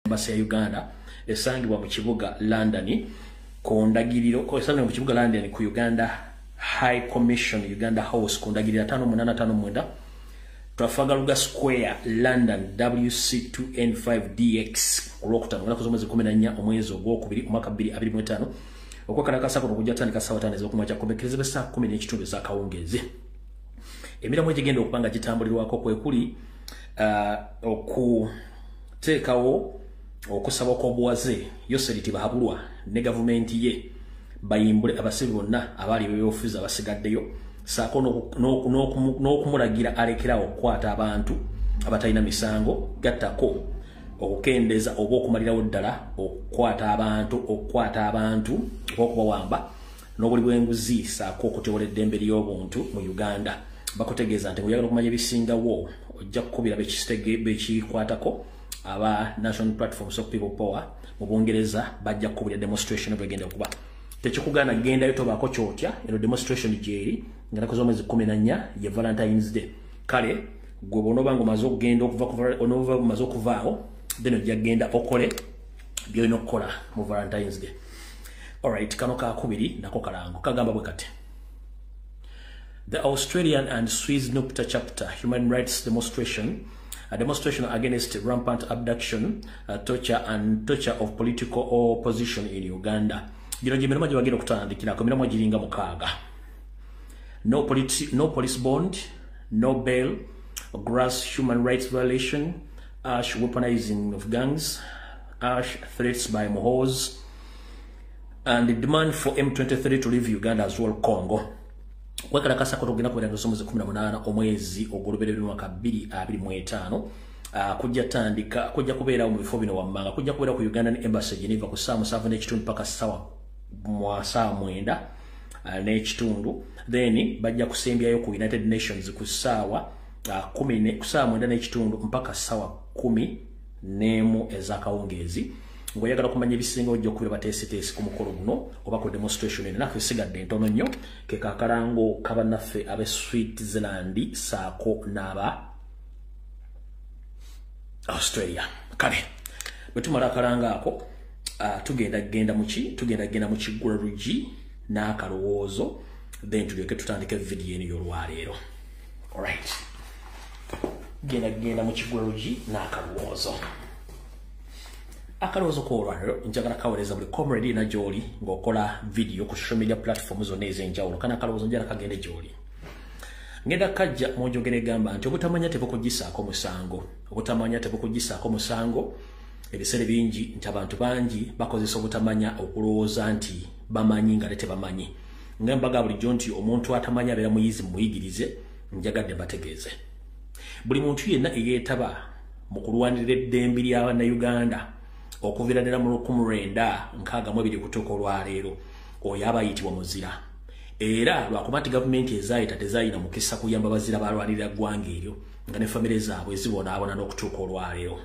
Embassy ya Uganda esangibwa mu kibuga London ku ndagiriro, esangibwa mu kibuga London ku Uganda High Commission, Uganda House, ku ndagiriro 5859 Trafalgar Square, London, WC2N5DX, olwokutaano nga z'omwezi 14 omwezi ogwokubiri omwaka 2025. Okwekalakasa kuno kujja tandika ssaawa 5 ez'okumakya kukomekkerezebwa essaawa 10 n'ekitundu ez'akawungeezi. Emirimu egigenda okuba nga gitambulirwako kwe kuli okuteekawo okusaba kw'obuwaze Yoseri Tibahabulwa ne gavumenti ye bayimbule abasibe bonna abaali b'ebyobufuzi abasigaddeyo, saako n'okumulagira alekerawo okukwata abantu abatalina misango, gattako okukendeeza oba okumalirawo ddala okukwata abantu oba okubawamba n'obuli bw'enguzi, saako okutyobola eddembe ly'obuntu mu Uganda. Bakutegeeza nti ng'oyagala okumanya ebisingawo ojja kukubira bekikwatako aba National Platforms of People Power mu Bungereza, bajja kukubira demonstration bwegenda okuba. Tekikugaana gendayo, tobaako kyotya. Eno demonstration gyeri nga naku z'omwezi 14 ye Valentine's Day. Kale gwe bw'onooba ng'omaze okugenda okuva onooba omaze okuvaawo, then ojja kugenda okole by'olina okukola mu Valentine's Day. Alright, kano kakubiri nako kalango kagamba bwe kati: The Australian and Swiss NUPTA chapter human rights demonstration, a demonstration against rampant abduction, torture and torture of political opposition in Uganda. Gino gye mirimu gye bagenda okutandikirako, emirimu giringa 6. No police bond, no bail, gross human rights violation, ash weaponizing of gangs, ash threats by Muhoozi, and the demand for M23 to leave Uganda as well Congo. Kwekalakasa ko tugenda kubeera nga z'omwezi 18 omwezi ogw'olubereberye mwaka 2025. Kujja tandika, kujja kubeerawo mu bifo bino wammanga: kujja kubeera ku Ugandan Embassy Geneva ku ssaawa 7:30 paka ssaawa 9 n'ekitundu. Then bajja kusembyayo ku United Nations ku ssaawa ku 9:30 mpaka ssaawa 11 ez'akawungeezi. Ng'oyagala kumanya ebisinga, ojja okubira bateesiteesi ku mukolo guno oba ku demonstration eno. Naffe esigadde ntono nnyo. Ke kakalango kabannaffe ab'e Switzerland saako n'aba Australia. Kale bwe tumala akalango ako, tugenda genda muki, tugenda genda mu kiggula luggi n'akalowoozo, then tulyoke tutandike vidiyo eno y'olwaleero. Alright, genda genda mu kiggula luggi n'akalowoozo. Akalowoozo k'olwaleero njagala kaweereza buli comrade na gy'oli ng'okola vidiyo ku social media platform zonna ez'enjawulo. Kana akalowoozo njagala kagende gy'oli. Ngenda kajja mu njogera egamba nti obutamanya tebukugisaako musango, obutamanya tebukugisaako musango. Ebiseera bingi nti abantu bangi bakozesa obutamanya okulowooza nti bamanyi nga tebamanyi. Nga mbaga bulijjo nti omuntu atamanya abeera muyizi, muyigirize. Njagadde mbategeeze, buli muntu yenna eyeetaba mu kulwanirira eddembe ly'Abannayuganda okuviira ddala mu 1962 kutuuka olwaleero, oyo aba ayitibwa muzira. Era lwakuba nti gavumenti ezaayita tezayina mukisa kuyamba bazira balwanirira ggwanga eryo, nga ne famire zaabwe zibonaabona n'okutuuka olwaleero.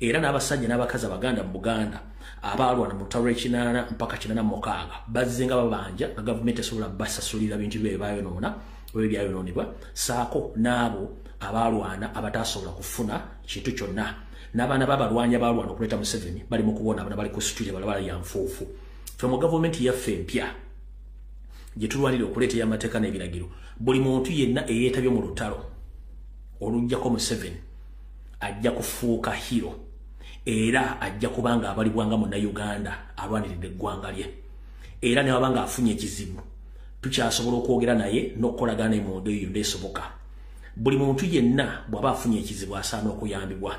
Era n'abasajja n'abakazi Abaganda mu Buganda abaalwana mu lutalo lw'e-80 mpaka 86 bazze nga babanja nga gavumenti esobola basasulira bintu bye bayonoona oba ebyayonoonebwa, saako n'abo abaalwana abataasobola kufuna kintu kyonna. N'abaana b'abalwanyi abalwana okuleeta Museveni bali mu kubonaabona, bali ku street, balabala ya nfuufu. Ffe mu gavumenti yaffe empya gye tulwanira okuleeta ey'amateeka n'ebiragiro, buli muntu yenna eyeetabye mu lutalo oluggyako Museveni ajja kufuuka hero, era ajja kubanga abalibwanga Munnayuganda alwaniridde eggwanga lye. Era ne waba nga afunye ekizibu, tukyasobola okwogera naye n'okukolagana naye mu ngeri yonna esoboka. Buli muntu yenna bw'aba afunye ekizibu asaana okuyambibwa.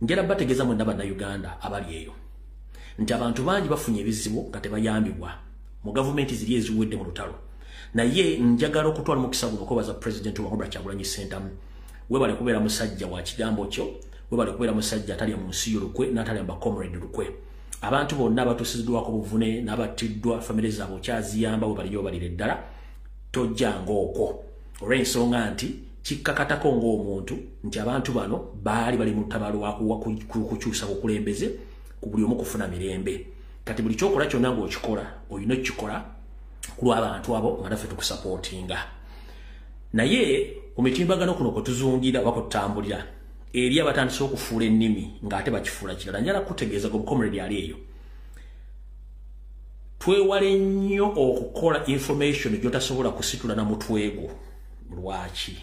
Njala bategeeza mwenna Bannayuganda abali eyo nti abantu bangi bafunye ebizibu nga tebayambibwa mu gavumenti ziri eziwedde mu lutalo. Naye njagala okutwala omukisa guno okwebaza Pulezidenti wa Robert Kyagulanyi Ssentamu. Webale kubeera musajja wa kigambo kyo, webale kubeera musajja atalya mu nsi yo lukwe n'atalya mu bacomrade lukwe. Abantu bonna abatuusiddwako buvune n'abattiddwa, famire zaabwe okyaziyamba. Webaliyo balire ddala, tojjanga okwo, olw'ensonga nti kikkakatako ng'omuntu nti abantu bano baali bali mu lutalo lwa kukyusa bukulembeze ku buli omu kufuna mirembe. Kati buli kyokola kyonna ng'okikola olina okukikola ku lw'abantu abo, nga naffe tukusapootinga. Naye ku mitimbagano kuno kwe tuzungira oba kututambulira, Eri abatandise okufuula ennimi ng'ate bakifuula kirala. Njala kutegeeza gwe comrade ali eyo, twewale nnyo okukola information gy'otasobola kusitula na mutwe gwo. Lwaki?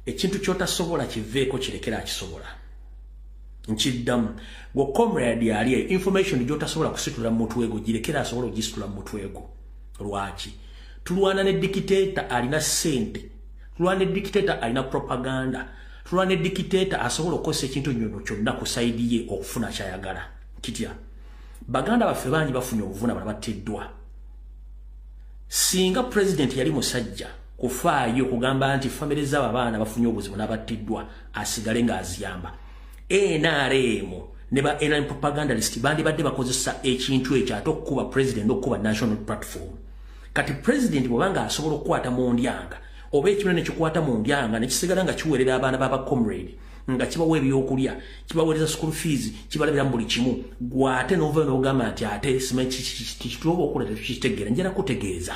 Ekintu ky'otasobola kiveeko, kirekera akisobola. Nkiddamu, gwe comrade ali eyo, information gy'otasobola kusitula mu mutwe gwo girekera asobola ogisitula mu mutwe gwo. Lwaki? Tulwana ne dictator alina ssente, tulwana ne dictator alina propaganda, tulwana ne dictator asobola okukozesa ekintu nyono kyonna ku side ye okufuna kyayagala. Kitya? Baganda baffe bangi bafunye obuvuna, bala battiddwa. Singa president yali musajja kufaayo kugamba nti famire z'abo abaana bafunye obuzibu n'abattiddwa asigale ng'aziyamba, NRM ne ba NRM propagandalist bandibadde bakozesa ekintu ekyo ate okukuba president n'okukuba national platform. Kati president bw'obanga asobola okukwata mu ndyanga, oba ekibiina ne kikwata mu ndyanga ne kisigala nga kiweerera abaana b'aba comrade, nga kibawa ebyokulya, kibaweereza school fees, kibalabira mu buli kimu, gwate n'ova n'ogamba nti ate simanyi kituoba okukola tekitegeera. Njala kutegeeza,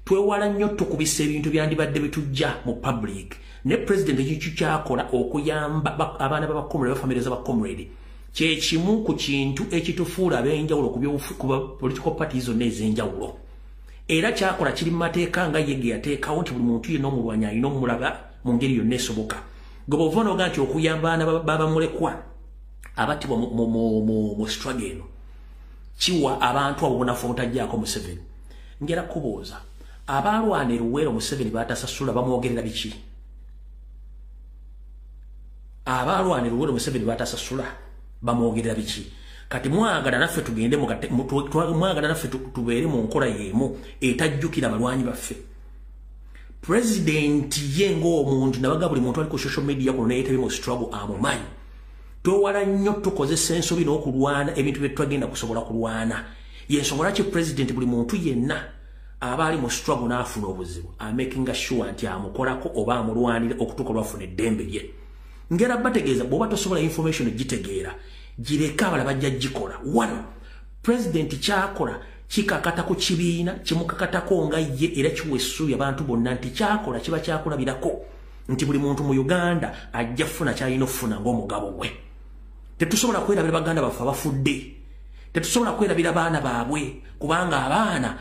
twewala nnyo tukubisa ebintu byandibadde bitujja mu public. Ne president ekintu kyakola okuyamba abaana b'aba comrade, bafamire z'aba comrade, kyekimu ku kintu ekitufuula ab'enjawulo ku political parties zonna ez'enjawulo. Era kyakola kiri mu mateeka nga ye ge yateekawo nti buli muntu yenna omulwanyi alina omulaba mu ngeri yonna esoboka. Gwe bw'ova n'oga nti okuyamba abaana babamulekwa abattibwa mu struggle eno kiwa abantu abo bunafu obutajjaako Museveni, ngera kubuuza, abaalwana eruweero Museveni batasasula bamwogerera biki? Abaalwana eruweero Museveni batasasula bamwogerera biki? Kati mwagala naffe tugende, mwagala naffe tubeere mu nkola y'emu etajjukira balwanyi baffe? President ye ng'omuntu nabaga buli muntu ali ku social media kuno neyetabye mu struggle amumanyi. Twewala nnyo tukozesa ensobi n'okulwana ebintu bye twagenda kusobola kulwana. Yensonga lwaki president buli muntu yenna aba ali mu struggle n'afuna obuzibu amakinga sure nti amukolako oba amulwanira okutuuka lwafuna eddembe lye. Ngera bategeeza, bw'oba tosobola information gitegeera, gireka abala bajja gikola. One, president kyakola kikakata ku kibiina, kimukakatako nga ye, era kiwa essuubi abantu bonna nti kyakola kiba kyakulabirako nti buli muntu mu Uganda ajja kufuna kyalina okufuna ng'omugabo gwe. Tetusobola kwerabira baganda baffe abafudde, tetusobola kwerabira baana baabwe, kubanga abaana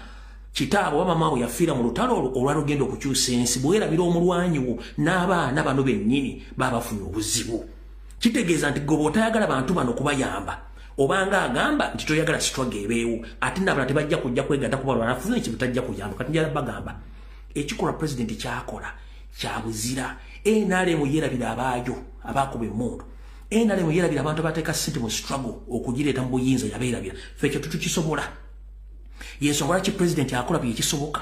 kitaabwe oba mama we yafiira mu lutalo olwo olwalugenda okukyusa ensi. Bwerabira omulwanyi wo n'abaana bano bennyini baba bafunye obuzibu. Kitegeeza nti gwe bw'otayagala bantu bano kubayamba, obanga agamba nti toyagala struggle ebeewo, ate n'abalala tebajja kujja kwegatta kuba lwanafuna ekintu tajja kuyamba. Kati njala bagamba, ekikolwa pulezidenti kyakola kyabuzira. NRM yeerabira abaayo abakuba emmundu, NRM yeerabira abantu abateeka ssente mu struggle okugireeta mu buyinza, yabeerabira. Ffe ekyo tetukisobola. Yensonga lwaki pulezidenti akola bye kisoboka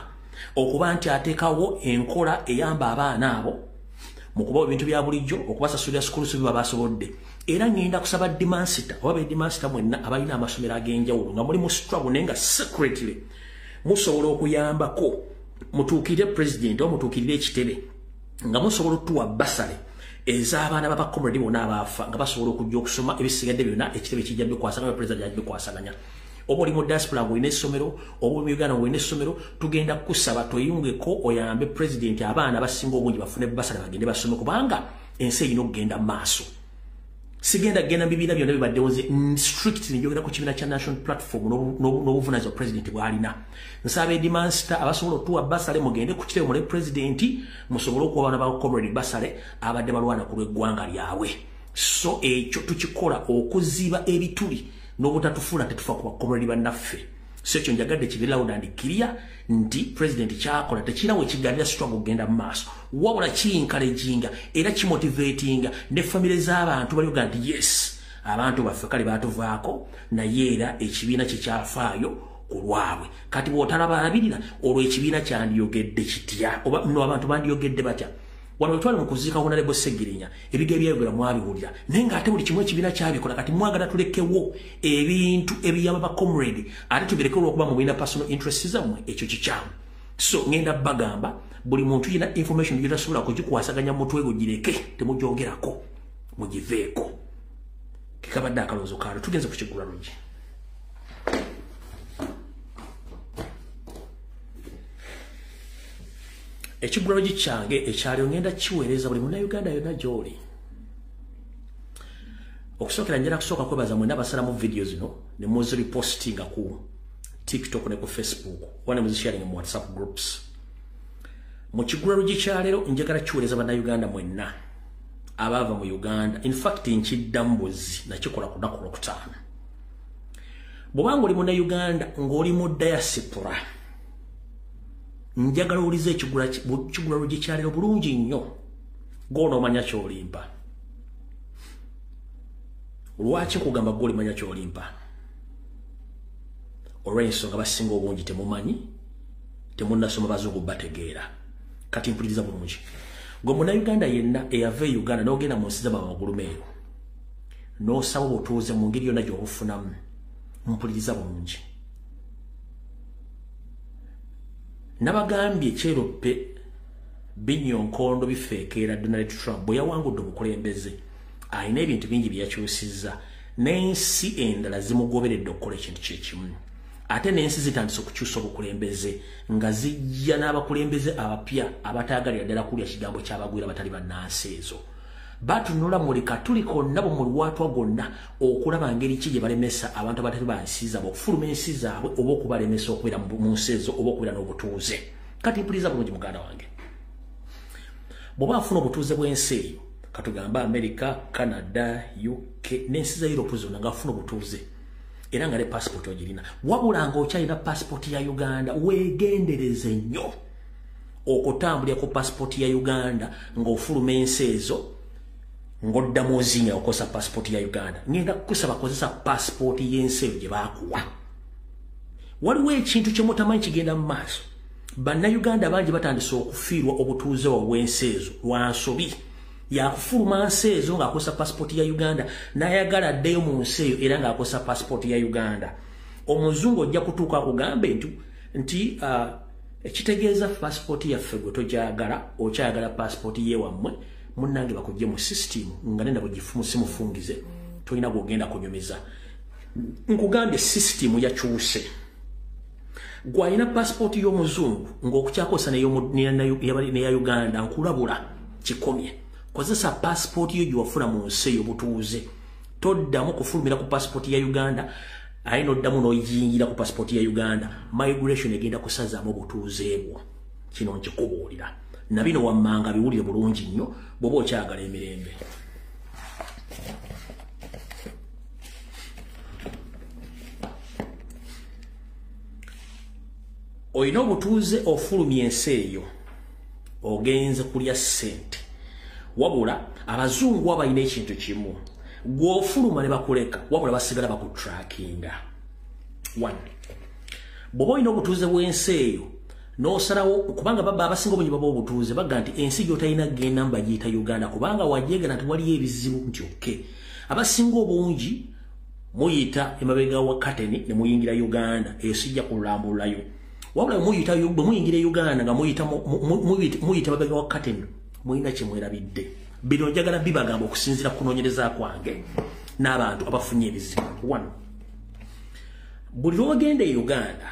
okuba nti ateekawo enkola eyamba abaana abo mu kubawa ebintu bya bulijjo, okubasasulira school fees biba basobodde. Era ngenda kusaba headmaster oba ba headmaster mwenna abalina amasomero ag'enjawulo nga muli mu struggle naye nga secretly musobola okuyambako, mutuukirire president oba mutuukirire ekitebe nga musobola otuwa bursary ez'abaana b'aba comrade bonna abaafa nga basobola okujja okusoma. Ebisigadde byonna ekitebe kijja bikwasaganya, president ajja bikwasaganya. Oba oli mu diaspora ng'olina essomero, oba oli mu Uganda ng'olina essomero, tugenda kukusaba toyungeko oyambe president abaana abasinga obungi bafune bursary bagende basome, kubanga ensi erina okugenda mu maaso. Sigenda genda mu bibiina byonna bibaddewo, nze strictly njogera ku kibiina kya National Platform n'obuvunanyizibwa president bw'alina. Nsaba headmaster abasobola otuwa bursary mugende ku kitebe mule president musobole okuwa abaana ba comrade bursary abadde balwana ku lw'eggwanga lyabwe. So ekyo tukikola okuziba ebituli n'obutatufuula tetufa ku ba comrade bannaffe. So ekyo njagadde kibe loud and clear nti president kyakola tekirawo ekiganira struggle okugenda mu maaso, wabula kiencouraginga era kimotivatinga ne famire z'abantu balyoga nti yes, abantu baffe kale batuvaako, naye era ekibiina kyekyafaayo ku lwabwe. Kati bw'otalabalabirira olwo ekibiina kyandiyogedde kitya, oba no abantu bandiyogedde batya? Wano wetwali mu kuziika Honorable Segirinya, ebiga byayogera mwabiwulira, naye ng'ate buli kimu ekibiina kyabikola. Kati mwagala tulekewo ebintu ebiyamba ba comrade ate tubireke olwokuba mubulina personal interest zammwe? Ekyo kikyamu. So ngenda bagamba, buli muntu yina information gyotasobola kugikwasaganya mu mutwe gwo, gireke, temugyogerako, mugiveeko. Kekabadde akalowoozo kaalo. Tugenze ku kiggula luggi. Ekiggulalogi kyange ekyaliro ngenda kiweereza buli munnayuganda yonna gy'oli. Okusookera njala kusooka kwebaza mwenna abasalamu video zino ne muzirepostinga ku TikTok ne ku Facebook oba ne muzisharinga mu WhatsApp groups. Mu kigulalo kyaleero njagala kiweereza bannayuganda mwenna abava mu Uganda. In fact nkiddamu buzi nakikola ku lunaku Lwokutaano. Bw'obanga oli munnayuganda ng'oli mu diaspora, njagala owulize ekigulalo kyaleero bulungi nnyo, gw'onoomanya ky'olimpa. Lwaki nkugamba gw'olimanya ky'olimpa? Olw'ensonga basinga obungi temumanyi, temunnasoma, bazungu bategeera. Kati mpuliriza bulungi. Gwe munnayuganda yenna eyava e Uganda n'ogenda mu nsi z'amagulumeeru n'osaba obutuuze mu ngeri yonna gy'obufunamu, mpuliriza bulungi. Nabagambye kyeroppe binyonkondo bifeekeera Donald Trump bwe yawangudde obukulembeze, alina ebintu bingi bye yakyusizza, n'ensi endala zimugoberedde okukola ekintu kyekimu. Ate n'ensi zitandise okukyusa obukulembeze nga zijja n'abakulembeze abapya abataagalira ddala kulya kigambo ky'abagwira abatali bannansi ezo. Batunula muli katuli konna bwe mu lwatwa gonna okulaba ngeri ki gye balemesa abantu abatali bansi zaabwe okufuluma ensi zaabwe oba okubalemesa okubeera mu nsi ezo oba okubeera n'obutuuze. Kati mpuliriza bulungi muganda wange. Bw'oba afuna obutuuze bw'ensi eyo, katugambe America, Canada, UK n'ensi za Europe zonna, ng'afuna obutuuze era nga ne passport ogirina, wabula ng'okyalina passport ya Uganda, weegendereze nnyo okutambulira ku passport ya Uganda ng'ofuluma ensi ezo ng'oddamu ozinga okozesa passport ya Uganda. Ngenda kukusaba kozesa passport y'ensi eyo gye baakuwa. Waliwo ekintu kye mutamanyi kigenda mu maaso. Bannayuganda bangi batandise okufiirwa obutuuze bw'ensi ezo lwa nsobi yakufuluma nsi ezo ng'akozesa passport ya Uganda, n'ayagala addeyo mu nsi eyo era ng'akozesa passport ya Uganda. Omuzungu ojja kutuuka akugambe nti ekitegeeza passport yaffe gwe togyagala, okyayagala passport yewammwe. Munnange, bakujje mu system nga nenda bwegifumu simufungize, tolina gwogenda kunyumiza. Nkugambye system yakyuse. Gwalina passport y'omuzungu ng'okukyakozesa neya Uganda, nkulabula kikomye. Kozesa passport yo gyewafuna mu nsi ey'obutuuze. Toddamu kufulumira ku passport ya Uganda aye noddamu n'oyingira ku passport ya Uganda. Migration egenda kusazaamu obutuuze bwo. Kino nkikubuulira na bino wammanga biwulire bulungi nnyo bw'oba okyagala emirembe. Olina obutuuze, ofulumya ensi eyo, ogenze kulya ssente, wabula abazungu abalina ekintu kimu: gw'ofuluma ne bakuleka, wabula basigala bakutrackinga. One, bw'oba olina obutuuze bw'ensi eyo n'osalawo, kubanga baba abasinga obungi baba obutuuze baga nti ensi gy'otalina genda mbagiyita Uganda, kubanga wajeegana nti waliyo ebizibu, nti okay, abasinga obungi muyita emabega wa kateni ne muyingira Uganda. Eyo sijja kulambululayo, wabula muyita, bwe muyingira Uganda nga muyita mabega wa kateni, mulina kye mwerabidde. Bino njagala bibagamba okusinziira kunoonyereza kwange n'abantu abafunye ebizibu. One, buli lwogenda e Uganda,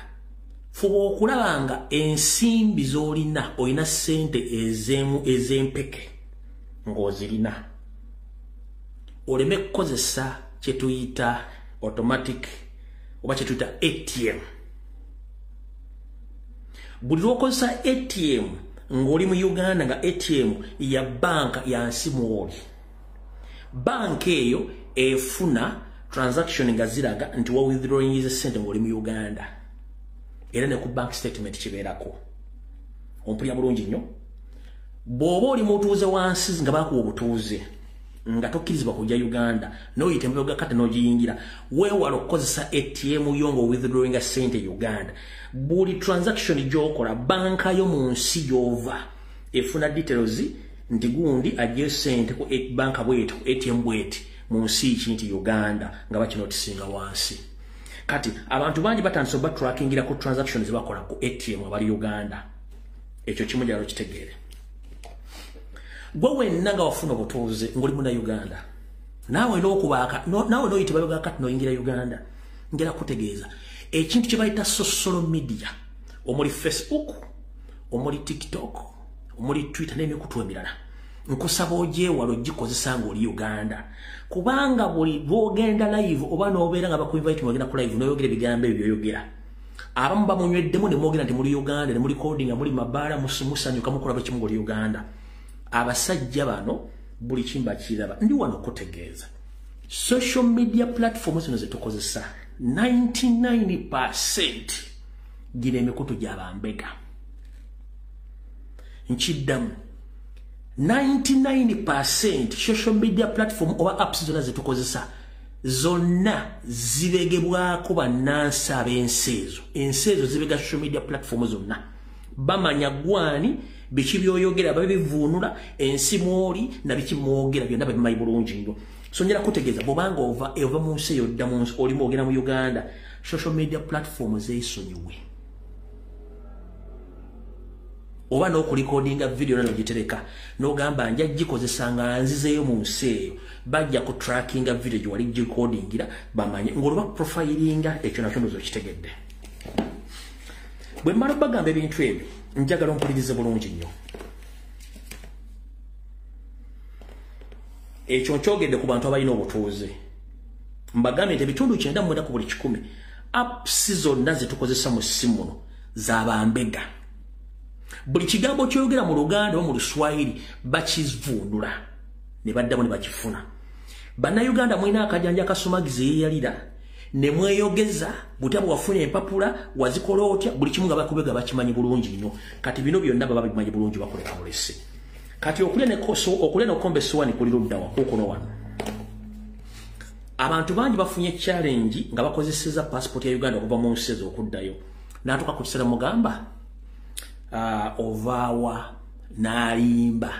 fuba okulaba nga ensimbi z'olina, olina ssente ez'emu ez'empeke ng'ozirina, oleme kukozesa kye tuyita automatic oba kye tuyita ATM. Buli lw'okozesa ATM ng'oli mu Uganda, nga ATM ya banka ya nsi mwoli, banka eyo efuna transaction nga ziraga nti wa withdrawing sente ng'oli mu Uganda, era ne ku bank statement kibeerako. Ompulira bulungi nnyo? Bw'oba oli mutuuze wansi nga bakuwa obutuuze nga tokkirizibwa kujja Uganda, n'oyita emabega kati n'ogiyingira, weewala okukozesa ATM yo nga withdrawinga sente Uganda. Buli transaction gy'okola, banka yo mu nsi gy'ova efuna details nti gundi aggyeyo sente ku banka bweti, ku ATM bweti, mu nsi ki, nti Uganda, nga bakinotisinga wansi. Kati abantu bangi batandise obatrackingira ku transaction zebakola ku ATM abali Uganda. Ekyo kimu gyalo kitegeere. Gwe wenna nga wafuna obutuuze ng'oli muna Uganda, naawe n'okubaaka naawe n'oyita bayoga kati n'oyingira Uganda, njala kutegeeza ekintu kye bayita social media, omuli Facebook, omuli TikTok, omuli Twitter n'emikutu emirala. Nkusaba ogyewala ogikozesa ng'oli Uganda, kubanga buli lw'ogenda live oba n'obeera nga bakuinvite ogenda ku live n'oyogera ebigambo ebyo by'oyogera, abamu bamunyweddemu ne mwogera nti muli Uganda, ne muli coding, muli mabaala, musanyuka, mukola buli kimu ng'oli Uganda. Abasajja bano buli kimu bakiraba. Ndi wano okutegeeza social media platform zino ze tukozesa 99% gino emikutu gy'abambega. Nkiddamu, 99% social media platform oba apps zonna ze tukozesa zonna zibegebwako bannansi ab'ensi ezo. Ensi ezo zibega social media platform zonna, bamanya gwani, biki byoyogera, babivuunula, ensi mwoli na biki mwogera byonna babimanyi bulungi nnyo. So njala kutegeeza, bw'obanga ova mu nsi eyo odda mu nsi olimu ogenda mu Uganda, social media platform zeesonyiwe, oba n'okulikodinga video nano gitereka n'ogamba nja gikozesa nga nzizeeyo mu nsi eyo, bajja ku trackinga video gye wali gikodingira bamanye ng'olwo bakuprofilinga. Ekyo nakyo ndowooza okitegedde. Bwe mmala obbagamba ebintu ebyo, njagala ompulirize bulungi nnyo. Ekyo nkyogedde ku bantu abalina obutuuze. Mbagambye nti ebitundu 99 ku buli 100 apps zonna ze tukozesa mu ssimu muno z'abambega. Buli kigambo ky'oyogera mu Luganda oba mu Luswayiri bakivuunula ne baddamu ne bakifuna. Bannayuganda mulina akajanja akasumagiza yeeyalira ne mweyogeza butya bwe wafuna empapula, wazikola otya, buli kimu nga bakubega bakimanyi bulungi nnyo. Kati bino byonna baba bimanyi bulungi, bakoleka bulese. Kati okulya n'okukomba essowaani kuli ludda wa kukuno wano. Abantu bangi bafunye challenge nga bakozesezza passport ya Uganda okuva mu nsi ezo okuddayo. N'atuuka ku kiseera mugamba ovaawa n'alimba,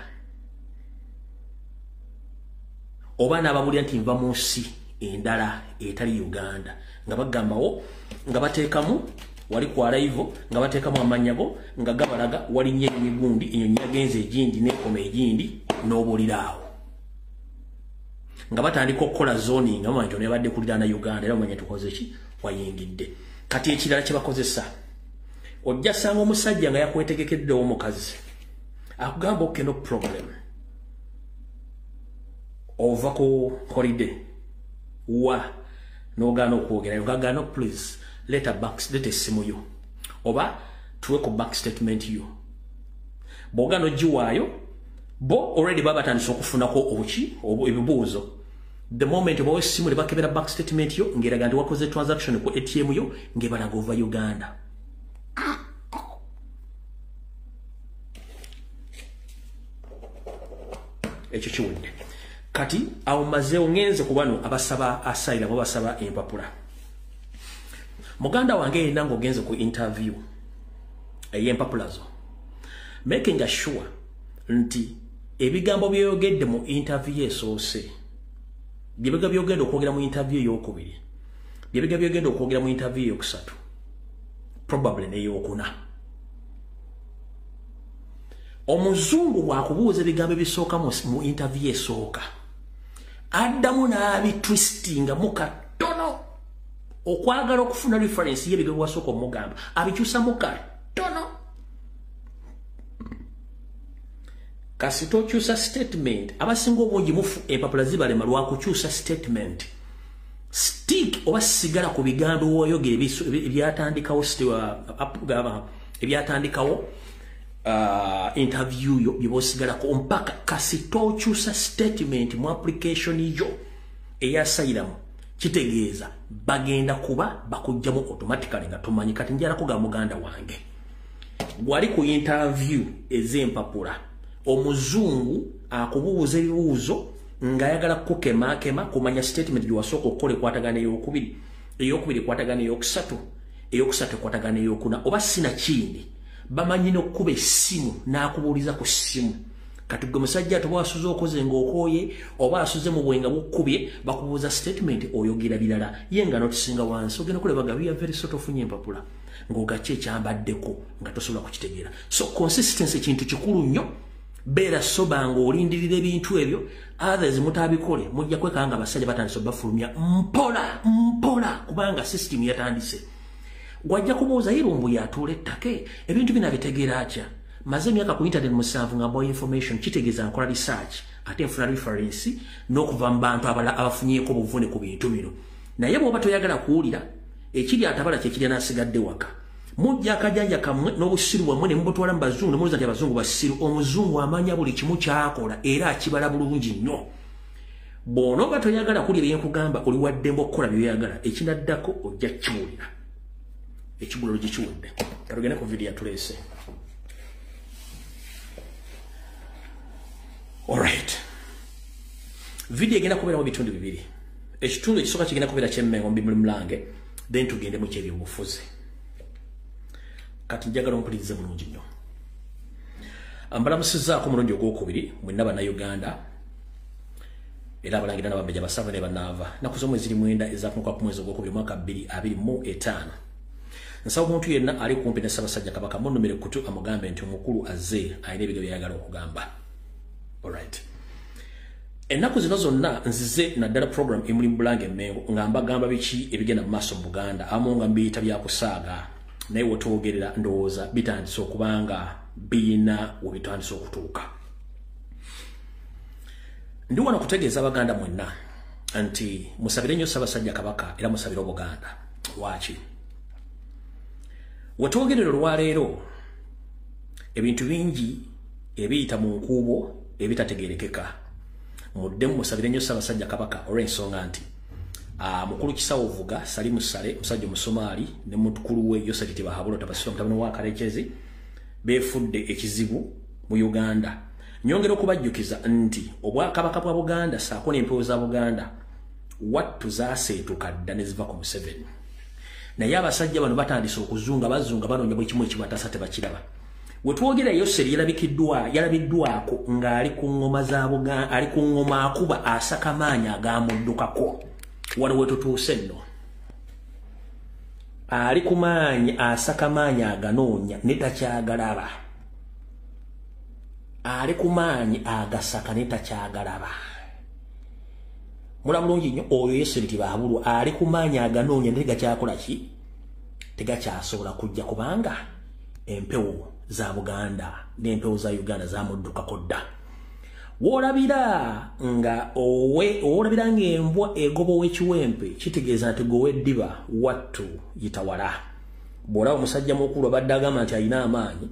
oba n'ababulira nti nva mu nsi endala etali Uganda, nga bagambawo nga bateekamu wali ku arrival, nga bateekamu amannya go nga gabalaga wali nnyo emigundi, ennyonyi yagenze egindi n'ekoma egindi, n'obuulira awo nga batandika okukola zoning, nga bamanya nti ono yabadde kuliraana Uganda, era bamanya tukoze ki, wayingidde. Kati ekirala kye bakozesa, ojja sanga omusajja nga yakwetegekeddewo omukazi akugamba okay, no problem, ova ku holiday wa n'ogaana okwogera, ogaana no please, leeta essimu yo oba tuwe ku bank statement yo. Bw'ogaana ogiwaayo, bo already baba batandise okufunako obuki ebibuuzo. The moment obawa essimu ne bakebera bank statement yo ng'eraga nti wakoze transaction ku ATM yo ng'ebalaga ova Uganda. Ekyo kiwedde. Kati awo mazeewo ngenze ku bano abasaba asylum oba basaba empapula. Muganda wange yenna ng'ogenze ku interview ey'empapula zo, making sure nti ebigambo by'oyogedde mu interview esoose bye byogenda okwogera mu interview ey'okubiri, bye byogenda okwogera mu interview eyokusatu, probably n'eyokuna. Omuzungu bw'akubuuza ebigambo ebisooka mu interview esooka, addamu n'abitwistinga mu katono okwagala okufuna reference y'ebigambo wasooka omugamba, abikyusa mu katono. Kasita okyusa statement, abasinga obungi mufu empapula zibalema lwa kukyusa statement. Stick oba sigala ku bigambo w'oyogera ebyatandikawo interview yo bye bosigalako mpaka kasita okyusa statement mu application yo eya asylum, kitegeeza bagenda kuba bakugjamu automatically nga tomanyi. Kati njala kugamba muganda wange gwali ku interview ez'empapula, omuzungu akubuuza ebibuuzo ng'ayagala kukemakema kumanya statement gyewasooka okukola ekwatagana ey'okubiri, ey'okubiri ekwatagana ey'okusatu, eyokusatu ekwatagana ey'okuna, oba sina kindi bamanyi n'okkuba essimu n'akubuuliza ku ssimu. Kati gwe musajja ate oba wasuze okoze ng'okooye oba asuze mu bwenga bukkubye, bakubuuza statement oyogera birala, ye nga n'otusinga wansi ogenda okulaba nga we are very sort ofunye empapula ng'ogaki ekyambaddeko nga tosobola kukitegeera. So consistency kintu kikulu nnyo. Beera soba ng'olindirira ebintu ebyo, others mutabikole mujja kwekanga abasajja batandise obafulumya mpola mpola, kubanga system yatandise. Wajja kubuuza Irumbu yatuula ettake, ebintu bino abitegeera atya? Maze emyaka ku internet 7 nga mbawa information, kitegeeza nkola research ate nfuna reference n'okuva mu bantu abalala abafunyeeko obuvune ku bintu bino. Naye bw'oba toyagala kuwulira, ekiri atabala kye kirya n'asigadde waka. Mujja akajanja kammwe n'obusiru bwammwe ne mubutwala mu bazungu ne mulowooza nti abazungu basiru. Omuzungu amanya buli kimu ky'akola era akibala bulungi nnyo. Bw'onooba toyagala kuwulira bye nkugamba, oli wa ddembe okukola by'oyagala. Ekinaddako ojja kukiwulira. Ekigulolo gye kiwedde. Katugende ku vidiyo yatuleese. Alright. Vidiyo egenda kubeeramu bitundu bibiri. Ekitundu ekisooka kigenda kubeera ky'Emmengo mbimuli mulange, then tugende mu ky'ebyobufuzi. Kati njagala ompulirize bulungi nnyo. Mbalamusizzaako omulundi ogwokubiri mwenna Bannayuganda era abalangira n'abambejja basava ne bannaava. Nnaku z'omwezi 9 ez'akumukwa ku mwezi ogwokubiri mwaka 2025. Nsaba omuntu yenna ali kumpi ne Ssaabasajja Kabaka munnumire kutu amugambe nti omukulu azze alina ebintu by'ayagala okugamba. Alright. Ennaku zino zonna nzize naddala program emuli mu Bulange Mmengo nga mbagamba biki ebigenda mu maaso mu Buganda, amu nga mbiyita byakusaaga, naye wetwogerera ndowooza bitandise okubanga biyina we bitandise okutuuka. Ndi wano kutegeeza Abaganda mwenna nti musabire nnyo Ssaabasajja Kabaka era musabire Obuganda. Lwaki? Wetwogerera olwaleero ebintu bingi ebiyita mu nkuubo ebitategeerekeka. Muddemu musabire nnyo Ssaabasajja Kabaka olw'ensonga nti mukulu Kisawo Vuga Salimu Sale musajja Omusomaali ne mukulu we Yoseri Tibahabulwa Tabasirwa mutabani wa Karekezi beefudde ekizibu mu Uganda. Nyongera okubajjukiza nti obwakabaka bwa Buganda ssaako n'empewo za Buganda wattu zaaseetuka dda ne ziva ku Museveni. Naye abasajja bano batandise okuzunga, bazunga banoonya buli kimu ekibataasa tebakiraba. Wetwogera Yoseri yalabiddwako ng'ali ku ngoma za Buganda, ali ku ngoma akuba asaka maanyi agamuddukako. Wano wetutuuse nno ali ku maanyi asaka maanyi aganoonya ne takyagalaba. Ali ku maanyi agasaka ne takyagalaba. Mula bulungi nnyo oyo Yoseri Tibahabulwa ali ku maanyi aganoonya ne tegakyakola ki? Tegakyasobola kujja kubanga empewo za Buganda n'empewo za Uganda zamuddukako dda. W'olabira nga owolabira ng'embwa egoba ow'ekiwempe kitegeeza nti gwe ow'eddiba wattu yitawala. Bw'olaba omusajja mukulu abadde agamba nti alina amaanyi,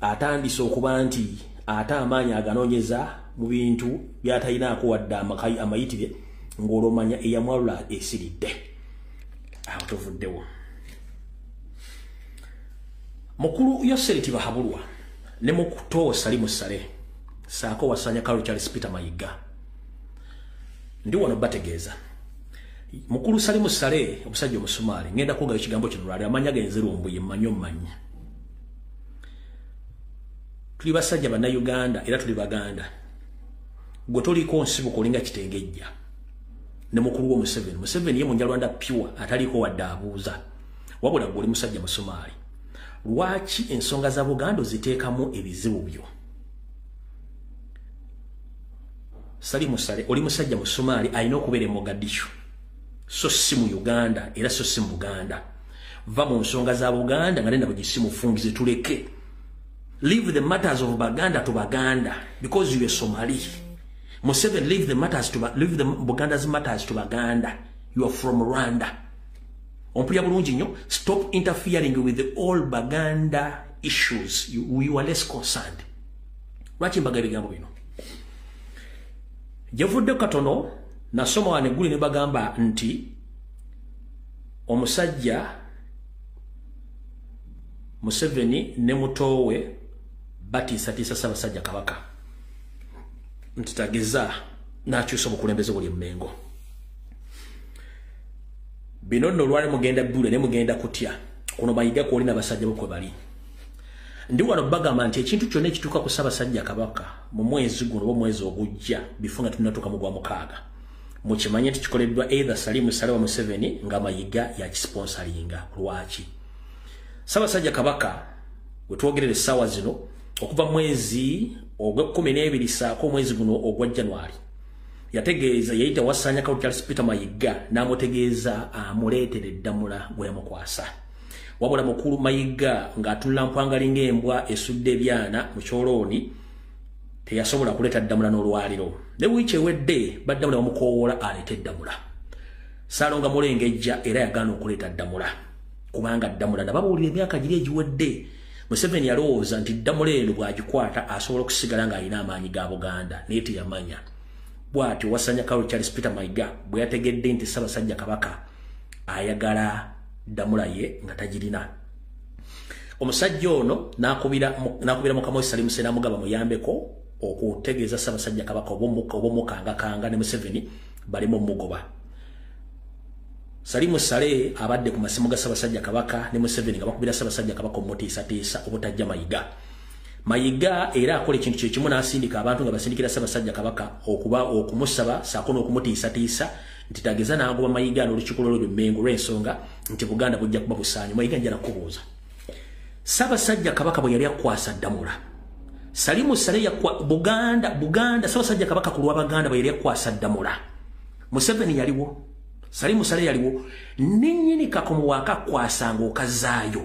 atandise okuba nti ate amaanyi aganoonyeza mu bintu by'atalinaako wadde amayitire, ng'olwomanya eyamwalula esiridde. Awo tuvuddewo. Mukulu Yoseri Tibahabulwa ne mukuto Salimu Sale saako wasanya Karol Charles Peter Mayiga. Ndi wano bategeeza. Mukulu Salimu Sale omusajja Omusomaali, ngenda kugayo ekigambo kino lwali amanya genze Lumbuye mmanyi ommanyi. Tuli basajja Bannayuganda era tuli Baganda. Gwe toliko nsibuko olinga kitengejja. Ne mukulu wo Museveni. Museveni ye Munyarwanda pure ataliko wadde abuuza. Wabula gwe oli musajja Musomaali. Lwaki ensonga za Buganda oziteekamu ebizibu byo? Salimu Sale oli musajja Musomaali alina okubeera e Mogadishu, so si mu Uganda era so si mu Buganda. Va mu nsonga za Buganda nga nenda bugisimufungize tuleke. Leave the matters of Baganda to Baganda because you are Somali. Museveni, leave the matters to leave the Buganda's matters to Baganda. You are from Rwanda. Ompulira bulungi nnyo. Stop interfering with the all Baganda issues. You are less concerned. Lwaki mbaga ebigambo bino? Gye katono nasoma wano egguli ne bagamba nti omusajja Museveni ne mutoowe batiisatiisa Ssaabasajja Kabaka nti tageza n'akyusa obukulembeze buli Mmengo. Bino nno olwali mugenda bbule ne mugenda kutya kuno Mayiga kwoli n'abasajja bo kwe bali. Ndi wano bagamba nti ekintu kyonna ekituuka ku Ssaabasajja Kabaka mu mwezi guno oba omwezi ogujja bifo nga tunnatuuka mu gwa mukaaga, mukimanye nti kikoleddwa either Salimu Sale wa Museveni nga Mayiga yakisponsalinga. Lwaki? Ssaabasajja Kabaka wetwogerera essaawa zino okuva mwezi ogw'ekkumi n'ebiri ssaako omwezi guno ogwa January yategeeza yayita Wasanya Karol Charles Peter Mayiga n'amutegeeza amuleetere eddamula gwe yamukwasa. Wabula mukulu Mayiga ng'atunula mpwangali ng'embwa esudde ebyana mu kyolooni teyasobola kuleeta ddamula n'olwaliro. Ne wiiki ewedde baddamula bamukoowoola aleete ddamula. Ssaalongo Mulengejja era yagaana okuleeta ddamula kubanga ddamula nababuulira emyaka giri egiwedde Museveni yalowooza nti ddamula eno bw'agikwata asobola okusigala ng'alina amaanyi ga Buganda, naye teyamanya. Bw'atyo Wasanya Karoli Charles Peter Mayiga bwe yategedde nti Ssaabasajja Kabaka ayagala ddamula ye nga tagirina. Omusajja ono n'akubira mukama we Salim Saleh n'amugamba muyambeko okutegeeza Ssaabasajja Kabaka obw'omukangakanga ne Museveni baleme omugoba. Salim Saleh abadde ku masimu ga Ssaabasajja Kabaka ne Museveni nga bakubira Ssaabasajja Kabaka omutiisatiisa obutajja Mayiga. Mayiga era akola ekintu kye kimu n'asindika abantu nga basindikira Ssaabasajja Kabaka okuba okumusaba ssaako n'okumutiisatiisa nti tageza n'agoba Mayiga n'olukiiko lwe Mmengo olw'ensonga nti Buganda bujja kuba busaanyi. Mayiga njala kubuuza, Ssaabasajja Kabaka bwe yali akwasa ddamula, Salim Saleh yakwa Buganda Ssaabasajja Kabaka ku lw'Abaganda bwe yali akwasa ddamula, Museveni yaliwo, Salim Saleh yaliwo, nennyini Kakomo waakakwasa ng'okazaayo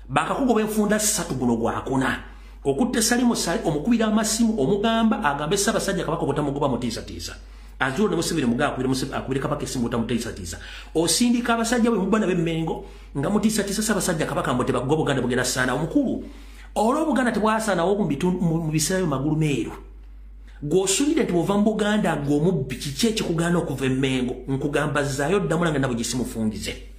bakakugoba enfunda ssatu guno gwakuna okutte Salim Saleh omukubira amasimu omugamba agambe Ssaabasajja Kabaka obutamugoba mutiisatiisa. Azulo ne Museveni mugaa akubira Kabaka essimu obutamutiisatiisa. Osindika abasajja bwe muba nabo Mmengo nga mutiisatiisa Ssaabasajja Kabaka mbu tebagoba Buganda bugenda saana. Omukulu olw'Obuganda tebwasaanawo mu biseera byo magulu meeru. Gw'osuubira nti bw'ova mu Buganda gw'omubbi kiki ekikugaana okuva e Mmengo? Nkugamba zzaayo ddamula nga nabo gisimufungize.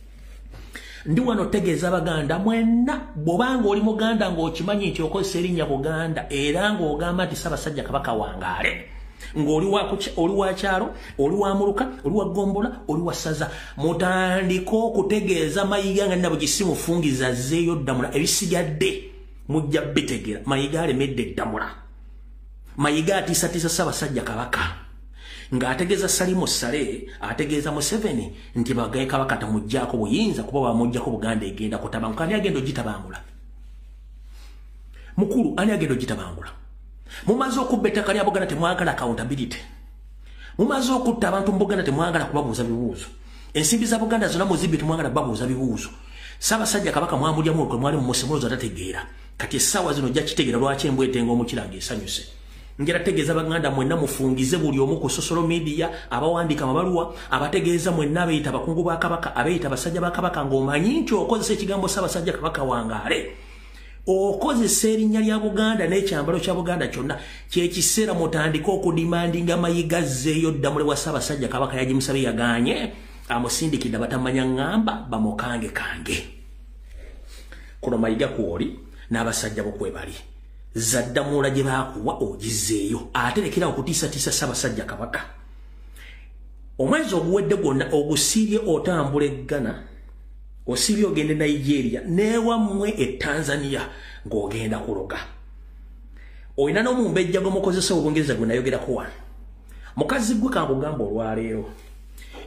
Ndi wano otegeeza Abaganda mwenna, bw'obanga oli Muganda ng'okimanyi nti okozesa erinnya Buganda era ng'ogamba nti Ssaabasajja Kabaka wangaale, ng'oli wa kyalo, oli wa muluka, oli wa gombola, oli wa ssaza, mutandike okutegeeza Mayiga nga nabo gisimufungiza azzeeyo ddamula. Ebisigadde mujja bitegeera. Mayiga alemedde ddamula. Mayiga atiisatiisa Ssaabasajja Kabaka ng'ategeeza Salim Saleh, ategeeza Museveni nti bagaye Kabaka tamuggyako buyinza kuba bamuggyako Buganda egenda kutabanguka. Ani agenda ogitabangula? Mukulu, ani agenda ogitabangula? Mumaze okubba ettaka lya Buganda temwagala accountability. Mumaze okutta abantu mu Buganda temwagala kubabuuza bibuuzo. Ensimbi za Buganda zonna muzibbe temwagala kubabuuza bibuuzo. Ssaabasajja Kabaka mwamulyamu olukwe mwali mumusemulooza tategeera. Kati essaawa zino ojja kitegeera lwaki embwa etenga omukira ng'esanyuse. Njala tegeeza Baganda mwenna mufungize buli omu ku social media, abawandiika amabaluwa, abategeeza mwenna abeeyita abakungu ba Kabaka, abeeyita abasajja ba Kabaka ng'omanyi nti okozesa ekigambo Ssaabasajja Kabaka wangaale. Okozesa erinnya lya Buganda n'ekyambalo kya Buganda kyonna. Kyekiseera mutandike okudimandinga Mayiga azzeeyo ddamula wa Ssaabasajja Kabaka yagimusabye yagaanye, amusindikidde abatamanya ŋŋamba bamukange kange. Kuno Mayiga kw'oli n'abasajja bo kwe bali. Zaddamula gye baakuwa ogizzeeyo, ate lekera okutiisatiisa Ssaabasajja Kabaka. Omwezi oguwedde gwonna ogusiibye otambula e Ghana, osiibye ogenda e Nigeria n'ewammwe e Tanzania ng'ogenda kuloga. Olina n'omumbejja gw'omukozesa Obungereza gwe nayogerako wano. Mukazi gwe kankugamba olwaleero,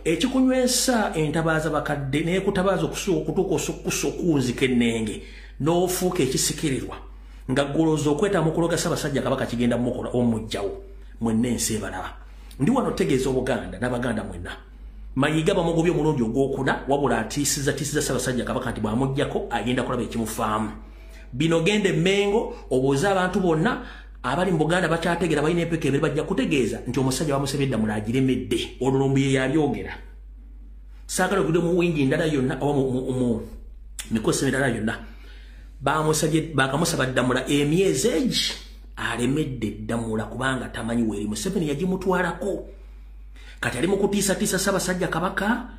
ekikunywesa entabaaza bakadde n'ekutabaaza okutuuka okussa okuwunzika ennenge n'ofuuka ekisikirirwa nga ggolooza okweta mu kuloga Ssaabasajja Kabaka kigenda mukola omuggyawo. Mwenna ensi ebalaba. Ndi wano otegeeza Obuganda n'Abaganda mwenna. Mayiga bamugobye omulundi ogwokuna, wabula atiisiza Ssaabasajja Kabaka nti bw'amuggyako agenda kulaba ekimufaamu. Bino genda e Mmengo obuuze abantu bonna abali mu Buganda bakyategeera balina empeke ebiri bajja kutegeeza nti omusajja bamusabye ddamula agiremedde. Olwo Lumbuye yabyogera. Saagala okudde mu wingi endala yonna oba mu mikosi emirala yonna. Bakamusaba ddamula emyezi egi alemedde ddamula kubanga tamanyi weeri. Museveni yagimutwalako. Kati ali mu kutiisatiisa Ssaabasajja Kabaka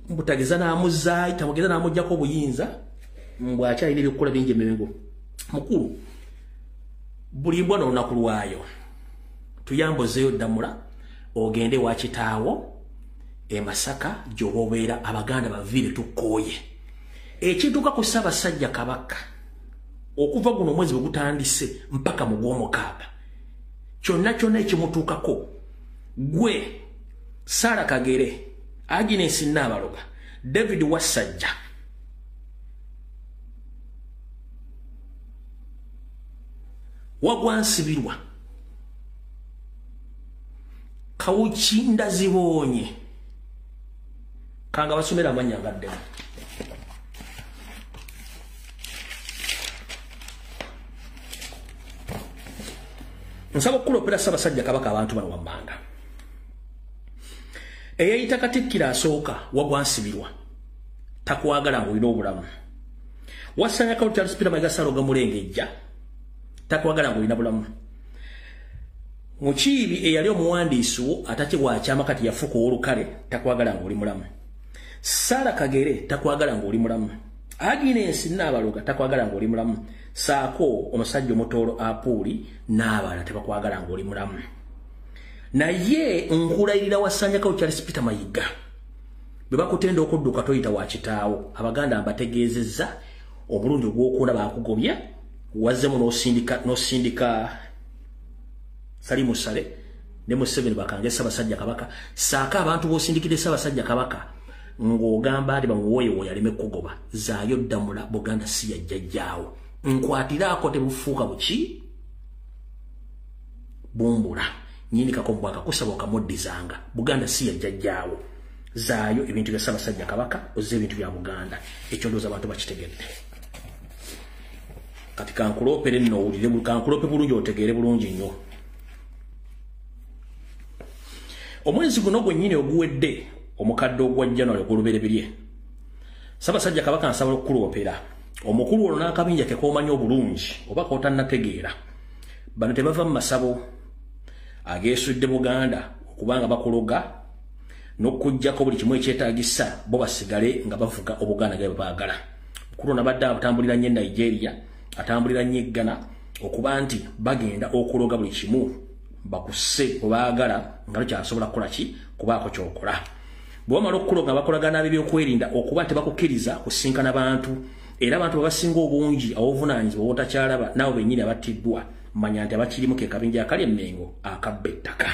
mbutageza n'amuzzaayo, tamugeza n'amuggyako obuyinza mbw'akyalina ebyokukola bingi e Mmengo. Mukulu, buli mbwa n'olunaku lwayo tuyambuzeeyo ddamula ogende wa kitaawo e Masaka gy'oba obeera. Abaganda baviire tukkooye. Ekituuka ku Ssaabasajja Kabaka okuva guno omwezi bwe gutandise mpaka mu gw'omukaaga, kyonna kyonna ekimutuukako gwe Sarah Kagere, Agnes Nnaabaloga, David Wassajja, Wagwansibirwa, Kawuki Ndazibonye, kanga basomera amannya ngaddemu. Nsaba okukulopera Ssaabasajja Kabaka abantu bano wammanga. Eyayita Katikkiro asooka wagwansibirwa takwagala ng'olina obulamu. Wasanyako Charles Peter Mayiga Ssaalongo Mulengejja takwagala ng'olina bulamu. Mukiibi eyali omuwandiisi wo atakibwa kyama kati yafuuka ow'olukale takwagala ng'oli mulamu. Sarah Kagere takwagala ng'oli mulamu. Agnes Nnaabaloga takwagala ng'oli mulamu. Saako omusajja omutoolo Apuuli n'abalala tebakwagala ng'oli mulamu. Naye nkulayirira Wasanyako Charles Peter Mayiga bwe bakutenda okudduka toyita wa kitaawo. Abaganda mbategeezezza omulundi ogwokuna baakugobya wazzemu n'osindika Salimu Sale ne Museveni bakange Ssaabasajja Kabaka. Saako abantu b'osindikidde Ssaabasajja Kabaka ng'ogamba nti bamuwooyewooye aleme kugoba. Zaayo ddamula Buganda si ya jjajjaawo. Nkwatiraako tebufuuka buki bumbula. Nnyini kakombwa akakusaba okamuddizanga. Buganda si ya jjajjaawo. Zaayo ebintu bya Ssaabasajja Kabaka ozze ebintu bya Buganda. Ekyo ndowooza abantu bakitegedde. Kati kankuloopere nno owulire, kankuloope bulungi otegeere bulungi nnyo. Omwezi guno gwennyini oguwedde omukadde ogwa January ogw'olubereberye, Ssaabasajja Kabaka nsaba okukuloopera omukulu ono n'akabinja ke k'omanyi obulungi oba k'otannategeera. Bano tebava mu masabo ageesudde Buganda okubanga bakuloga n'okuggyako buli kimu ekyetaagisa bo basigale nga bavuga Obuganda nga bwe baagala. Omukulu ono abadde atambulira nnyo e Nigeria, atambulira nnyo e Ghana okuba nti bagenda okuloga buli kimu bakusse bwe baagala nga tokyasobola kukola ki kubaako ky'okola. Bwe bamala okukuloga bakolagana n'ab'ebyokwerinda okuba tebakukkiriza kusinkana bantu, era abantu abasinga obungi ab'obuvunaanyizibwa b'otakyalaba nabo bennyini abattiddwa. Manya nti abakirimu ke kabinja akali e Mmengo akabba ettaka.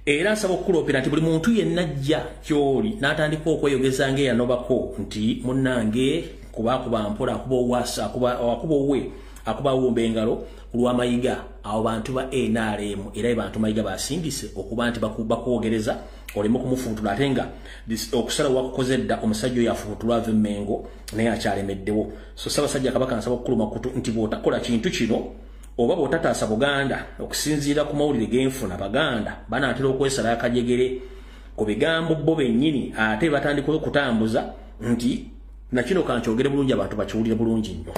Era nsaba okukuloopera nti buli muntu yenna ajja ky'oli n'atandika okweyogeza ng'eyanobako nti munnange kuba mpola akuba owasa akuba owuwe akuba awumba engalo ku lwa Mayiga. Abo bantu ba NRM era bantu Mayiga basindise okuba nti bakwogereza oleme kumufuutula, ate nga okusala wakukoze dda omusajja oyo afuutulwa ava e Mmengo naye akyalemeddewo. So Ssaabasajja Kabaka nsaba okukuluma kutu nti bw'otakola kintu kino oba bw'otataasa Buganda okusinziira ku mawulire g'enfuna, Baganda banaatera okwesala akajegere ku bigambo bo bennyini ate batandika okutambuza nti na kino kankyogere bulungi abantu bakiwulire bulungi nnyo.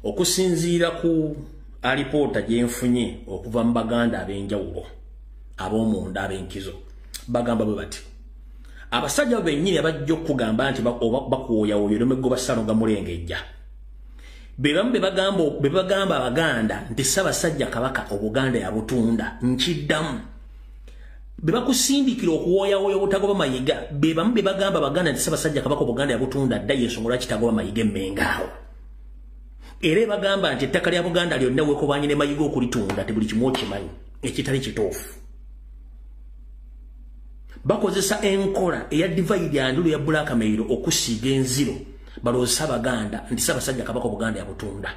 Okusinziira ku alipoota gye nfunye okuva mu Baganda ab'enjawulo ab'omunda ab'enkizo, bagamba bwe bati abasajja bennyini abajja okugamba nti bakuwooyawooya oleme kugoba Ssaalongo Mulengejja be bamu be bagamba Abaganda nti Ssaabasajja Kabaka Obuganda yabutunda. Nkiddamu, be bakusindikira okuwooyawooya obutagoba Mayiga be bamu be bagamba Abaganda nti Ssaabasajja Kabaka Obuganda yabutunda dda, y'ensonga lwaki tagoba Mayiga e Mmengo awo. Era bagamba nti ettaka lya Buganda lyonna weekobanye ne Mayiga okulitunda ti buli kimu okimanyi ekitali kituufu. Bakozesa enkola eya divide and rule ya blackmail okusiiga enziro balowooza Abaganda nti Ssaabasajja Kabaka Obuganda yabutunda.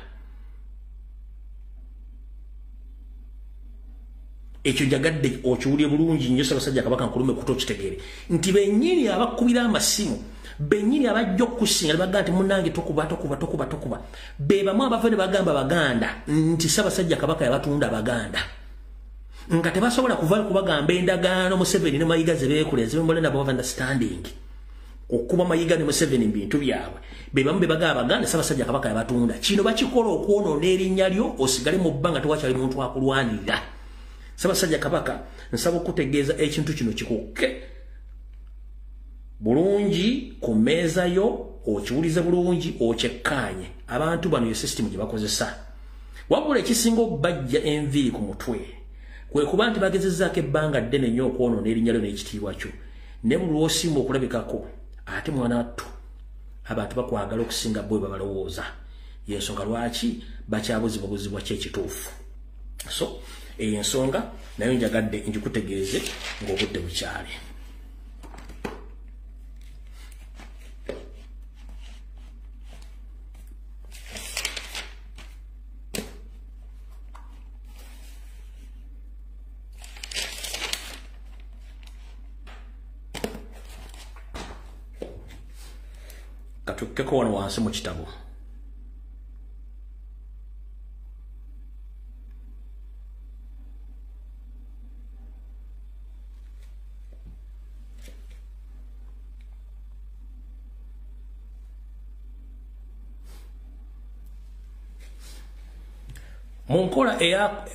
Ekyo njagadde okiwulire bulungi nnyo Ssaabasajja Kabaka nkulume kuto okitegeere nti bennyini abakubira amasimu, bennyini abajja okusinga ne bagamba nti munnange tokuba tokuba tokuba tokuba, be bamu abava ne bagamba Abaganda nti Ssaabasajja Kabaka yabatunda Abaganda nga tebasobola kuva kubagamba endagaano Museveni ne Mayiga ze beekola ez'embolena baba understanding okuba Mayiga ne Museveni mu bintu byabwe. Be bamu be bagamba Abaganda Ssaabasajja Kabaka yabatunda. Kino bakikola okwonoona erinnya lyo osigale mu bbanga tewakyali muntu akulwanirira. Ssaabasajja Kabaka nsaba okutegeeza ekintu kino kikukke bulungi ku mmeeza yo, okiwulize bulungi okyekkaanye. Abantu bano ye system gye bakozesa. Wabula ekisinga obbajja enviiri ku mutwe kwe kuba nti bagezezzaako ebbanga ddene nnyo okwonoona erinnya lyo n'ekitiibwa kyo, ne buli lw'osimba okulabikako ate mwana wattu abantu bakwagala okusinga bo bwe babalowooza. Y'ensonga lwaki bakyabuzibwabuzibwa ki ekituufu. So eyo ensonga nayo njagadde njikutegeeze ng'obudde bukyali. Katukkeko wano wansi mu kitabo.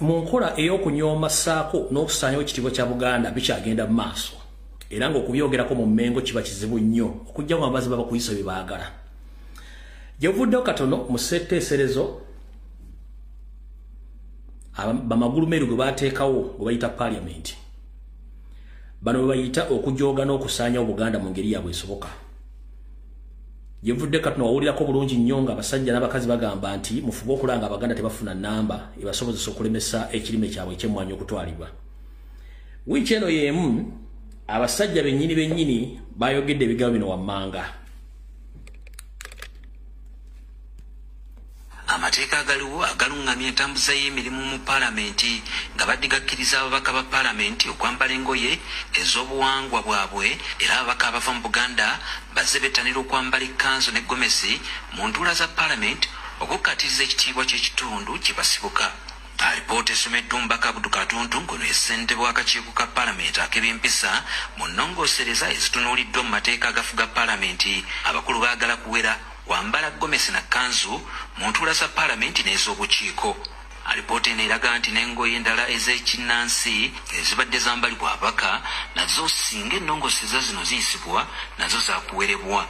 Mu nkola ey'okunyooma ssaako n'okusaanyawo ekitiibwa kya Buganda bikyagenda mu maaso, era ng'okubyogerako mu Mmengo kiba kizibu nnyo okugyamu abazi babakuyisa bye baagala. Gye buvuddeyo katono mu ssetteeserezo bamagulumeeru gwe baateekawo gwe bayita Paalamenti, bano bwe bayita okujooga n'okusaanyawo Buganda mu ngeri yaabwe esoboka. Gye buvudde katono wawulirako bulungi nnyo ng'abasajja n'abakazi bagamba nti mufube okulanga Abaganda tebafuna nnamba ebasobozesa okulemesa ekirime kyabwe eky'emmwanyi okutwalibwa. Wiiki eno y'emu abasajja bennyini bennyini bayogedde ebigambo bino wammanga. Amateeka agaliwo agalungamya entambuza y'emirimu mu paalamenti nga badde gakkiriza ababaka ba paalamenti okwambala engoye ez'obuwangwa bwabwe, era ababaka abava mu Buganda bazze bettanira okwambala ekkanzu ne gomesi mu ntuula za paalamenti okukkaatiriza ekitiibwa ky'ekitundu kye basibuka. Alipoota esomeddwa omubaka Abdu Katuntu ng'ono ye ssentebe w'akakiiko ka paalamenti ak'ebyempisa mu nnongoosereza ezitunuuliddwa mu mateeka agafuga paalamenti. Abakulu baagala kuwera kwambala gomesi na kkanzu mu ntuula za paalamenti n'ez'obukiiko. Alipoota eno eraga nti n'engoye endala ez'ekinnansi ezibadde zambalibwa ababaka nazo singa ennongoosereza zino ziyisibwa nazo zaakuwerebwa.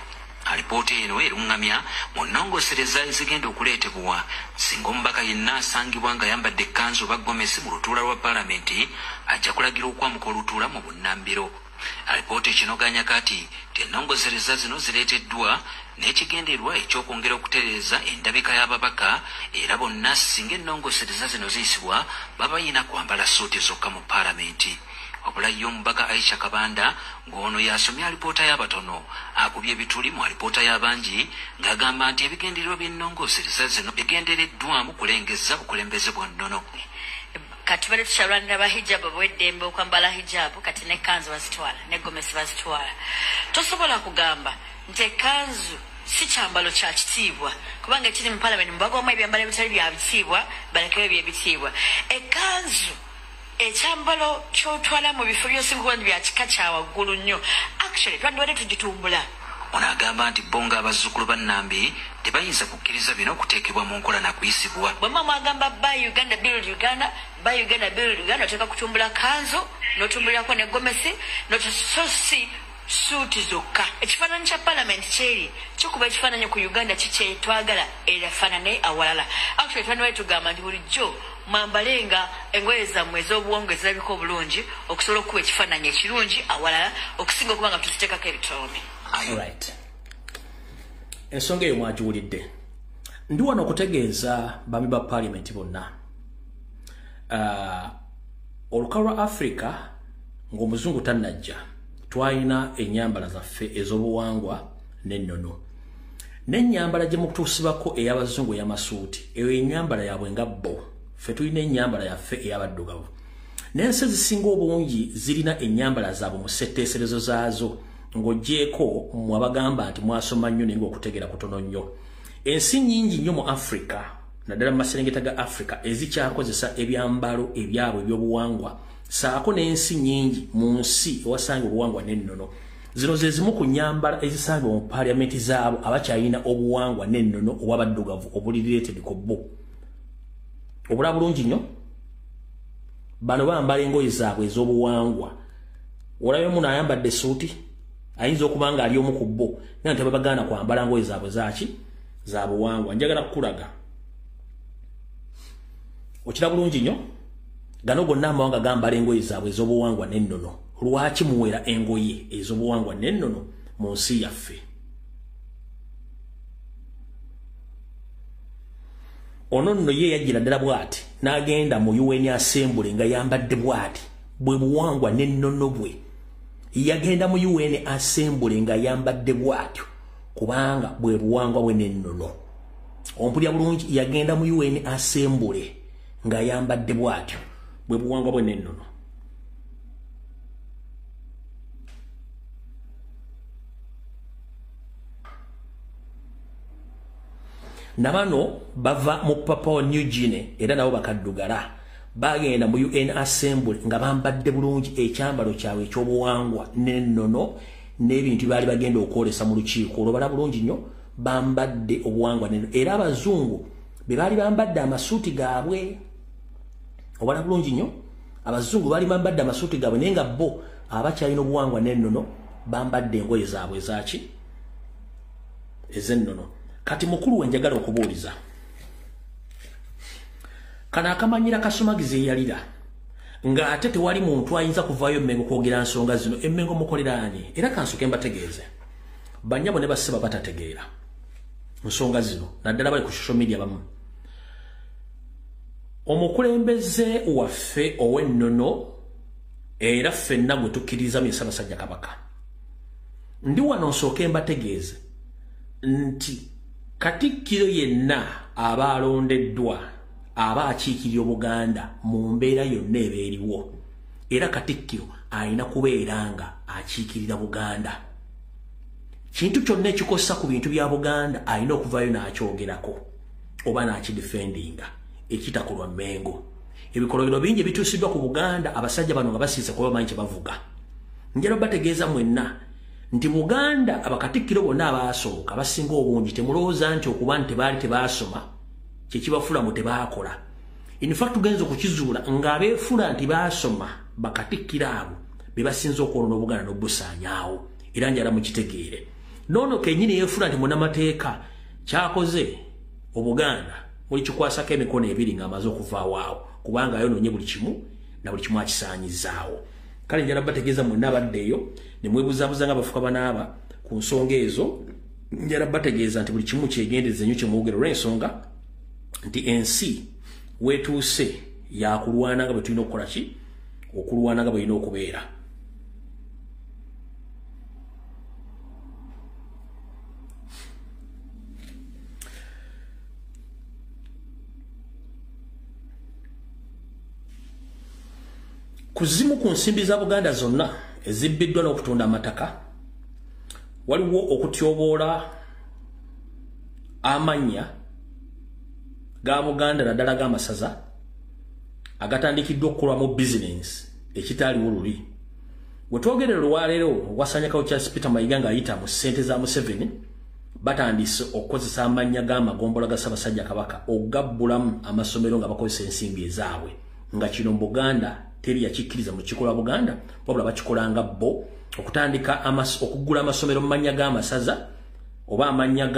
Alipoota eno erungamya mu nnongoosereza ezigenda okuleetebwa singa omubaka yenna asangibwa ng'ayambadde ekkanzu oba gomesi mu lutuula lwa paalamenti ajja kulagira okwamuka olutuula mu bunnambiro. Alipoota ekinoganya kati nti ennongoosereza zino zireeteddwa n'ekigendererwa eky'okwongera okutereeza endabika y'ababaka, era bonna singa ennongoosereza zino ziyisibwa baba balina kwambala suuti zokka mu paalamenti. Wabula ye omubaka Aisha Kabanda ng'ono y'asomye alipoota y'abatono akubye ebituli mu alipoota y'abangi ng'agamba nti ebigendererwa by'ennongoosereza zino bigendereddwamu kulengezza bukulembeze bwa nnono. Kati bali tukyalwanira ba hijabu ab'eddembe okwambala hijabu, kati n'ekkanzu bazitwala ne gomesi bazitwala. Tosobola kugamba nti ekkanzu si kyambalo kya kitiibwa kubanga ekiri mu paalamenti mubagwamu ebyambalo ebitali bya bitiibwa balekeyo ebyebitiibwa. Ekkanzu ekyambalo ky'otwala mu bifo by'osinga okuba nti bya kika kya waggulu nnyo, actually twandibadde tugitumbula. Ono agamba nti bo ng'abazzukulu ba Nnambi tebayinza kukkiriza bino okuteekebwa mu nkola na kuyisibwa. Bwe muba mwagamba buy Uganda build Uganda, buy Uganda build Uganda, oteeka kutumbula kanzu n'otumbulirako ne gomesi so si suuti zokka. Ekifaananyi kya paalamenti kyeri kikuba ekifaananyi ku Uganda kikyetwagala erafaanane awalala. Actually twandibadde tugamba nti bulijjo mwambalenga engoye zammwe ez'obuwangwa ezirabika obulungi okusobola okukuba ekifaananyi ekirungi awalala okusinga okuba nga tuziteekako ebitoomi. Right. Ensonga eyo mwagiwulidde. Ndi wano okutegeeza bami ba paalamenti bonna. Olukalu lwa Africa ng'omuzungu tannajja twalina ennyambala zaffe ez'obuwangwa n'ennono. N'ennyambala gye mutuusibako ey'abazungu ey'amasuuti, eyo ennyambala yaabwe nga bo. Ffe tulina ennyambala yaffe ey'abaddugavu. N'ensi ezisinga obungi zirina ennyambala zaabwe mu ssetteeserezo zaazo ng'oggyeeko mmwe abagamba nti mwasoma nnyo naye ng'okutegeera kutono nnyo. Ensi nnyingi nnyo mu Africa, naddala mu maserengeta ga Africa, ezikyakozesa ebyambalo ebyabwe eby'obuwangwa, ssaako n'ensi nnyingi mu nsi ewasanga obuwangwa n'ennono. Zino ze zimu ku nnyambala ezisangibwa mu paalamenti zaabo abakyalina obuwangwa n'ennono obw'abaddugavu obuli related ku bo. Obulaba bulungi nnyo, bano bambala engoye zaabwe ez'obuwangwa. Olabye muno ayambadde essuuti ayinza okuba nga ali omu ku bo, naye nti tebabagaana kwambala ngoye zaabwe zaaki za buwangwa. Njagala kukulaga. Okira bulungi nnyo, gano gonna amawanga gambala engoye zaabwe ez'obuwangwa n'ennono. Lwaki muwera engoye ez'obuwangwa n'ennono mu nsi yaffe? Ono nno ye yajjira ddala bw'ati n'agenda mu UN Assembly nga yambadde bw'ati, bwe buwangwa n'ennono bwe. Yagenda mu UN Assembly nga yambadde bw'atyo kubanga bwe buwangwa bwe n'ennono. Ompulira bulungi, yagenda mu UN Assembly nga yambadde bw'atyo bwe buwangwa bwe n'ennono. Nabano bava mu Papua New Guinea era nabo bakaddugala. Bagenda mu UN Assembly nga bambadde bulungi ekyambalo kyabwe ekyobuwangwa n'ennono n'ebintu baali bagenda okwolesa mu lukiiko olwo. Bala bulungi nnyo, bambadde obuwangwa n'ennono, era abazungu be baali bambadde amasuuti gaabwe. Obala bulungi nnyo, abazungu baali bambadde amasuuti gaabwe, naye nga bo abakyalina obuwangwa n'ennono bambadde engoye zaabwe ezaki, ez'ennono. Kati mukulu we njagala okubuuliza, kano akamanyira kasumagizi eyalira ng'ate tewali muntu ayinza kuvaayo Mmengo kwogera nsonga zino. Emmengo mukolera ani? Era kansooke mbategeeze, bannyabo ne bassebo batategeera nsonga zino, naddala bali ku social media bamu. Omukulembeze waffe ow'ennono era ffenna gwe tukkiriza mu Ssaabasajja Kabaka, ndi wano nsooke mbategeeze nti Katikkiro yenna aba alondeddwa aba akiikirira Obuganda mu mbeera yonna eba eriwo, era Katikkiro alina kubeera nga akiikirira Buganda. Kintu kyonna ekikosa ku bintu bya Buganda alina okuvaayo n'akyogerako oba n'akidifendinga, ekitakolwa Mmengo. Ebikolobero bingi ebituusiddwa ku Buganda abasajja bano nga basiise kuba bamanyi kye bavuga. Njagala bategeeza mwenna nti Buganda abakatikkiro bonna abaasooka basinga obungi temulowooza nti okuba nti baali tebaasoma kyekibafuula mu tebaakola. In fact tugenze okukizuula ng'abeefuula nti baasoma bakatikkiro abo be basinze okwonoona Obuganda n'obusaanyaawo, era njagala mukitegeere. Noono kennyini yeefuula nti munnamateeka kyakoze Obuganda mulikikwasako emikono ebiri ng'amaze okuvaawo awo, kubanga ayonoonye buli kimu na buli kimu akisaanyizaawo. Kale njagala bategeeza mwenna abaddeeyo ne mwebuzaabuza nga bafuka banaaba ku nsonga ezo. Njagala bategeeza nti buli kimu kyegendereze nnyo kye mwogera, olw'ensonga nti ensi weetuuse yakulwana nga bwe tulina okukola ki, okulwana nga bwe tulina okubeera. Kuzimu ku nsimbi za Buganda zonna ezibbiddwa n'okutunda amataka, waliwo okutyoboola amannya ga Buganda naddala g'amasaza agatandikiddwa okukolwamu bizinensi ekitaaliwo luli. We twogerera olwaleero owasanyakawo Charles Peter Mayiga ng'ayita mu ssente za Museveni, batandise okukozesa amannya g'amagombolola ga Ssaabasajja Kabaka okugabbulamu amasomero nga bakozesa ensimbi ezaabwe, nga kino mu Buganda teri yakikkiriza mu lukiiko lwa Buganda, wabula bakikolanga bo okutandika okugula amasomero mu mannya g'amasaza oba amannya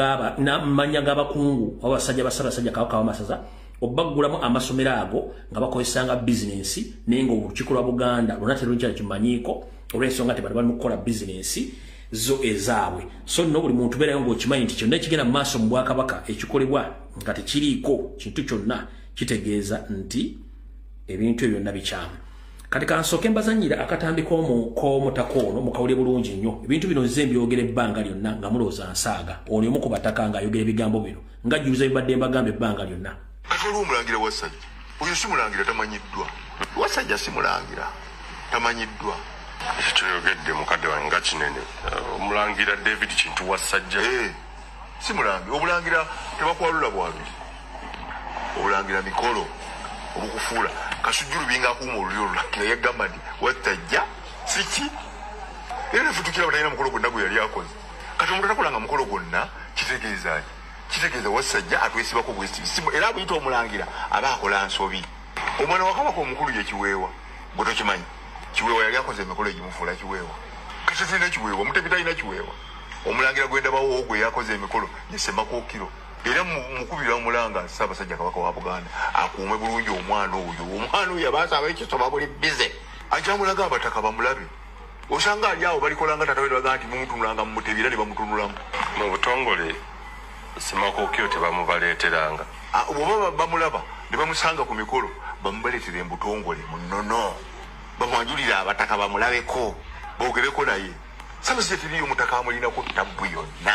g'abakungu oba abasajja ba Ssaabasajja Kabaka w'amasaza, obaggulamu amasomero ago nga bakozesanga bizinensi, naye ng'olukiiko lwa Buganda lwonna terukyali kimanyiiko olw'ensonga nti bano bali mu kukola bizinensi zo ezaabwe. So nno buli muntu beerayo ng'okimanyi nti kyonna ekigenda mu maaso mu bwakabaka ekikolebwa nga tekiriiko kintu kyonna kitegeeza nti ebintu ebyo byonna bikyamu. Kati kansooke mbazannyira akatambi k'omutaka ono mukawulire bulungi nnyo. Ebintu bino nze mbyogera ebbanga lyonna nga mulowooza nsaaga. Ono omu ku bataka ng'ayogera ebigambo bino nga jjuliza bibadde mbagamba ebbanga lyonna. Kati waliwo omulangira Wassajja. Oyo si mulangira, tamanyiddwa. Wassajja si mulangira, tamanyiddwa. Ekyo kyoyogedde mukadde wange nga kinene. Omulangira David Kintu Wassajja. Si mulangira. Obulangira tebakwalula bwaluzi. Obulangira mikolo obukufuula. Kasujju Lubinga akuuma olulyo olulangira yagamba nti Wassajja siki? Era naffe tukiraba talina mukolo gwonna gwe yali akoze. Kati omuntu atakolanga mukolo gwonna kitegeeza ki? Kitegeeza Wassajja atwesibako bwesibi. Era abuyita omulangira aba akola nsobi. Omwana wa Kabaka omukulu ye Kiweewa, gwe tokimanyi. Kiweewa yali akoze emikolo egimufuula Kiweewa. Kati tulina Kiweewa, Mutebi talina Kiweewa. Omulangira gwe ndabawo ogwo yakoze emikolo ye Ssemakookiro. Era mukubira omulanga Ssaabasajja Kabaka wa Buganda akuume bulungi omwana oyo. Omwana oyo abaasa ab'ekiso buli bize. Ajja mulaga abataka bamulabe. Osanga ali awo balikolanga tata we baga nti mumutunulanga mu Mutebi era ne bamutunulamu. Mu butongole Ssemakookiro tebamubaleeteranga. Bw'oba bamulaba ne bamusanga ku mikolo bamubaleetera embutongole mu nnono. Bamwanjulira abataka bamulabeko boogereko naye. Ssaabasajja teriiyo omutaka amulinako ttabbu yonna.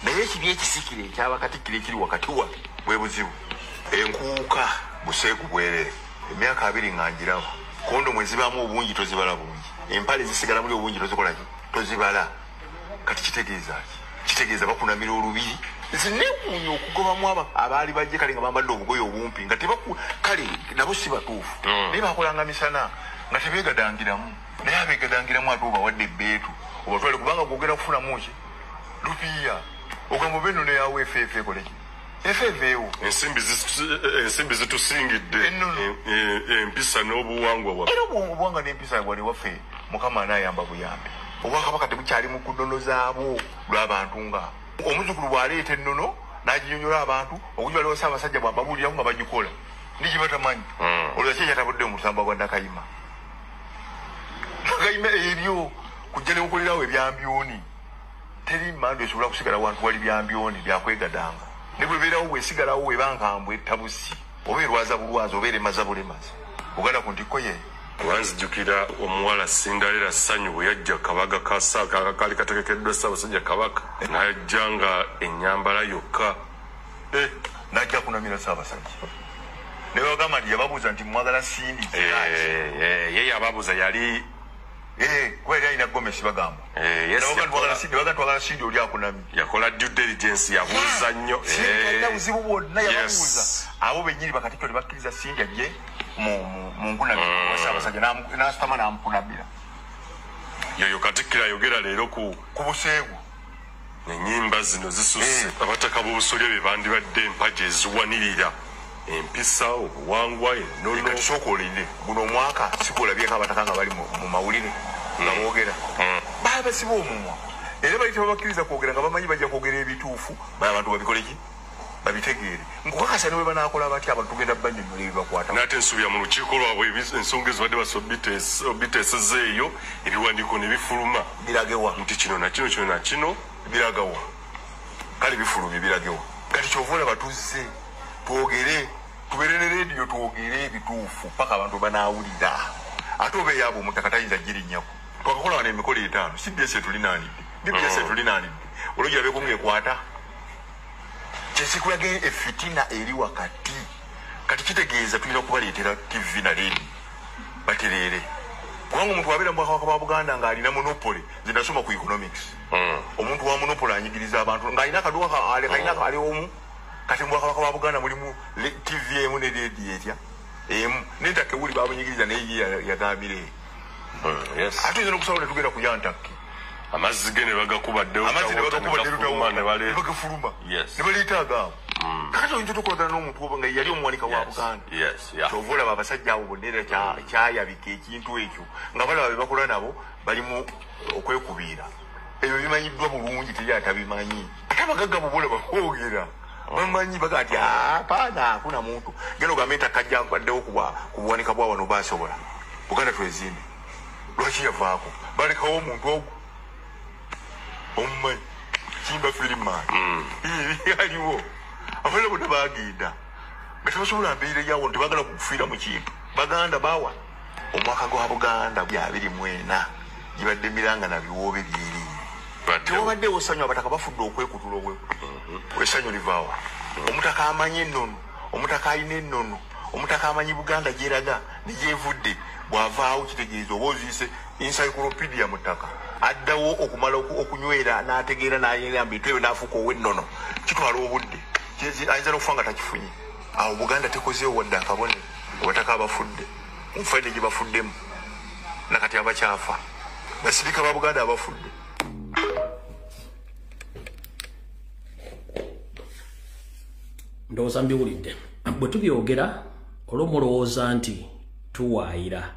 Naye ekibi ekisikire ekyabakatikkiro ekiri wakati waffe bwe buzibu. Enkuuka buseegu bwereere. Emyaka 20 nga ngiraba. Kondomu ezibaamu obungi tozibala bulungi. Empale zisigala muli obungi tozikola ki? Tozibala. Kati kitegeeza ki? Kitegeeza bakunamira olubiri. Nze okugobamu abaali bajje kale nga bambadde obugoye obumpi nga tebaku kale nabo si batuufu, naye bakolanga misana nga tebeegadangiramu, naye abeegadangiramu ate obawadde ebbeetu obatwale, kubanga gwogera kufunamu ki lupiiya ogamba oba ennono yawo efeefe ekoleki efeeveewo. Ensimbi zitusingidde empisa n'obuwangwa bwaffe. Era obuwangwa n'empisa bwali waffe Mukama anaayamba buyambi. Obwakabaka tebukyali mu kunono zaabwo lw'abantu nga omuzukulu bw'aleeta ennono n'aginyonyola abantu okujja Ssaabasajja bw'ababuuliraku nga bagikola ndi kye batamanyi. Olwo ki ekyatabudde mu musamba gwa Nakayima? Nakayima ebyo kujja ne bukolerawo ebyambyoni. Teri mmandu esobola kusigala wantu wali byambyoni byakwegadanga. Ne bwebeerawo bwesigalawo weba nkambwe ettabusi oba erwaza bulwaza oba eremaza bulemazi. Buganda ku ntikko ye. Wanzijukira omuwala Cinderella Ssanyu bwe yajja kabaga ka kaali kategekeddwa Ssaabasajja Kabaka, n'ajja nga ennyambala yokka. N'ajja kunamira Ssaabasajja. Ne bagamba nti yababuuza nti mwagala Cindy. Ye yababuuza yali kuba yali alina gomesi bagamba. Nebaga twagala Cindy oli akunamye. Yakola due diligence, yabuuza nnyo. Cindy talina buzibu bwonna, yababuuza. Abo bennyini bakatikkiro ne bakkiriza Cindy ajje mu nkunamiro wa Ssaabasajja n'asitama n'amukunamira. Yoyo katikkiro ayogera leero ku buseegu. Ennyimba zino zisusse. Abataka b'obusolya be bandibadde empagi eziwanirira empisa, obuwangwa, ennono. Kati sooka olinde guno omwaka sigulabyeko abataka nga bali mu mawulire nga boogera. Baba basiba omumwa era bali tebabakkiriza kwogera nga bamanyi bajja kwogera ebituufu, bala abantu babikole ki babitegeere. Nkukakasa ne bwe banaakola batya abantu tugenda bannyonnyola ebibakwata. N'ate nsuubira mu lukiiko lwabwe ensonga ezo badde obiteesezza eyo ebiwandiiko ne bifuluma. Biragewa nti kino na kino, kino na kino biragawa. Kale bifulumye biragewa. Kati kyova olaba tuzze twogere, tubeere ne leediyo twogere ebituufu paka abantu banaawulira. Ate oba eyaabwe omutaka tayinza girinnyako. Twakakola wano emikolo 5, CBS etulinaanidde, DBS etulinaanidde, olwogirabeko ng'ekwata. Kyesikulaga efitina eri wakati. Kati kitegeeza tulina okubaleetera TV na leediyo batereere. Kubanga omuntu abeera mu Bwakabaka bwa Buganda ng'alina monopoly, nze nasoma ku economics. Omuntu wa monopoly anyigiriza abantu ng'alina akaduuka kalina ali omu. Kati mu Bwakabaka bwa Buganda mulimu TV emu ne leediyo etya emu. N'entaka ewuli bamunyigiriza naye ye yagambire. Ate oyinza n'okusalawo ne tugenda ku ya Ntakke. Amazzi ge ne bagakuba ne bagafuluma ne baleeta agaabo. Kakati oyinza otokolagana n'omuntu oba nga yali omuwanika wa Buganda. Kyova olaba abasajja abo bonna era kyayabika ekintu ekyo nga balaba be bakola nabo balimu okwekubiira. Ebyo bimanyiddwa bulungi, teri atabimanyi. Ate abagagga bo bolaba boogera bamanyi baga nti apaana hakuna muntu. Genda ogambe ettaka ajja addewo ku buwanika bwa wano basobola. Buganda twezimbe. Lwaki yavaako? Balekawo omuntu ogwo omumanyi Kimba Firimani aliwo. Abalala bonna baagenda nga tebasobola mbeera yawo, tebagala kufiira mu kintu. Baganda bawa omwaka gwa Buganda 24 gibadde miranga na biwoobe byeri. Tewabaddewo ssanyu, abataka bafudde okwekutula obwekutula. Essanyu livaawa. Omutaka amanyi ennono, omutaka alina ennono, omutaka amanyi Buganda gyeraga ne gyevudde, bw'avaawo kitegeeza oba oziise encyclopedia mu ttaka. Addawo okumala okunywera n'ategeera n'ayera mu bintu ebyo n'afuuka ow'ennono. Kitwala obudde. Ayinza n'okufa nga takifunye. Awo Buganda tekozeewo wadde akabonero. Abataka abafudde nfadde gye bafuddemu nakati abakyafa. Basirika ba Buganda abafudde. Ndowooza mbiwulidde. Bwe tubyogera olw'omulowooza nti tuwaayira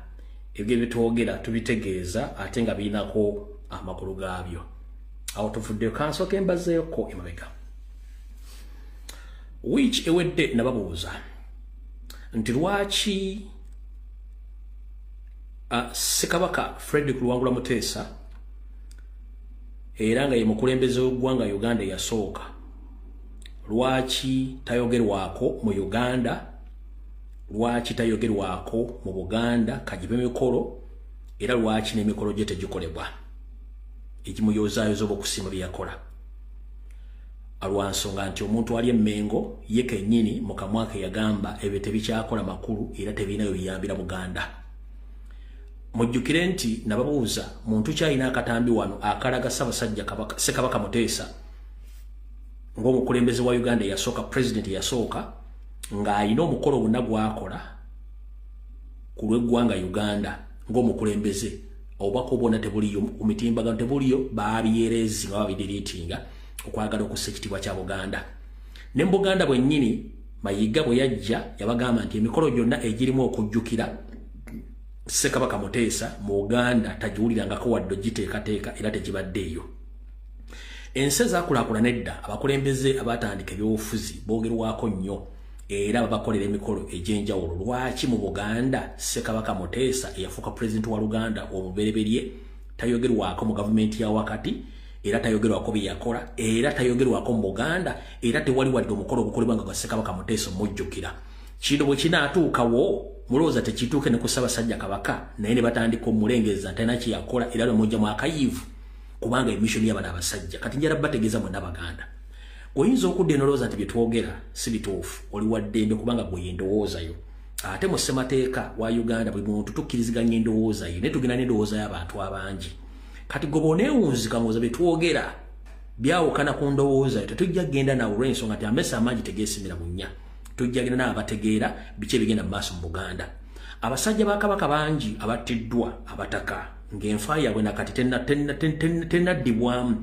ebyo byetwogera tubitegeeza ate nga birinako amakulu gaabyo. Awo tuvuddeyo, kansooke mbazeeyoko emabega. Wiiki ewedde nababuuza nti lwaki Ssekabaka Frederick Luwangula Muteesa era nga ye mukulembeze w'eggwanga Uganda eyasooka, lwaki tayogerwako mu Uganda, lwaki tayogerwako mu Buganda kagibe mikolo, era lwaki n'emikolo gye tegikolebwa egimuyozaayoza oba okusiima bye yakola. Alwansonga nti omuntu ali emmengo ye kennyini mu kamwa ke yagamba ebyo tebikyakola makulu era tebirinayo biyambira Buganda. Mujjukire nti nababuuza muntu kyalina akatambi wano akalaga Ssaabasajja Kabaka Ssekabaka Muteesa Ng'omukulembeze wa Uganda eyasooka, president eyasooka, ng'alina omukolo gwonna gwakola ku lw'eggwanga Uganda ng'omukulembeze, obubaka bwonna tebuliyo ku mitimbagano, tebuliyo, baabyereezi nga babidiriitinga okwagala okussa ekitiibwa kya Buganda. Ne mu Buganda bwennyini, Mayiga bwe yajja yabagamba nti emikolo gyonna egirimu okujjukira Ssekabaka Muteesa mu Uganda tagiwulirangako wadde ogiteekateeka era tegibaddeeyo. Ensi ezaakulaakulana edda, abakulembeze abatandika ebyobufuzi boogerwako nnyo era babakolera emikolo egy'enjawulo. Lwaki mu Buganda Ssekabaka Muteesa eyafuuka pulezidenti wa Luganda omubereberye tayogerwako mu gavumenti ya wakati, era tayogerwako bye yakola, era tayogerwako mu Buganda, era tewali wadde omukolo ogukolebwa nga gwa Ssekabaka Muteesa omujjukira? Kino bwe kinaatuukawo, mulowooza tekituuke ne ku Ssaabasajja Kabaka, naye ne batandika omulengeza nti talina kye yakola era ne mujjamu akayiivu, kubanga emishoni y'abano abasajja. Kati njala bategeeza mwenna Baganda, oyinza okudda enolowooza nti bye twogera si bituufu, oli wa ddembe kubanga gwe yendowoozayo. Ate mu ssemateeka wa Uganda buli muntu tukkiriziganya endowooza ye, naye tugenda n'endowooza y'abantu abangi. Kati gwe bw'oneewunzika ng'oza bye twogera byawukana ku ndowooza yo, tetujja kugenda naawe olw'ensonga nti amesa amangi tegeesimira bunnya. Tujja genda n'abategeera biki ebigenda mu maaso mu Buganda. Abasajja ba Kabaka bangi abattiddwa abataka ng'enfa yaabwe nakati tennaddibwamu.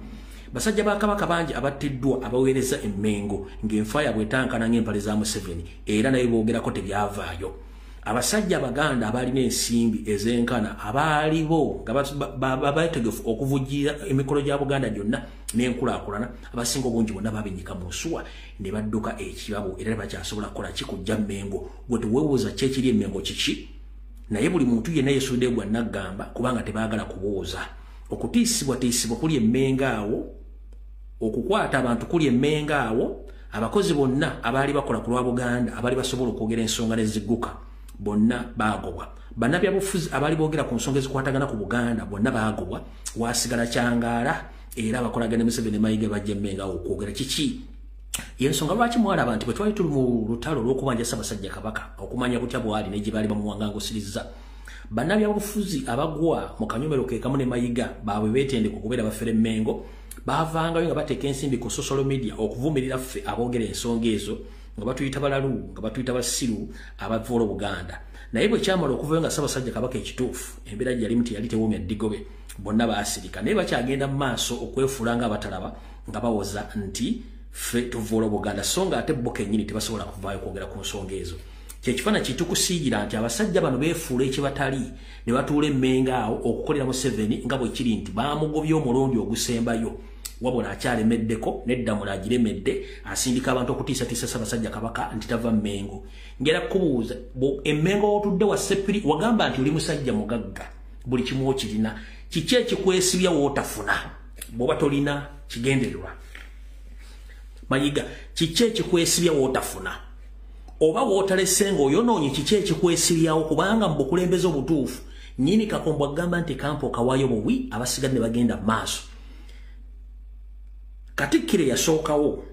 Basajja ba Kabaka bangi abattiddwa abaweereza emmengo ng'enfa yaabwe etankana ng'empale za Museveni, era naye boogerako tebyavaayo. Abasajja Abaganda abalina ensimbi ez'enkana abaalibo nga babeetegefu okuvujjirira emikolo gya Buganda gyonna n'enkulaakulana, abasinga obungi bonna babinyika mu nsuwa ne badduka ekibabo, era tebakyasobola kukola ki kujja Mmengo. Gwe teweebuuza ki ekiri emmengo kiki, naye buli muntu yenna yeesudde gwa naggamba kubanga tebaagala kubuuza. Okutiisibwatiisibwa kuli emmengo awo, okukwata abantu kuli emmengo awo, abakozi bonna abaali bakola ku lwa Buganda abaali basobola okwogera ensonga ne zigguka bonna baagobwa. Bannabyabufuzi abaali boogera ku nsonga ezikwatagana ku Buganda bonna baagobwa, waasigala kyangaala era abakolagana ne Museveni Mayiga bajja emmengo awo okwogera kiki. Yensonga lwaki mwalaba nti bwe twali tuli mu lutalo olw'okubanja Ssaabasajja Kabaka okumanya butya bw'ali ne gye baali bamuwangangusiriza, bannabyabufuzi abagwa mu kanyomero ke kamu ne Mayiga baabwe beetendeka okubeera bafere Mmengo, baavangayo nga bateeka ensimbi ku social media okuvumirira ffe aboogera ensonga ezo, nga batuyita balalu, nga batuyita basiru abavoola Obuganda. Naye bwe kyamala okuvayo nga Ssaabasajja Kabaka ekituufu embeera gye yalimu teyali tewoomya ddigobe, bonna baasirika. Naye bakyagenda mu maaso okwefuula nga abatalaba nga bawoza nti ffe tuvoola Obuganda, so nga ate bo kennyini tebasobola kuvaayo kwogera ku nsonga ezo. Kyekifaananyi kitukusiigira nti abasajja bano beefuula ekibatali ne batuula emmengo awo okukolera Museveni, nga bwe kiri nti baamugobye omulundi ogusembayo, wabula akyalemeddeko n'eddamula agiremedde, asindika abantu okutiisatiisa Ssaabasajja Kabaka nti tava Mmengo. Ngera kubuuza, emmengo w'otudde wa Ssepiri wagamba nti oli musajja mugagga, buli kimu okirina, kiki ekikwesibya w'otafuna bw'oba tolina kigendererwa? Mayiga, kiki ekikwesibya w'otafuna? Oba w'otalese ng'oyonoonye, kiki ekikwesibyawo? Kubanga mu bukulembeze obutuufu nnyini Kakombo agamba nti kampa okawaayo buwi, abasigadde ne bagenda mu maaso. Katikkiro yasookawo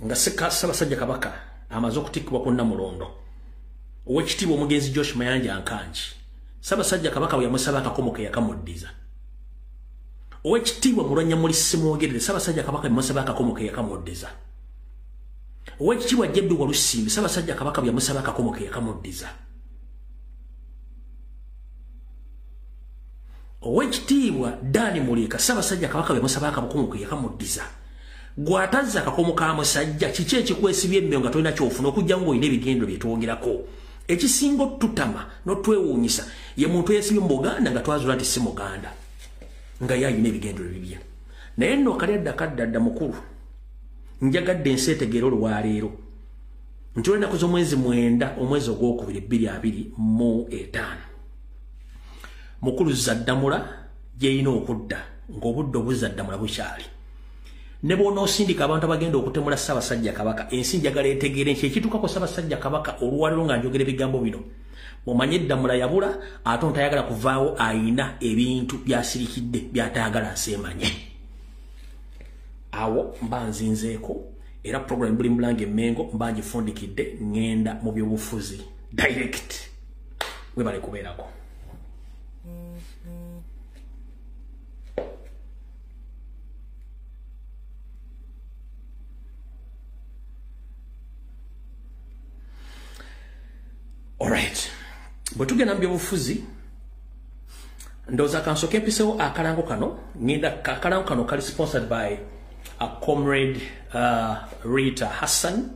nga Ssaabasajja Kabaka amaze okutikkibwa ku Nnamulondo, owekitiibwa omugenzi Josh Mayanja Nkangi, Ssaabasajja Kabaka bwe yamusaba akakomo ke yakamuddiza. Owekitiibwa Mulwanyammuli Ssemwogerere, Ssaabasajja Kabaka yamusaba akakomo ke yakamuddiza. Owekitiibwa Jebbi Walusimbi, Ssaabasajja Kabaka bwe yamusaba akakomo ke yakamuddiza. Owekitiibwa Dani Muliika, Ssaabasajja Kabaka bwe yamusaba akakomo ke yakamuddiza. Gw'atazza akakomo ka musajja, kiki ekikwesibya emmengo nga tolina ky'ofuna okujja ng'olina ebigendo bye twogerako? Ekisinga otutama n'otwewuunyisa ye muntu eyesibye mu Buganda nga twazuula nti si Muganda, nga ye alina ebigendo bibye. Naye nno kali adda kaddadda mukulu, njagadde ensi etegeere olwaleero nti olw'ennaku z'omwezi 9 omwezi ogwokubiri 2025, mukulu Zaddamula gy'erina okudda ng'obudde obuzaddamula bukyali. Ne bw'onoosindika abantu abagenda okutemula Ssaabasajja Kabaka, ensi njagala etegeere nti ekituukako Ssaabasajja Kabaka olwaleero nga njogera ebigambo bino, mumanye eddamula yabula, ate ontayagala kuvaawo ayina ebintu by'asirikidde by'atayagala nsi emanye. Awo mba nzinzeeko, era program buli mulange emmengo mba ngifundikidde, ŋŋenda mu byobufuzi direct. Webale kubeerako. Bwe tugenda mu byobufuzi, ndowooza kansooke mpisewo akalango kano. Ngenda akalango kano kali sponsored by a comrade Rita Hassan,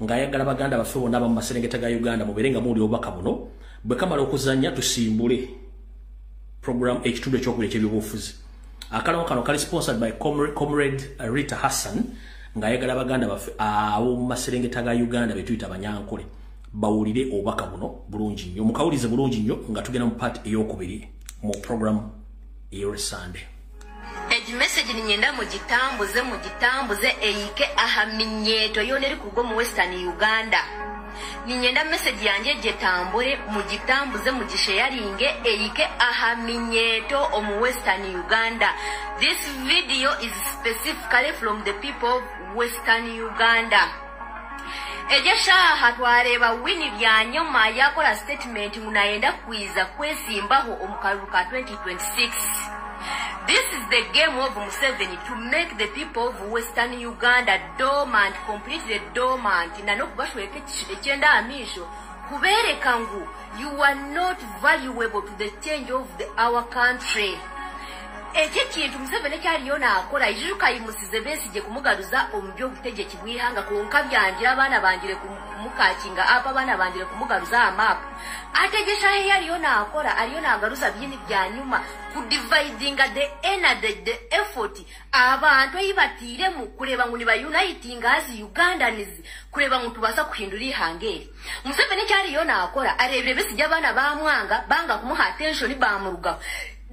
ng'ayagala baganda baffe bonna abamu maserengeta ga Uganda mubeere nga muwulira obubaka buno. Bwe kamala okuzannya tusimbule program ekitundu ekyokubiri eky'ebyobufuzi. Akalango kano kali sponsored by comrade Rita Hassan, ng'ayagala baganda baffe abo mu maserengeta ga Uganda be tuyita Abanyankole bawulire obubaka buno bulungi nnyo, mukawulize bulungi nnyo nga tugenda mu part eyokubiri mu program ey'Olwesande. Egi message ninyenda mugitambuze eyike aha minyeto yona eri kugwa mu Western Uganda. Ninyenda message yanje jetambure mugitambuze mugisharinge eyike aha minyeto omu Western Uganda. This video is specifically from the people of Western Uganda. Eje shaha twareba Winnie Byanyuma yakola statement munayenda kwiza kwesimbaho omukalulu ka 2026. This is the game of Museveni to make the people of Western Uganda dormant, completely dormant. Na nokubashweka ekyenda amisho kubereka ngu you are not valuable to the change of our country. Ekyo kintu Museveni kyaliyo naakola ijuka imusize Besigye kumugaruza omu by'obutegeki bw'ihanga konka byangira abaana bangire kumukakinga apa abaana bangire kumugaruza amapu. Ategesha yaliyo naakola aliyo naagaruza byini bya nyuma ku dividinga the energy the effort abantu eyibatiiremu kureba ngu nibayunitinga as Ugandans kureba ngu tubasa kuhindura ihanga eri. Museveni kyaliyo naakola arebire Besigye abaana bamwanga banga kumuha attention bamurugaho.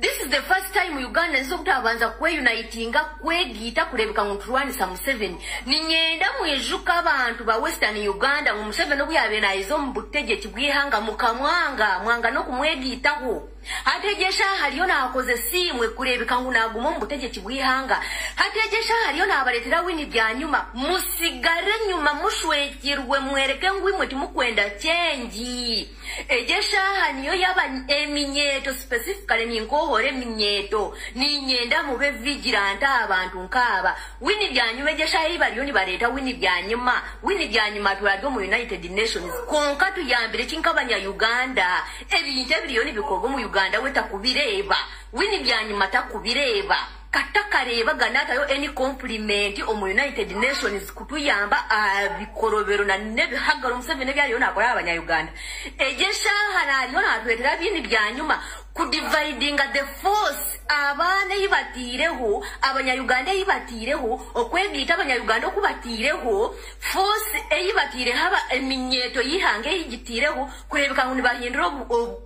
This is the first time Uganda nzokutabanza kweunitinga kwegita kurebeka ngu turwanisa Museveni. Ninyenda mwijuka abantu ba Western Uganda mu Museveni obuyabe nayizo mu butegeki bw'ihanga mukamwanga mwanga no kumwegitaho. Hategesha haliyo nakoze simwe kurebeka ngu naguma mu butegeki bw'ihanga. Hategesha haliyo nabaletera Winnie Byanyuma musigare nyuma mushwekirwe mwereke ngu imwe timukwenda change. Ejesha haniyo yaba eminyeto specifically ninkohore eminyeto ninyenda mube vigilant abantu nkaba Winnie Byanyuma. Ejesha ibaliyo nibareta Winnie Byanyuma. Winnie Byanyuma turaryo mu United Nations konka tuyambire kinkabanya Uganda ebintu ebiriyo nibikorwa mu Uganda we takubireba. Winnie Byanyuma takubireba katakareba ganatayo any compliment omu United Nations kutuyamba abikorobero na nebihagaro Museveni byaliyo nakora abanya Uganda. Ejesha hanaliyo natwetera bini byanyuma ku dividinga the force abaana ibatireho abanya Uganda ibatireho okwegita abanya Uganda okubatireho force eyibatire haba eminyeto yihange yigitireho kurebeka ngu nibahindura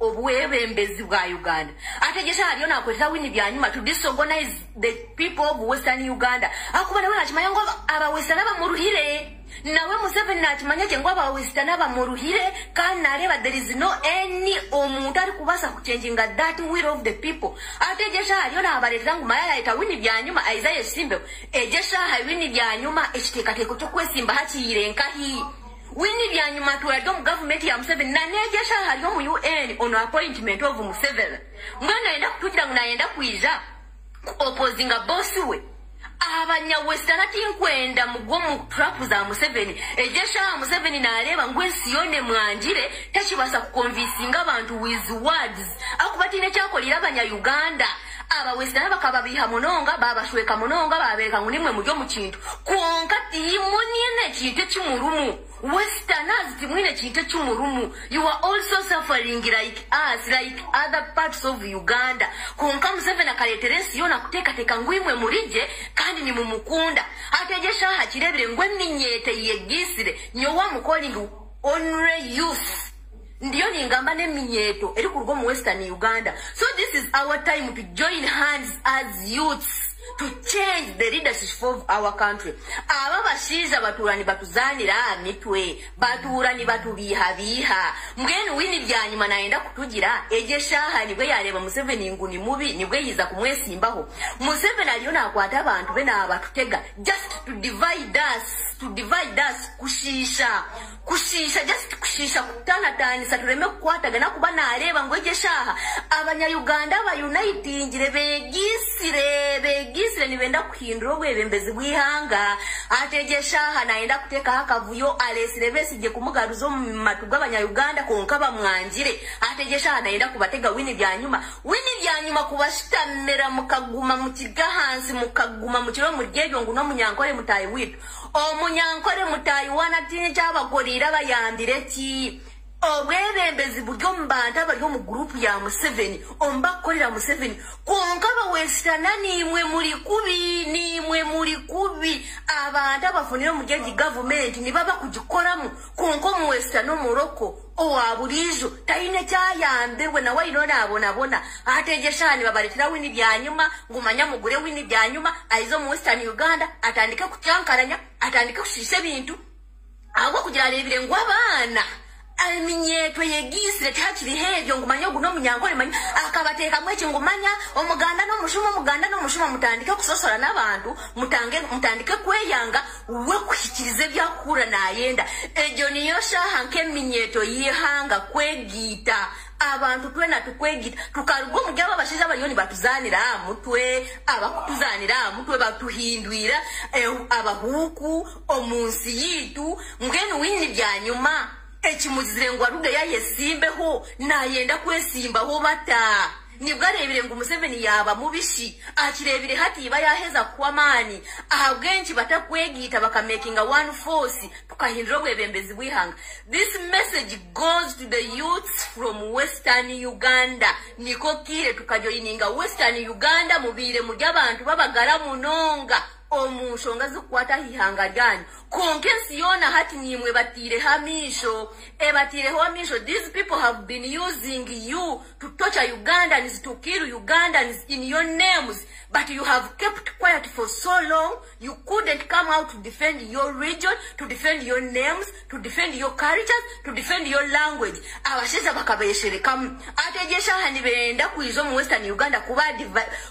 obwebembezi bwa Uganda. Ategesha haliyo nakwetera Winnie Byanyuma to disorganize the people of Western Uganda. Akuba nawe nakimanya ngo aba Western abamuruhire. Nawe Museveni nakimanya kye ngo aba Western abamuruhire kandi nareba there is no any omuntu ari kubasa kuchanginga that will of the people. Ategesha haliyo nabaletera ngu mayala eta Winnie Byanyuma Isaiah Simbe. Ejesha Winnie Byanyuma ekiteekateeko ky'okwesimba hakiyire nkahi. Winnie Byanyuma turaryo mu government ya Museveni na nejesha haliyo mu UN on appointment of Museveni. Mwana yenda kutugira ngu nayenda kwija opposinga boss we. Abanya Western tinkwenda mugwo mu trap za Museveni. Ejesha Museveni nareba ngwe siyone mwanjire takibasa kuconvincinga abantu with words. Akubatine cyakolira abanya Uganda. Aba Western bakababiha munonga babashweka munonga babereka ngu nimwe mujyo mu kintu. Konka timunine kintu kimurumu. Westerners timwine kintu kimurumu. You are also suffering like us, like other parts of Uganda. Konka Museveni akaletera ensi yona kuteekateeka ngu imwe murije kandi ni mumukunda. Ategesha hakirebire ngwe minyete yegisire nyowa mukolingi only youth. Ndiyo ningamba neminyeto eri kuruga mu Western Uganda. So this is our time to join hands as youths to change the leadership of our country. Aba bashiza baturani batuzanira mitwe, baturani batubiha biha. Mbwenu Winnie Byanyuma naenda kutugira ejesha nibwe yareba Museveni ngu ni mubi nibwe yiza kumwesimbaho. Museveni aliyo nakwata abantu be nabatutega just to divide us, to divide us kushisha. Kushisha just kushisha kutana tanisa tureme kukwatagana kuba nareba ngo ejesha abanya Uganda ba unitingire begisire Begisire nibenda kuhindura obwebembezi bw'ihanga. Ategeshaha naenda kuteekaho akavuyo alesire Besigye kumugaruza omu matu g'abanya-Uganda konka bamwangire. Ategeshaha naenda kubatega wini byanyuma. Wini byanyuma kubashitamira mukaguma mukiga hansi mukaguma mukiro muryebyo ngu n'omunyankore mutayi witu. Omunyankore mutayi wana tine kyabagorira bayambire ki? Obwebembezi buri omu bantu abari omu gurupu ya Museveni, omubakukorera Museveni, konka abawesitana nimwe muri kubi, nimwe muri kubi. Abantu abafunire omu egi gavumenti nibaba kugikoramu, konka omuwesitana omuroko owa burijo taine kyayambirwe nawe aine naabonabona. Ategeshaha nibabareetera wini byanyuma, ngu manya mugure wini byanyuma, aize omu Western Uganda atandike kukyankaranya, atandike kushiisha ebintu, ahabw'okugira areebire ngu abaana eminyeto yegisire takiri hebyo ngumanya ogu n'omunyankore manya akabateekamu eki ngumanya omuganda n'omushuma mutandike kusosola n'abantu mutandike kweyanga we kuhikiriza ebyakukura nayenda. Egyo niyo shaha nk'eminyeto y'ihanga kwegiita abantu twena tukwegita tukaruga omu abo abashaija bariyo nibatuzanira aha mutwe, abakutuzanira aha mutwe batuhindwira abahuuku omu nsi yiitu. Mbwenu wini byanyuma ekimuzire ngu aruge yayesimbeho nayenda kwesimbaho bata nibwo arebire ngu Museveni yaba mubishi akirebire hati iba yaheza kuwa amaani ahabwenki batakwegiita bakamakinga one force tukahindura obwebembezi bw'ihanga. This message goes to the youths from Western Uganda. Niko kire tukajoininga Western Uganda mubire muri abantu babagara munonga omu nshonga zikukwata ihanga ryanyu. Konka ensi yoona hati nimwe batiireho amiisho, ebatiireho amiisho. These people have been using you to torture Ugandans, to kill Ugandans in your names, but you have kept quiet for so long. You couldn't come out to defend your region, to defend your names, to defend your cultures, to defend your language. Abashaija bakabesherekamu. Ategeshaha nibenda kwiza omu Western Uganda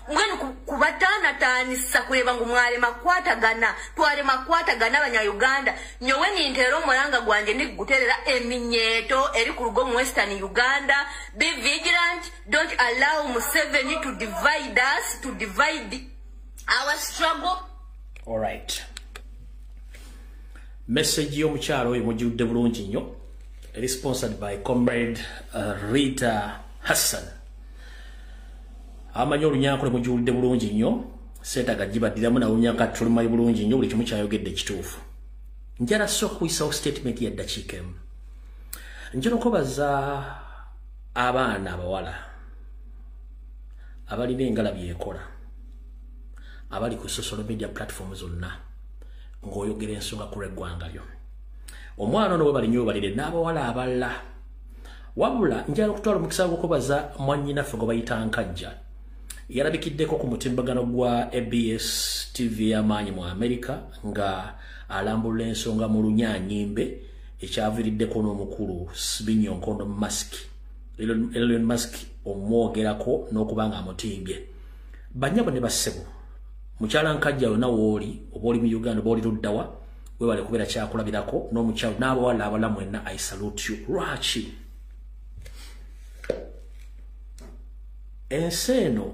mbwenu kubatanatanisa kureba ngu mwarema kwatagana, twarema kwatagana abanya-Uganda. Nyowe nintera omuranga gwanje niguterera eminyeto eri kuruga omu Western Uganda. Be vigilant, don't allow Museveni to divide us, to divide our struggle. All right. Message y'omukyalo oyo mugirudde bulungi nnyo. Eri sponsored by Comrade Rita Hassan. Amanyi olunyankole mugiwulidde bulungi nnyo. Seetaaga gibaddiramu nawunyanka tulumanyi bulungi nnyo buli kimu kyayogedde kituufu. Njala sooka kuyisawo statement ya ddakiika emu. Njala okwebaza abaana abawala abalina engalabi ekola abali ku social media platform zonna ng'oyogera ensonga ku lw'eggwanga lyo. Omwana ono webali nnyo webalire n'abawala abalala. Wabula njala okutwala omukisa gw'okwebaza mwannyinaffe gwe bayita Nkajja. Yalabikiddeko ku mutimbagano gwa ABS TV y'amaanyi mu Amerika nga alambulula ensonga mu Lunyanyimbe ekyaviiriddeko n'omukulu Sibinyo Nkondo Musk, Elon Musk omwogerako n'okuba nga amutimbye. Bannyabo ne bassebo, mukyala Nkajja yonna w'oli, oba oli mu Uganda oba oli luddawa, webale kubeera kyakulabirako n'omukyalo n'abawala abalala mwenna, I salute you. Lwaki? Ensi eno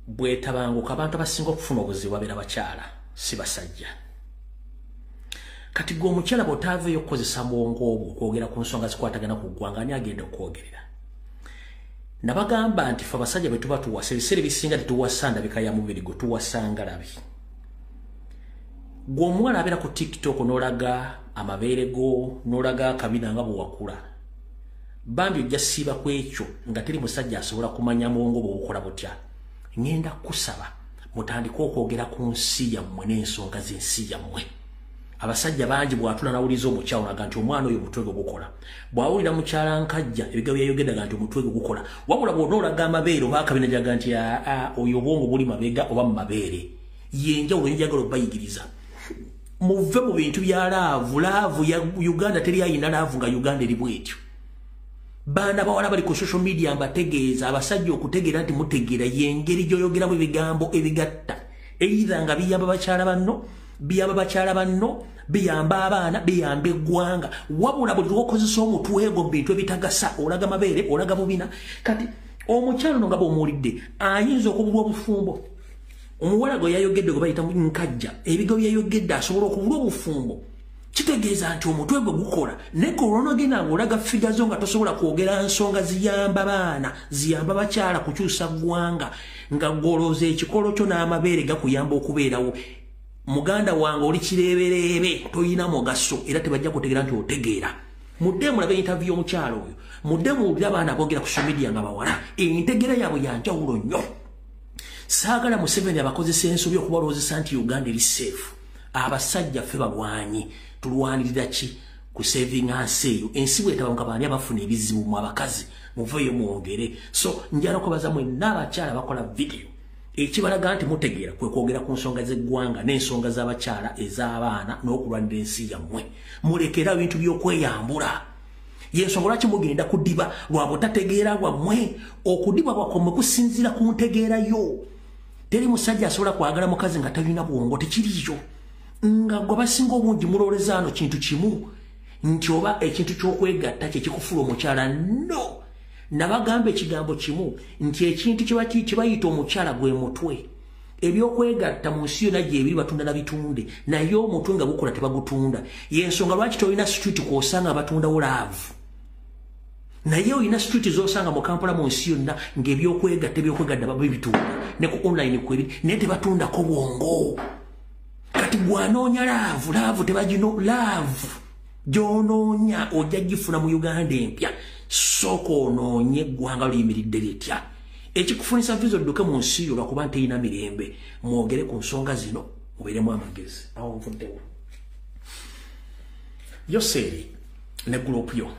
bwetabanguka abantu abasinga okufuna obuzibu babeera bakyala, si basajja. Kati gwe omukyala bw'otaaveeyo okukozesa bwongo obwo okwogera ku nsonga zikwatagana ku ggwanga, ani agenda okwogerera? Nabagamba nti ffe abasajja bwe tuba tuwasa, ebiseera ebisinga tetuwasa ndabika ya mubiri gwe, tuwasa ngalabi. Gwe omuwala abeera ku TikTok n'olaga amabeere go, n'olaga akabina nga bwe wakula. Bambi ojja siba ku ekyo nga teri musajja asobola kumanya bwongo bwe bukola butya. Ngenda kusaba mutandike okwogera ku nsi yammwe n'ensonga z'ensi yammwe. Abasajja bangi bw'atula n'awuliza omukyalo naga nti omwana oyo omutwe gwe gukola. Bw'awulira mukyala Nkajja ebigambo byayogeddaga nti omutwe gwe gukola. Wabula bw'onoolaga amabeere oba akabina gyaga nti oyo obwongo buli mabega oba mu mabeere. Ye enjawulo njagala obayigiriza. Muve mu bintu bya laavu. Laavu ya Uganda teri ayina laavu nga Uganda eri bw'etyo. Baana bawala bali ku social media mbategeeza abasajja okutegeera nti mutegeera y'engeri gy'oyogeramu ebigambo ebigatta. Either nga biyamba bakyala banno, biyamba bakyala banno, biyamba abaana, biyamba eggwanga. Wabula buli lw'okozesa omutwe gwo mu bintu ebitagasa, olaga mabeere, olaga bubina. Kati omukyalo ono nga bw'omuwulidde ayinza okubulwa obufumbo. Omuwala gwe yayogedde gwe bayita Nkajja, ebigo byayogedde asobola okubula obufumbo. Kitegeeza nti omutwe gwe gukola, naye olw'onogenda ng'olaga figure zo nga tosobola kwogera nsonga ziyamba baana, ziyamba bakyala kukyusa ggwanga, nga gw'olowooza ekikolo kyo n'amabeere gakuyamba okubeerawo. Muganda wange oli kireebereebe, toyina mugaso era tebajja kutegeera nti otegeera. Mudde mulabe interview y'omukyala oyo, mudde muwulire abaana aboogera ku social media nga bawala, entegeera yaabwe ya njawulo nnyo. Saagala Museveni abakozesa ensobi okubalowoozesa nti Uganda eri safe. Abasajja ffe balwanyi, tulwanirira ki ku savinga nsi eyo? Ensi bwetabanguka baani abafuna ebizibu? Mu abakazi muveeyo mwongere. So njala okubaza mwenna abakyala bakola video, ekibalaga nti mutegeera kwe kwogera ku nsonga z'eggwanga n'ensonga z'abakyala, ez'abaana n'okulwanira ensi yammwe. Mulekera ebintu by'okweyambula. Yensonga lwaki mugenda kudiba lwa butategeera bwammwe. Okudiba bwammwe kusinziira ku ntegeera yo. Teri musajja asobola kwagala mukazi nga talina bwongo, tekiriyo. Nga gwe basinga obungi mulowooleza ano kintu kimu nti oba ekintu ky'okwegatta kye kikufuula omukyala. No, nabagamba ekigambo kimu nti ekintu kye bayita omukyala gwe mutwe. Ebyokwegatta mu nsi yonna gyebiri, batunda na bitunde, naye omutwe nga gukola tebagutunda. Yensonga lwaki tolina street kw'osanga abatundawo love, naye olina street z'osanga mu Kampala, mu nsi yonna, ng'ebyokwegatta ebyokwegatta babitunda ne ku online kwebiri, naye tebatundako bwongo. Kati gwanoonya love, love tebagino. Love gy'onoonya ojja gifuna mu Uganda empya. Sooka onoonye eggwanga liyimiridde litya, ekikufunisa visa odduke mu nsi yo lwakuba nti mirembe. Mwogere ku nsonga zino, mubeeremu amagezi. Awo nvuddewo. Yoseeri ne group yo,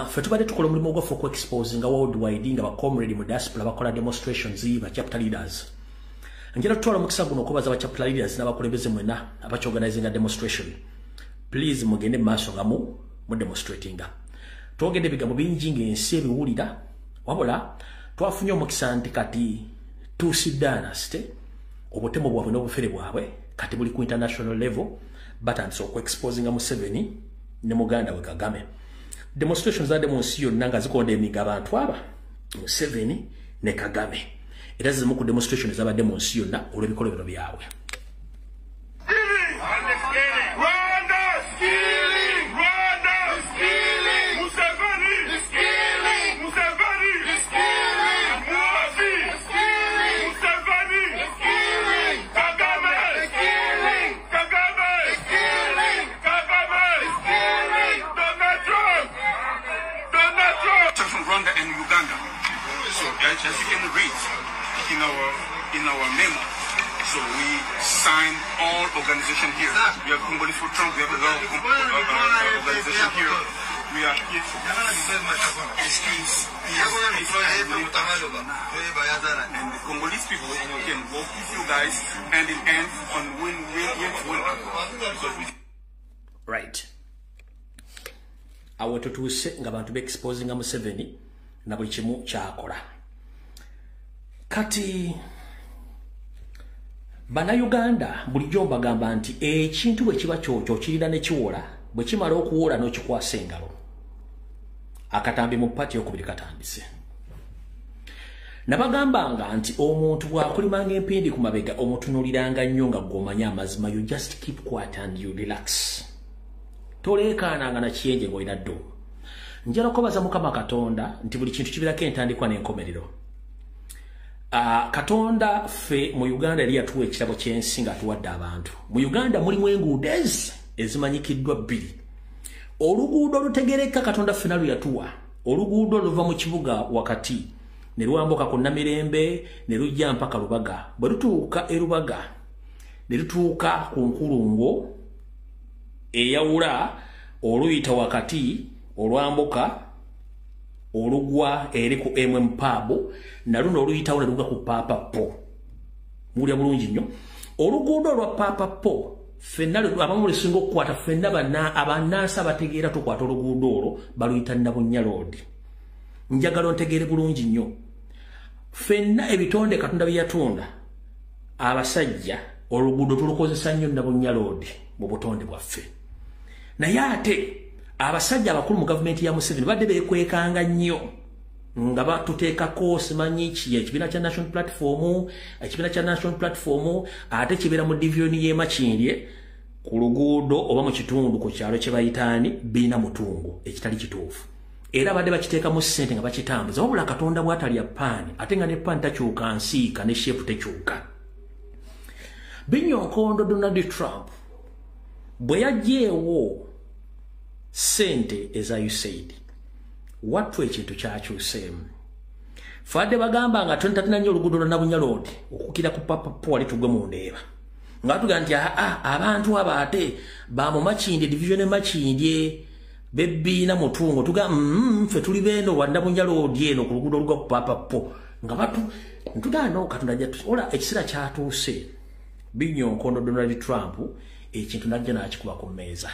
ffe tubadde tukola omulimu gwaffe okuexposinga worldwide nga bacomrade mu diaspora bakola demonstrations, ba chapter leaders. Njala tutwala omukisa guno okubaza ba chapter leaders n'abakulembeze mwenna abakyorganizinga demonstration. Please mugende mu maaso nga mu demonstratinga. Twogedde ebigambo bingi ng'ensi ebiwulira, wabula twafunye omukisa nti kati Tutsi dynasty, obutemu bwabwe n'obufere bwabwe kati buli ku international level. Batandise okuexposinga Museveni ne muganda we Kagame. Demonstrations zadde mu nsi yonna nga zicondemninga abantu aba Museveni ne Kagame, era zimu ku demonstration ezabadde mu nsi yonna olw'ebikolobero byabwe. Rwanda is killing! Rwanda is killing! Museveni is killing! Museveni is killing! Muhoozi is killing! Museveni is killing! Kagame is killing! Kagame is killing! Kagame is killing! Donald Trump! Donald Trump! From Rwanda and Uganda. So as you can read in our memo, so we sign all organization here. We have Congolese for Trump. We have a lot of organization here. We are here for peace, peace, peace, and the Congolese people can work with you guys hand in hand on win-win-win because we Right, awo tutuuse nga bantu beexposinga Museveni na buli kimu kyakola. Kati Bannayuganda, bulijjo mbagamba nti ekintu bwe kiba kyokyo kirina ne kiwola, bwe kimala okuwola n'okikwasa engalo. Akatambi mu part yokubiri katandise. Nabagambanga nti omuntu bw'akulimanga empindi ku mabega, omutunuuliranga nnyo nga gw'omanya amazima. You just keep quiet and you relax. Toleekaananga na kiyenje ng'olina ddo. Njala okubaza Mukama Katonda nti buli kintu kibirako entandikwa n'enkomerero. Katonda ffe mu Uganda yali yatuwa ekirabo ky'ensi ng'atuwadde abantu. Mu Uganda mulimu enguudo ezi ezimanyikiddwa bbiri. Oluguudo olutegereka Katonda ffena lwe yatuwa, oluguudo luva mu kibuga wakati ne lwambuka ku Namirembe ne lujja mpaka Lubaga. Bwe lutuuka e Lubaga ne lutuuka ku nkulungo eyawula oluyita wakati, olwambuka olugwa eri ku Pub, na luno oluyitawo ne lugwa ku Papa Po. Muwulira bulungi nnyo, oluguudo olwa Papa Po ffenna abamu lusinga okukwata. Ffenna abannansi abategeera tukwata oluguudo olwo, baluyita Nabunnya Road. Njagala ontegeere bulungi nnyo, ffenna ebitonde Katonda bye yatonda, abasajja oluguudo tulukozesa nnyo, Nabunnya Road, mu butonde bwaffe. Naye ate abasajja abakulu mu gavumenti ya Museveni badde beekwekanga nnyo. Nga batuteekako simanyi ki ekibiina kya National Platform, ekibiina kya National Platform ate kibeera mu division y'e Makindye ku luguudo oba mu kitundu ku kyalo kye bayitaani Biina Mutungo, ekitali kituufu. Era badde bakiteekamu ssente nga bakitambuza, wabula Katonda bw'atalya paani, ate nga ne paani takyuka nsiika ne sheepu tekyuka. Binyonkondo Donald Trump bwe yaggyeewo ssente eza USAID, wattu ekintu kyakyuseemu. Fadde bagamba nga tontatina nnyo oluguudo lwa Nabunya Road okukira ku Papa Paul tugwe mu Ndeeba. Nga batugamba nti abantu abo ate ba mu Makindye, division e Makindye bebbiina Mutungo, tugamba ffe tuli beeno wa Nabunya Road eno ku luguudo olugwa ku Papa Paul. Nga batu ntugamba no Katonda ajja ola ekiseera kyatuuse. Binyonkondo Donald Trump ekintu najja n'akikuba ku mmeeza.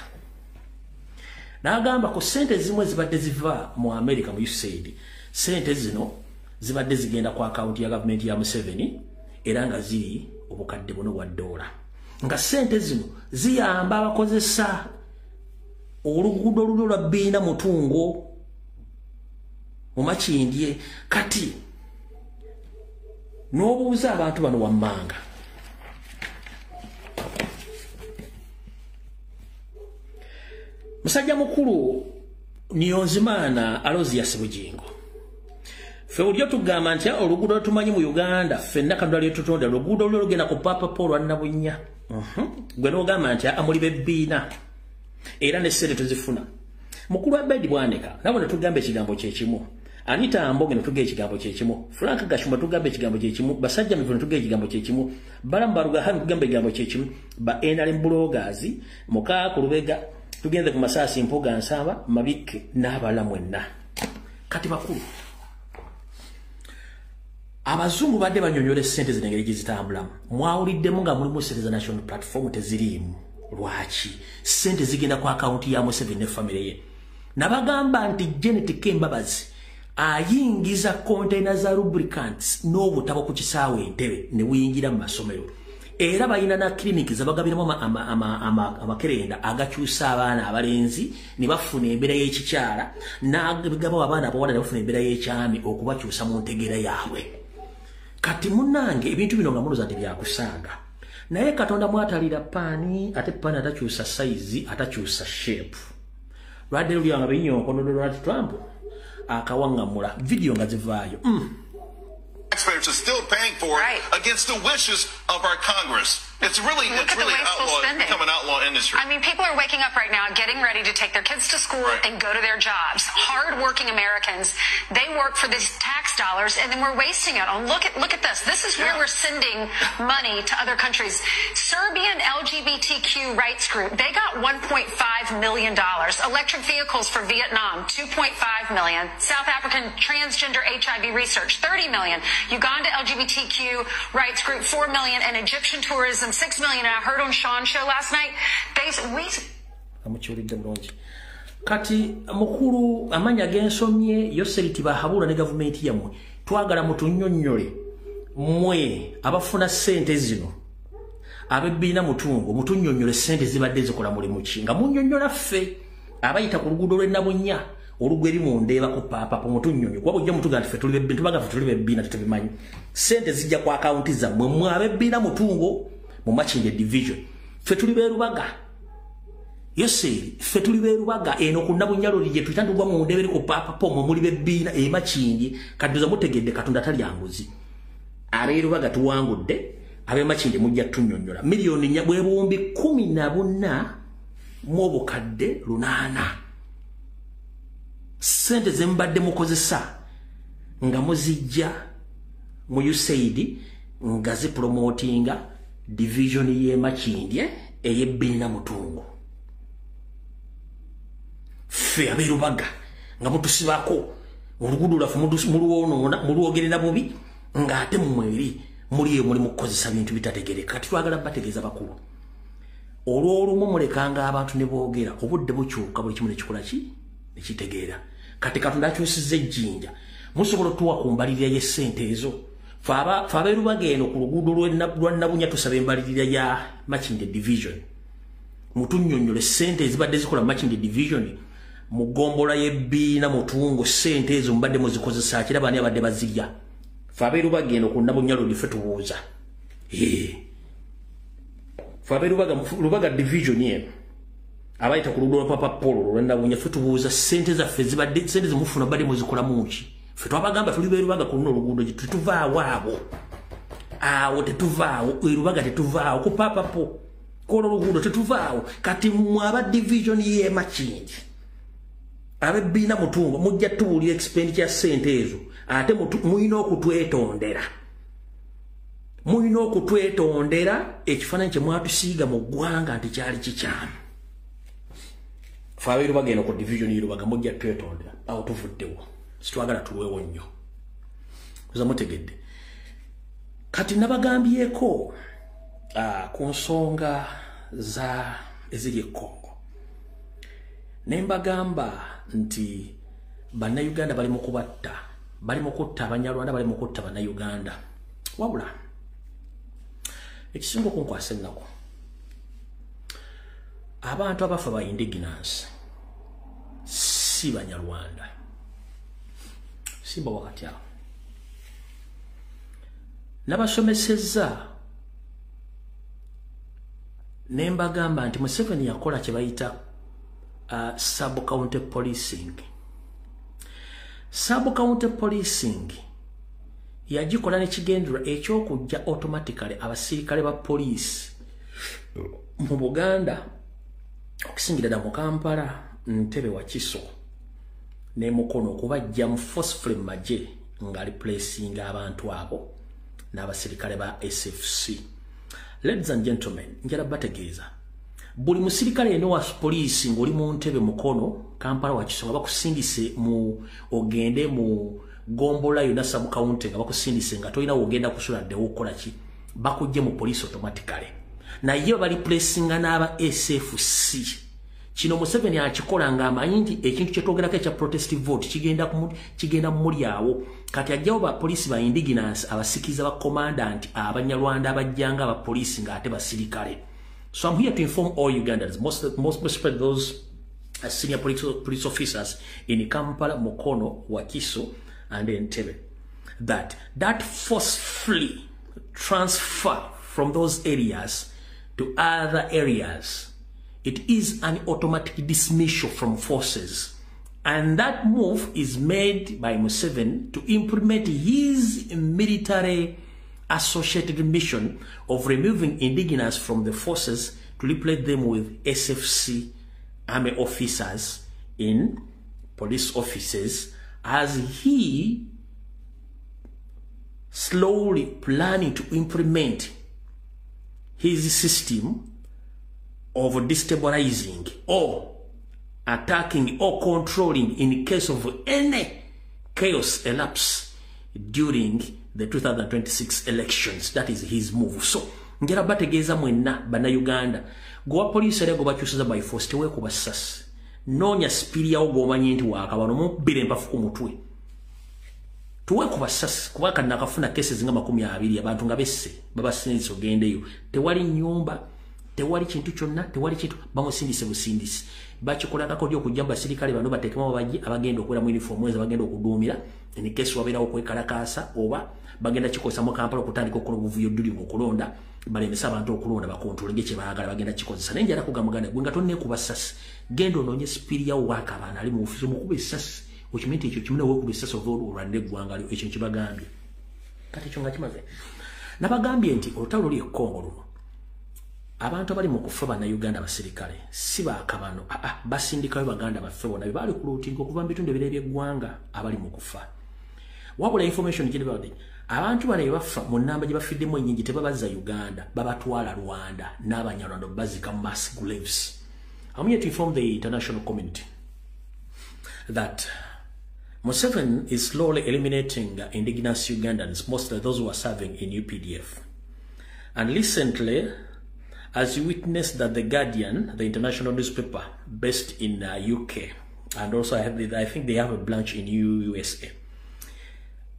N'agamba ku ssente ezimu ezibadde ziva mu America mu USAID, ssente zino zibadde zigenda ku akawunti ya gavumenti ya Museveni era nga ziri obukadde buno bwa ddoola. Nga ssente zino ziyamba abakozesa oluguudo olulyo lwa Biina Mutungo mu Makindye. Kati n'obuuza abantu bano wammanga, musajja mukulu Niyonzimaana Aloysius Bugingo, ffe bulijjo tugamba nti oluguudo lwetumanyi mu Uganda ffenna Katonda lyetutonda oluguudo olwo lugenda ku Papa Paul lwa Nabunya. Gwe n'ogamba nti amuli b'ebbiina era ne ssente tuzifuna. Mukulu Abedi Bwanika nabo ne tugamba ekigambo kye kimu, Anita Amboge ne tugamba ekigambo kye kimu, Frank Gashumba tugamba ekigambo kye kimu, Basajja Mivule ne tugamba ekigambo kye kimu, Balamu Barugahara tugamba ekigambo kye kimu, ba NRM bloggers Mukaku Lubega tugenze ku Masasi Mpuga Nsamba Mabikke n'abalala mwenna. Kati bakulu, abazungu badde banyonyola essente zino engeri gye zitambulamu. Mwawuliddemu nga mulimu ssente za National Platform teziriimu. Lwaki? Ssente zigenda ku akawunti ya Museveni ne famire ye. Nabagamba nti Janet Kembabazi ayingiza container za lubricants n'obutabo ku kisaawe Entebbe ne buyingira mu masomero. Era balina na clinic zabagabiramu amakerenda agakyusa abaana abalenzi ne bafuna embeera y'ekikyala, n'agaba abaana abawala ne bafuna embeera y'ekyami okubakyusa mu ntegeera yaabwe. Kati munnange ebintu bino nga mulowooza nti byakusaaga, naye Katonda mwatalira paani, ate paani atakyusa sayizi, atakyusa shape. Lwadde luli nga Binyonkondo Donald Trump akawaŋŋamula vidiyo nga zivaayo. Taxpayers are still paying for it against the wishes of our Congress. It's really, Look it's at the really wasteful outlaw, spending. Become an outlaw industry. I mean, people are waking up right now, getting ready to take their kids to school and go to their jobs. Hard-working Americans, they work for these tax dollars, and then we're wasting it on. Look at this. This is where we're sending money to other countries. Serbian LGBTQ rights group, they got $1.5 million. Electric vehicles for Vietnam, $2.5 million. South African transgender HIV research, $30 million. Uganda LGBTQ rights group, $4 million, and Egyptian tourism, $6 million. And I heard on Sean's show last night, Amukiwulidde bulungi. Kati mukulu amanya gensomye Yoseri Tibahabula ne gavumenti yammwe, twagala mutunnyonnyole mmwe abafuna ssente zino ab'ebbiina Mutungo, mutunnyonnyole ssente zibadde zikola mulimu ki, nga munnyonnyola ffe abayita ku luguudo lw'e Nabunya olugwa eri mu Ndeeba ku Papa Paul, mutunnyonnyo kuba bujja mutuga nti ffe tuli b'ebbiina, tubaga ffe tuli b'ebbiina tetubimanyi. Ssente zijja ku akawunti zammwe mmwe ab'ebbiina Mutungo mu Makindye division, ffe tuli b'e Rubaga. Yoseri, ffe tuli b'e Rubaga eno ku Nabunya Road gye tuyita ntugwa mu Ndeeba eri ku Papa Paul, mmwe muli b'ebbiina e Makindye. Kati mutegedde Katonda talya nguzi. Ab'e Rubaga tuwangudde, ab'e Makindye mujja tunnyonnyola. Miliyoni nnya bwe 14,800 ssente ze mubadde mukozesa nga muzijja mu USAID nga zipromotinga division y'e Makindye ey'ebbiina Mutungo. Ffe ab'e Rubaga nga mutusibako oluguudo lwaffe mulwonoona, mulwogerera bubi, ng'ate mmwe eri muli eyo muli mu kukozesa bintu bitategeereka. Kati twagala bategeeza bakulu, olw'olumu mulekanga abantu ne boogera, obudde bukyuka, buli kimu ne kikola ki ne kitegeera. Kati Katonda akyusizza ejjinja, musobola otuwa ku mbalirira y'essente ezo. Ffe ab'e Rubaga eno ku luguudo lwa Nabunya tusaba embalirira ya Makindye division, mutunnyonnyole ssente ezibadde zikola Makindye division Mu gombola y'ebbiina Mutungo ssente ezo mubadde muzikozesa ki? Era baani abadde bazirya? Fe abeeru bagenda ku Nabunyalo ffe tubuuza. Fe abeeru Lubaga division eno abayita ku luguudo lwa Papa Paul olw'Nabunya, ffe tubuuza ssente zaffe zibadde, ssente zemufuna badde muzikolamu ki? Ffe twabagamba tuli beerubaga ku luno oluguudo, tetuvaawo abo awo, tetuvaawo erubaga, tetuvaawo ku Papa Paul kwolwo oluguudo, tetuvaawo. Kati mmwe aba division y'e Makindye, ab'ebbiina Mutungo, mujja tubuulira expenditure ya ssente ezo. Ate mulina okutwetondera, mulina okutwetondera ekifaananyi kye mwatusiiga mu ggwanga nti kyali kikyamu. Fe abeeru bagenda ku division y'Erubaga, mujja twetondera. Awo tuvuddewo, sitwagala tulwewo nnyo kuza mutegedde. Kati nabagambyeko ku nsonga za eziri e Congo, ne mbagamba nti Bannayuganda bali mu kubatta, bali mu kutta Abanyarwanda, bali mu kutta Bannayuganda. Wabula ekisinga okunkwasa ennaku, abantu abafa ba indigenous si Banyarwanda. Simba wakati awo nabasomesezza ne mbagamba nti Museveni yakola kye bayita sub-county policing. Sub-county policing yagikola n'ekigendererwa ekyokujja automatically abasirikale ba poliisi mu Buganda, okusingira ddala mu Kampala, Ntebe, Wakiso ne Mukono, okubajja mu forcefully mu magye nga replacinga abantu abo n'abasirikale ba SFC. Ladies and gentlemen, njala bategeeza, buli musirikale eno wa poliisi ng'oli mu Ntebe, Mukono, Kampala, Wakiso, nga bakusindise mu ogende mu gombola yonna, sub county, nga bakusindise nga tolina wogenda kusula ddewo okukola ki, bakujje mu poliisi automatically, naye bali placinga n'aba SFC. Kino Museveni akikola ng'amanyi nti ekintu kyetwogerako ekya protest vote kigenda mumuli awo. Kati ajjawo bapoliisi ba indigenous, abasikiza ba commandant Abanyarwanda abajjanga abapoliisi ng'ate basirikale. So I'm here to inform all Ugandans, most especially those senior police officers in Kampala, Mukono, Wakiso and Entebbe, that forcefully transfer from those areas to other areas, it is an automatic dismissal from forces. And that move is made by Museveni to implement his military associated mission of removing indigenous from the forces to replace them with SFC army officers in police offices, as he slowly planning to implement his system of destabilizing or attacking or controlling in case of any chaos elapse during the 2026 elections. That is his move. So njala bategeeza mwenna Bannayuganda, gwe poliisi era gwe bakyusiza by force, teweekuba ssasi. Noonya superior wo gw'omanyi nti waakabano, mubbira empafu ku mutwe. Tuweekuba ssasi, kuba kanakafuna cases nga 20, abantu nga besse babasindise ogendeyo, tewali nnyumba, tewali kintu kyonna, tewali kintu, bamusindise busindisi. Bakikola akakodyo okujja mu basirikale bano, bateekemu abajji abagenda okubeera mu uniform ezo, abagenda okuduumira in case wabeerawo okwekalakaasa, oba bagenda kikozesa mu Kampala okutandika okukola obuvuyo dduli mu okulonda, balemese abantu okulonda, bakontrolinge kye baagala. Bagenda kikozesa. Naye njala kugamba muganda gwe nga tonneekuba ssasi, genda onoonye superior wo w'akabaana ali mu ofiisi, omukuba essasi, okimanyi nti ekyo kimu neweekuba essasi ova olwanira eggwanga lyo. Ekyo nkibagambye. Kati ekyo nga kimaze, nabagambye nti olutalo luli e Congo luno, abantu abali mu kufa Bannayuganda abasirikale si baakabano, aa, basindikayo baganda baffe bonna be baali ku lutingo okuva mu bitundu ebirala eby'eggwanga abali mu kufa. Wabula information gye abantu bano bye bafa mu nnamba gye bafiddemu ennyingi, tebabazza Uganda, babatwala Rwanda n'Abanyarwanda bazika mu mass graves. I'm here to inform the international community that Museveni is slowly eliminating indigenous Ugandans, mostly those who are serving in UPDF. And recently, as you witnessed that The Guardian, the international newspaper based in UK, and also I think they have a branch in USA,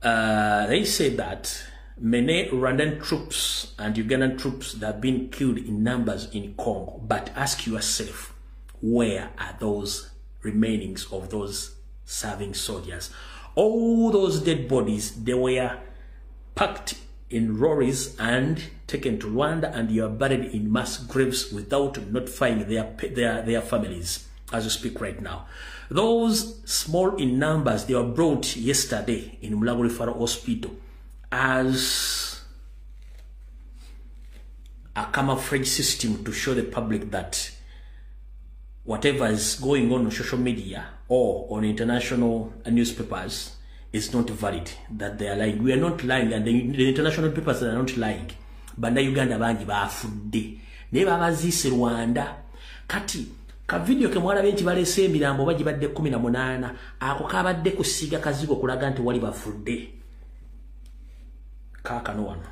they say that many Rwandan troops and Ugandan troops that have been killed in numbers in Congo. But ask yourself, where are those remainings of those serving soldiers. All those dead bodies, they were packed in lorries and taken to Rwanda, and they are buried in mass graves without notifying their families as we speak right now. Those small in numbers, they were brought yesterday in Mulago Referral Hospital as a camouflage system to show the public that whatever is going on social media or on international newspapers is not valid, that they are lying. We are not lying, and the international papers are not lying. Banda Uganda bangi bafudde naye babaziise Rwanda. Kati ka video ke mwalabye nti balese emirambo bagibadde 18, ako kabadde kusiiga kazigo kulaga nti wali bafudde. Kaakano wano.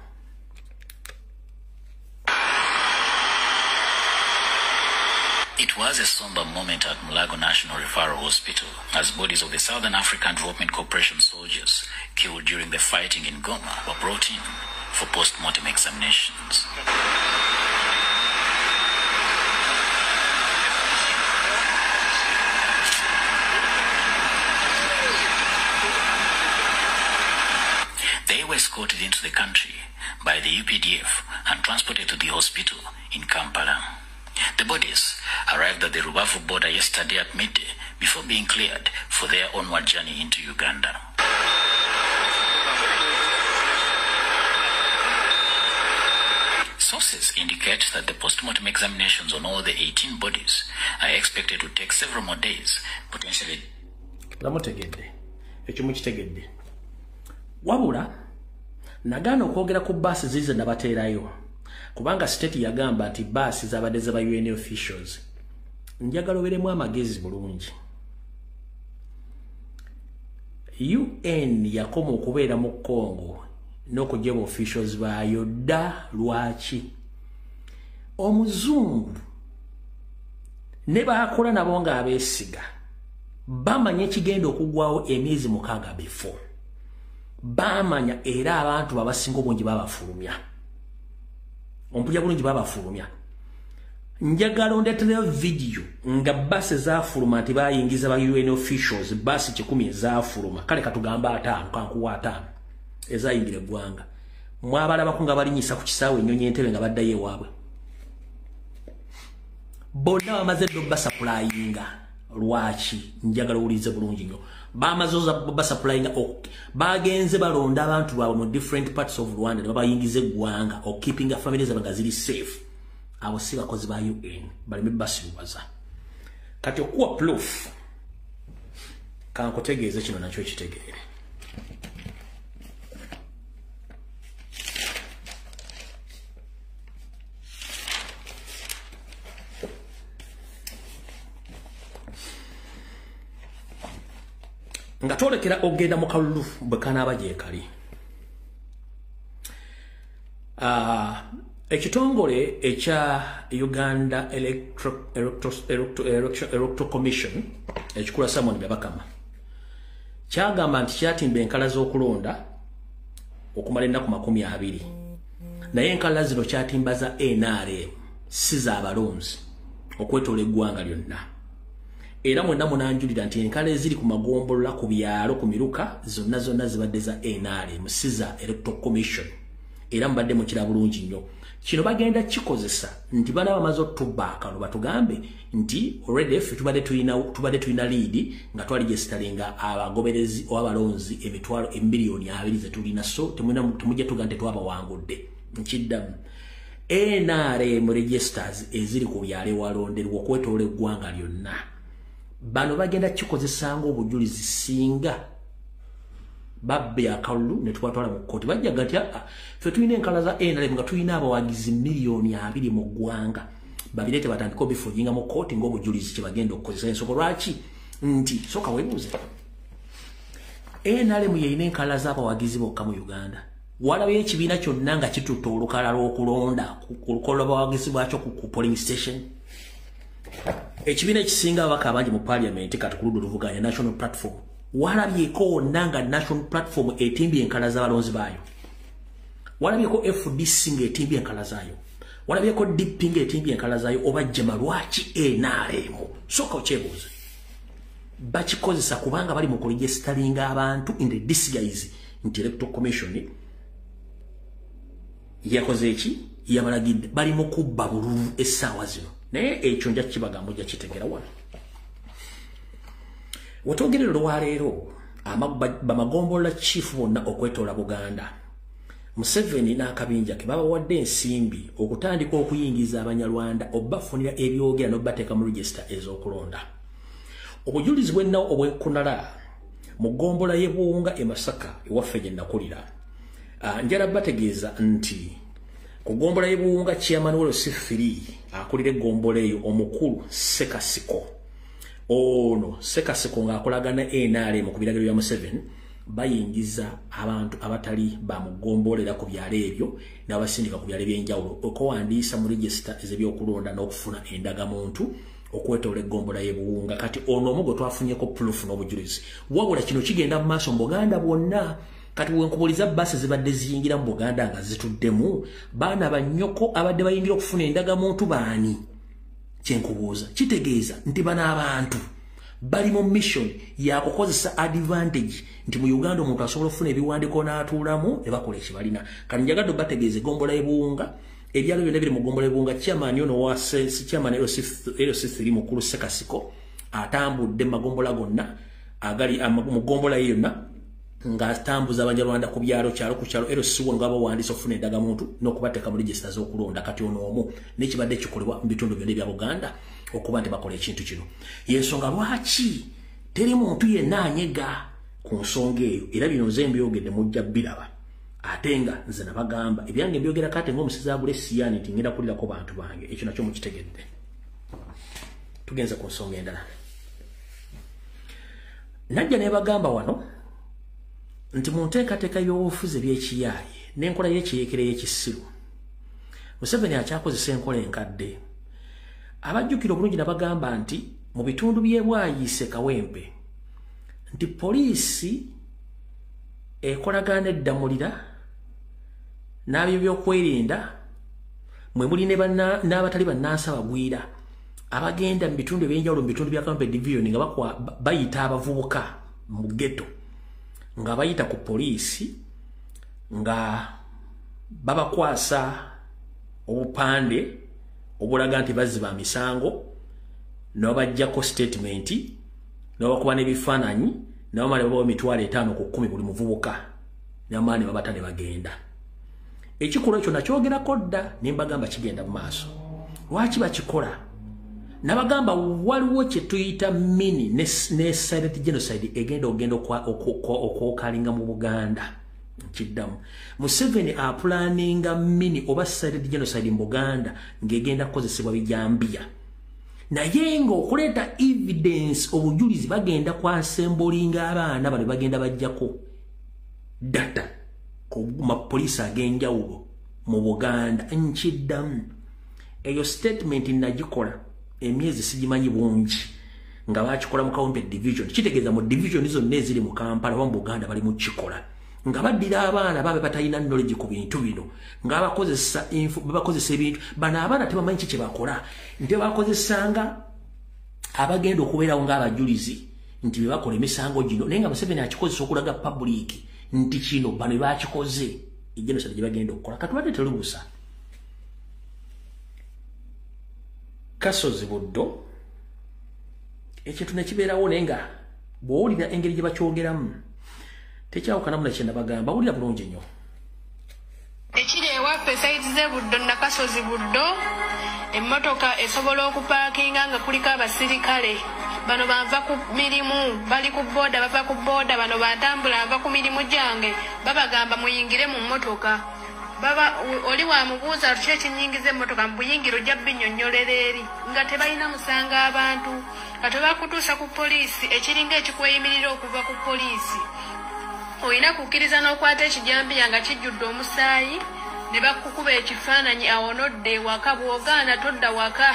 It was a somber moment at Mulago National Referral Hospital as bodies of the Southern African Development Corporation soldiers killed during the fighting in Goma were brought in for post-mortem examinations. They were escorted into the country by the UPDF and transported to the hospital in Kampala. The bodies arrived at the Rubavu border yesterday at midday before being cleared for their onward journey into Uganda. Sources indicate that the post-mortem examinations on all the 18 bodies are expected to take several more days, potentially. Wabula, nagano okwogera ku basi zize nabateerayo. Kubanga state yagamba nti basi zabadde zaba UN officials. Njagala obeeremu amagezi bulungi. UN yakoma okubeera mu Congo n'okuggyeba officials baayo dda. Lwaki? Omuzungu ne baakola nabo ng'abeesiga bamanya ekigenda okugwawo emyezi 6 before. Bamanya era abantu babasinga obungi babafulumya. Ompulya bulungi babafulumya. Njagala ondeetereyo video nga basi zaafuluma nti bayingiza ba UN officials, basi 10 ezaafuluma. Kale katugamba 5, kankuwa 5 ezayingira eggwanga. Mwabalabako nga balinyisa ku kisaawe ennyonyi Entebbe nga baddayo ewaabwe. Bonna bamaze dda obasappulayinga. Lwaki? Njagala owulirize bulungi nnyo. Bamaze obasappulayinga, bagenze balonda abantu baabwe mu different parts of Rwanda ne babayingiza eggwanga okkeepinga family zaabwe nga ziri safe. Abo si bakozi ba UN, baleme basiruwaza. Kati okuwa proof, kankutegeeze kino nakyo kitegeere. Nga twolekera okugenda mu kalulu bwe kanaaba gye kali. Ekitongole ekya Uganda Electoral Commission ekikula Simon Byabakama kyagamba nti kyatimba enkala z'okulonda okumala ennaku 20, naye enkala zino kyatimba za NRM, si z'abalonzi okwetoola eggwanga lyonna. Era mwenna munanjulira nti enkala eziri ku magombolola, ku byalo, ku miruka zonna zonna zibadde za NRM, si za Electoral Commission. Era mubadde mukira bulungi nnyo. Kino bagenda kikozesa nti bana bamaze otubba akalulu batugambe nti already ffe tubadde tulina lead nga twaliregisteringa abagoberezi oba abalonzi emitwalo emiliyoni 2 ze tulina, so temujja tuga nti twabawangudde. Nkiddamu, NRM registers eziri ku byalo ewalonderwa okwetoola eggwanga lyonna, bano bagenda kikozesa ng'obujulizi singa babbe akalulu ne tubatwala mu kkooti. Bajjaga nti ffe tulina enkala za NRM nga tulina abawagizi miliyoni 2 mu ggwanga, babireete batandike obifujinga mu kkooti ng'obujulizi kye bagenda okukozesa. Ensonga lwaki nti sooka weebuuze, NRM y'erina enkala z'abawagizi bokka mu Uganda. Walabayo ekibiina kyonna nga kitutte olukala lw'okulonda olukola lw'abawagizi bwakyo ku polling station? Ekibiina ekisinga ababaka abangi mu parliament kati ku ludda oluvuganya National Platform, walabyeko wonna nga National Platform etimbye enkala z'abalonzi baayo? Walabyeko FDC ng'etimbye enkala zaayo? Walabyeko DP ng'etimbye enkala zaayo? Oba jema lwaki NRM? Sooka okyebuuze. Bakikozesa kubanga bali mu kuregisteringa abantu in the disguise nti Electoral Commission yakoze eki, yabalagidde. Bali mu kubba bululu essaawa zino, naye ekyo nja kibagamba, ojja kitegera wano. Wetwogerera olwaleero, bamagombolola chief bonna okwetoola Buganda, Museveni n'akabinja ke babawadde ensimbi okutandika okuyingiza Abanyarwanda, obafunira ebyogera n'obateeka mu register ez'okulonda. Obujulizi bwennawo obwenkunala mu ggombolola y'e Buwunga e Masaka ewaffe gye nakulira. Njala bategeeza nti ku ggombolola y'e Buwunga, chairman wa LC3 akulira eggombolola eyo omukulu Sekasiko, ono Sekasiko ng'akolagana NRM ku biragiro bya Museveni, bayingiza abantu abatali ba mu ggombolola ku byalo ebyo n'abasindika ku byalo eby'enjawulo okuwandiisa mu register ez'ebyokulonda n'okufuna endagamuntu okwetoola eggombolola y'e Buwunga. Kati ono omugo twafunyeko proof n'obujulizi. Wabula kino kigenda mu maaso mu Buganda bwonna. Kati wenkubuliza, basi zibadde ziyingira mu Buganda nga zituddemu baana bannyoko abadde bayingira okufuna endagamuntu baani? Kyenkubuuza kitegeeza nti bano abantu bali mu mission yakukozesa advantage nti mu Uganda omuntu asobola okufuna ebiwandiiko n'atuulamu ne bakola ekibalina. Kati njagadde bategeeze ggombolola y'e Buwunga, ebyalo byonna biri mu ggombolola y'e Buwunga, chairman ono wa chairman LC3 mukulu Sekasiko atambudde mu magombola gonna agali mu ggombolola ye yonna ng'atambuza Abanyarwanda ku byalo, kyalo ku kyalo, LC1 nga bawandiisa okufuna endagamuntu n'okubateeka mu register z'okulonda. Kati ono omu n'ekibadde kikolebwa mu bitundu byonna ebya Buganda okuba nti bakola ekintu kino. Yensonga lwaki teri muntu yenna anyega ku nsonga eyo, era bino nze mbyogedde, mujja biraba. Ate nga nze nabagamba ebyange mbyogera kate ng'omusizi agula esiyani nti ngenda kulirako bantu bange, ekyo nakyo mukitegedde. Tugenze ku nsonga endala. Najja ne bagamba wano nti mu nteekateeka y'obufuzi ebyekiyaaye n'enkola y'ekiyeekera y'ekisiru, Museveni akyakozesa enkola enkadde. Abajjukira obulungi, nabagamba nti mu bitundu by'e Bwayiise, Kawempe, nti poliisi ekolagana eddamulira n'abyo byokwerinda mwe muli n'abatali bannansi abagwira abagenda mu bitundu ebyenjawulo mu bitundu bya Kawempe Division nga bayita abavubuka mu ghetto, nga bayita ku poliisi nga babakwasa obupande obulaga nti bazzi ba misango, n'abajjako statement, n'abakuba n'ebifaananyi, n'abamala babawa 500,000 ku 10 buli muvubuka, n'amala ne babata ne bagenda. Ekikolwa ekyo nakyogerako dda ne mbagamba kigenda mu maaso. Lwaki bakikola? Nabagamba waliwo kye tuyita mini ne silent genocide egenda ogenda okwokalinga mu Buganda. Nkiddamu, Museveni apulaninga mini oba silent genocide mu Buganda ng'egenda kukozesebwa bijambiya, naye ng'okuleeta evidence, obujulizi, bagenda kwasembolinga abaana bano, bagenda bajjako data ku mapoliisi ag'enjawulo mu Buganda. Nkiddamu, eyo statement nagikola emyezi sigimanyi bungi nga bakikola mu Kawempe Division. Kitegeeza mu division zonna eziri mu Kampala oba mu Buganda bali mu kikola nga baddira abaana babe batalina knowledge ku bintu bino, nga bakozesa bakozesa ebintu. Bano abaana tebamanyi ki kye bakola, nti bakozesanga abagenda okubeerawo ng'abajulizi nti be bakola emisango gino, naye nga Museveni akikozesa okulaga public nti kino bano bakikoze, egenocide gye bagenda okukola. Katubadde telubusa Kasozi Buddo, ekintu ne kibeerawo, naye nga bw'owulira engeri gye bakyogeramu tekyawukanamu nakye nabagamba. Wulira bulungi nnyo. Ekiri ewaffe side z'e Buddo, Nakasozi Buddo, emmotoka esobola okupaakinga nga kuliko abasirikale. Bano banva ku mirimu, bali ku booda, bava ku booda. Bano bantambula, nva ku mirimu gyange, babagamba muyingire mu mmotoka. Baba oli wamubuuza ki ekinyingiza emmotoka mu buyingiro, ojja binnyonnyolera eri nga tebalina musango abantu. Kati bakutuusa ku poliisi, ekiringa ekikweyimirira okuva ku poliisi, olina kukkiriza n'okwata ekijambiya nga kijjudde omusaayi ne bakukuba ekifaananyi, awo nodda ewaka. Bw'ogaana todda waka,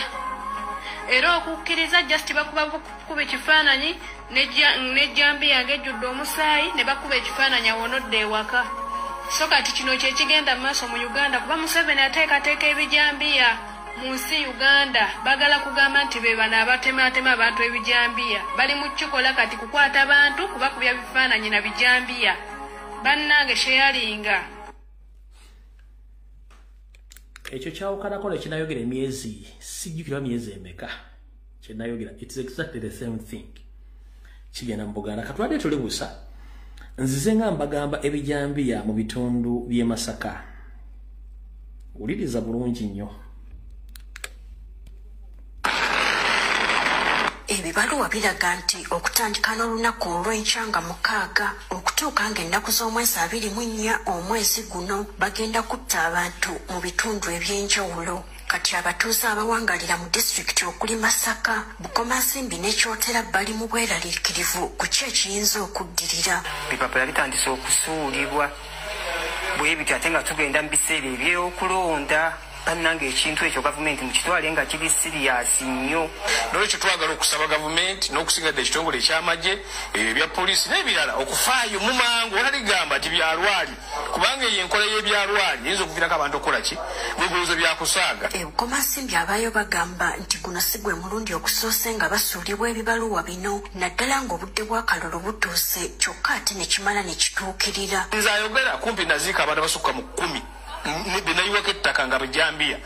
era okukkiriza just bakuba kukuba ekifaananyi n'ejjambiya ng'ejjudde omusaayi ne bakuba ekifaananyi, awo nodda ewaka. So kati kino kyekigenda mu maaso mu Uganda, kuba Museveni ateekateeka ebijambiya. mu nsi Uganda bagala kugamba nti be bano abatematema abantu ebijambiya bali mu kikola kati kukwata abantu kubakubya bifaananyi na bijambiya. Bannange sheyalinga. Ekyo kyawukanako ne kinayogera emyezi, sijjukira myezi emeka kyenayogera, it's exactly the same thing. Kigenda mu Buganda. Katwadde tuli busa, nzize nga mbagamba ebijambiya mu bitundu by'e Masaka. Wuliriza bulungi nnyo. Ebibaluwa biraga nti okutandika n'olunaku olw'enkya nga 6 okutuuka ng'ennaku z'omwezi 24 omwezi guno bagenda kutta abantu mu bitundu eby'enjawulo. Kati abatuuze abawangalira mu disitulikiti okuli Masaka, Bukomansimbi ne Kyotera bali mu bweraliikirivu ku ki ekiyinza okuddirira. Ebipapula bitandise okusuulibwa bwe bityo ate nga tugenda mu biseera eby'okulonda. Bannange ekintu ekyo gavumenti mukitwale nga kiri siriyasi nnyo. Nolwekyo twagala okusaba gavumenti n'okusinga ekitongole eky'amagye, ebya poliisi n'ebirala okufaayo mu mangu otaligamba nti byalwali, kubanga eyo enkola y'ebyalwali eyinza okuviirako abantu okukola ki bweguloozo byakusaaga. Ebukomansimbi abaayo bagamba nti guno si gwe mulundi okusoose nga basuulibwa ebibaluwa bino, naddala ng'obudde bw'akalulu butuuse kyokka ate ne kimala ne kituukirira. Nze ayogera kumpi naziika abantu abasukka mu 10 benayiwako ettaka nga bijambiya.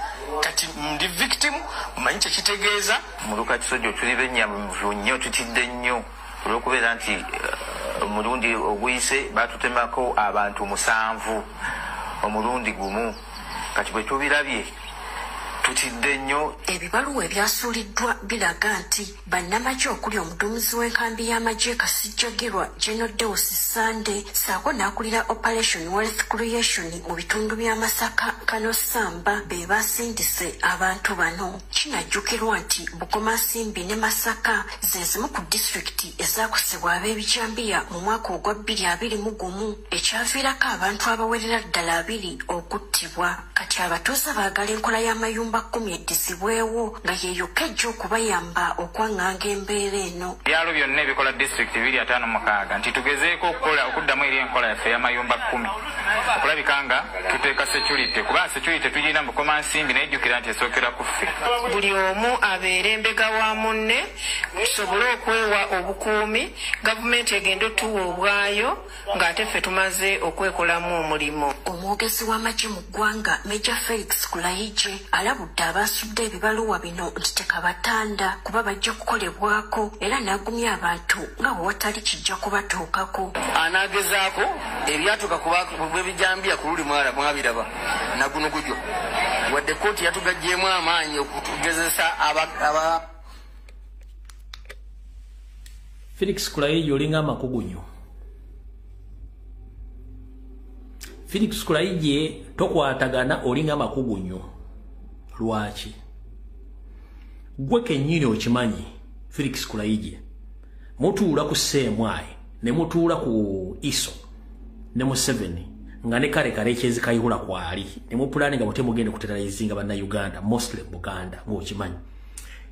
Kati ndi victim, mmanyi kye kitegeeza. Muluka Kisojjo tuli bennyamivu nnyo, tutidde nnyo olw'okubeera nti omulundi oguyise batutemako abantu 7 omulundi gumu. Kati bwe tubirabye tutidde nnyo. Ebibaluwa ebyasuuliddwa biraga nti bannamagye okuli omuduumizi w'enkambi y'amagye Kasijjagirwa General Deus Sande ssaako n'akulira Operation Wealth Creation mu bitundu bya Masaka Kano Samba be basindise abantu bano. Kinajjukirwa nti Bukomansimbi ne Masaka ze zimu ku disitulikiti ezaakosebwa ab'ebijambiya mu mwaka ogwa 2021 ekyaviirako abantu abawerera ddala 2 okuttibwa. Kati abatuuze baagala enkola y'amayumba 10 eddizibwewo nga ye yokka ejja okubayamba okwaŋŋanga embeera eno. Ebyalo byonna ebikola disitulikiti 256 nti tugezeeko okukola okuddamu eri enkola yaffe ey'amayumba 10 okulabika nga tuteeka security, kuba security tugirina mu Bukomansimbi naye jjukira nti esookera ku ffe. Buli omu abeere embega wa munne tusobole okwewa obukuumi, gavumenti egenda otuwa obwayo ng'ate ffe tumaze okwekolamu omulimu. Omwogezi w'amagye mu ggwanga Major Felix Kulayigye alabudde abasudde ebibaluwa bino nti tekabatanda kuba bajja kukolebwako, era n'agumya abantu nga bwe watali kijja kubatuukako. Anaagezaako ebyatuuka ku bw'ebijambiya ku luli mwabiraba naguno gujwa, wadde kkooti yatugaggyemu amaanyi okutugezesa aba. Felix Kulayigye olinga amakugunyo. Felix Kulayigye tokwatagana olinga amakugunyo. Lwaki? Gwe kennyini okimanyi Felix Kulayigye mutuula ku CMI ne mutuula ku ISO ne Museveni nga ne kale kale ekyezi Kayihura kwali ne mupulani nga mutemugende kuteralizinga bannayuganda mostly Buganda ng'okimanyi.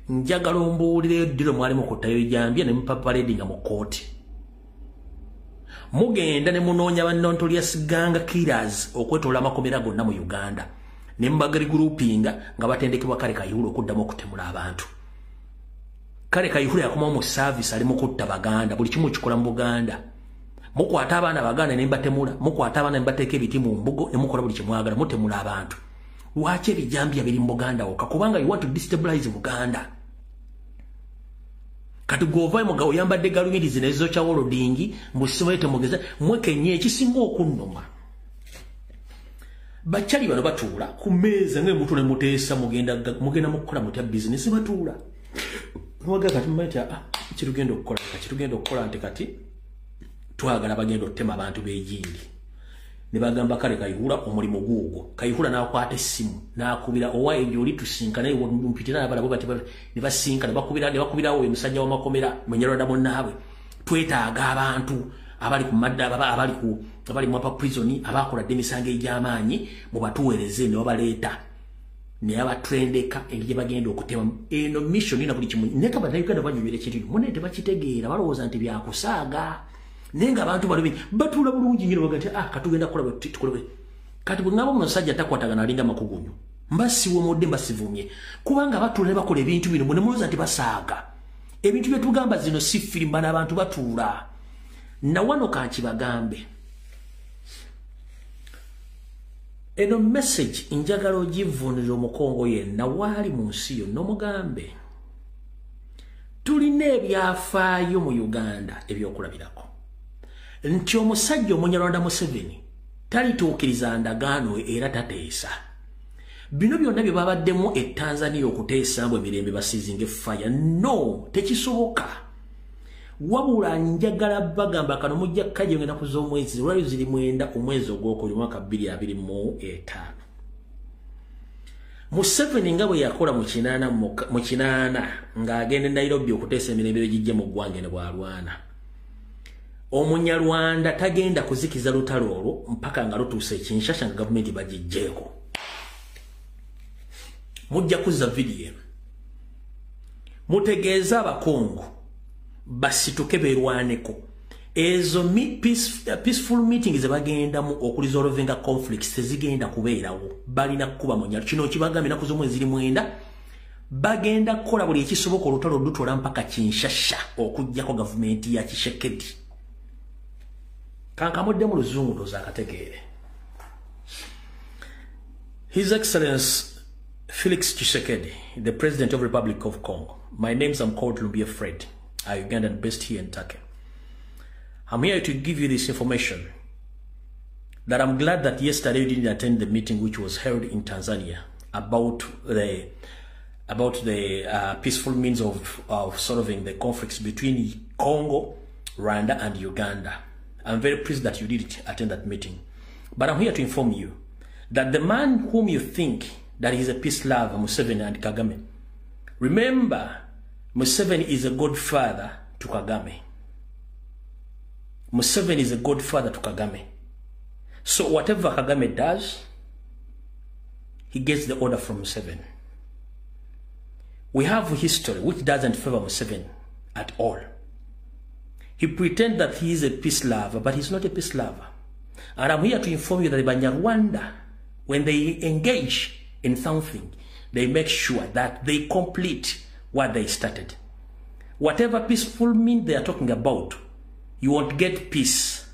Njagala ombuulire ddiro mwali mukuttayo ejjambiya ne mupapaledinga mu kkooti. Mugenda ne munoonya ba notorious gang killers okwetoola amakomera gonna mu Uganda ne mubagari groupinga nga batendekebwa Kale Kayihura okuddamu okutemula abantu. Kale Kayihura yakomawo mu service ali mu kutta Baganda, buli kimu kikola mu Buganda. Mukwata abaana Baganda ne mbatemula, mukwata abaana ne mbateeka ebiti mu mbugo ne mukola buli kyemwagala, mutemula abantu. Lwaki ebijambiya biri mu Buganda wokka? Kubanga you want to destabilize Buganda. Kati gw'ovaayo mugabo oyambadde galubindi nezokya wolodingi mbusimayo temugeza mwekenye ekisinga okunnuma. Bakyali bano batuula ku mmeeza ng'emutu ne muteesa mugenda mukukola mutya bizinesi batuula. Nwaga kati mumanyi nti kirugenda okukola kirugenda okukola nti kati twagala bagenda okutema abantu b'egindi. Ne bagamba Kale Kayihura omulimu guugwo. Kayihura n'akwata essimu n'akubira owa gy'oli tusinkane mpitira n'abalala bati ne basinkana bakubirawo oyo musajja w'amakomera Munyarwanda munnaabwe. Twetaaga abantu abali ku madda abali mu upper prison abakola dde emisango egy'amaanyi mubatuweereze ne babaleeta ne abatrendeka engeri gye bagenda okutema eno mission ina buli kimu. Naye Bannayuganda banyumira ekiriyo munne tebakitegeera, balowooza nti byakusaaga, naye ng'abantu balo batuula bulungi nnyo baga nti katugenda kukola tukole. Kati bwe ŋŋamba omusajja takwatagana alinga makugunyu. Mbasiwomodde mbasivumye. Kubanga batuula ne bakola ebintu bino ne mulowooza nti basaaga. Ebintu bye tugamba zino si firimu, bano abantu batuula. Na wano kankibagambe. Eno message njagala ogivvuunulira Omukongo yenna waali mu nsi yonna omugambe. Tulina ebyafaayo mu Uganda ebyokulabirako. Nti omusajja Omunyarwanda Museveni talituukiriza ndagaano era tateesa. Bino byonna bye babaddemu e Tanzania okuteesa mbu emirembe basiizinga fire. No, tekisoboka. Wabula njagala bagamba kano mujja kajja ennaku z'omwezi olwali ziri 9 omwezi ogwokubiri mwaka 2025. Museveni nga bwe yakola mu kinaana ng'agenda e Nairobi okuteesa emirembe egijja mu ggwanga eno bw'alwana. Omunyarwanda tagenda kuzikiza lutalo olwo mpaka nga lutuuse Kinshasa nga gavumenti bagijjeeko. Mujja kuzza vidiyo eno. Mutegeeze Abakongo basituke beerwaneko. Ezo peaceful meetings ze bagendamu okuresolvinga conflicts tezigenda kubeerawo. Balina kukuba mu nyalo. Kino kibagambye ennaku z'omwezi ziri 9 bagenda kukola buli ekisoboka olutalo lutwala mpaka Kinshasa okuggyako gavumenti ya Tshisekedi. Kankamudde mu Luzungu ndowooza akategeere. His Excellency Felix Tshisekedi, the President of the Republic of Congo. My name is called Lumbuye Fred, a Ugandan based here in Turkey. I'm here to give you this information that I'm glad that yesterday you didn't attend the meeting which was held in Tanzania about the peaceful means of solving the conflicts between Congo, Rwanda, and Uganda. I'm very pleased that you didn't attend that meeting. But I'm here to inform you that the man whom you think that he's a peace lover, Museveni and Kagame. Remember, Museveni is a godfather to Kagame. Museveni is a godfather to Kagame. So whatever Kagame does, he gets the order from Museveni. We have history which doesn't favor Museveni at all. He pretends that he is a peace lover, but he's not a peace lover. And I'm here to inform you that the Banyarwanda, when they engage in something, they make sure that they complete what they started. Whatever peaceful mean they are talking about, you won't get peace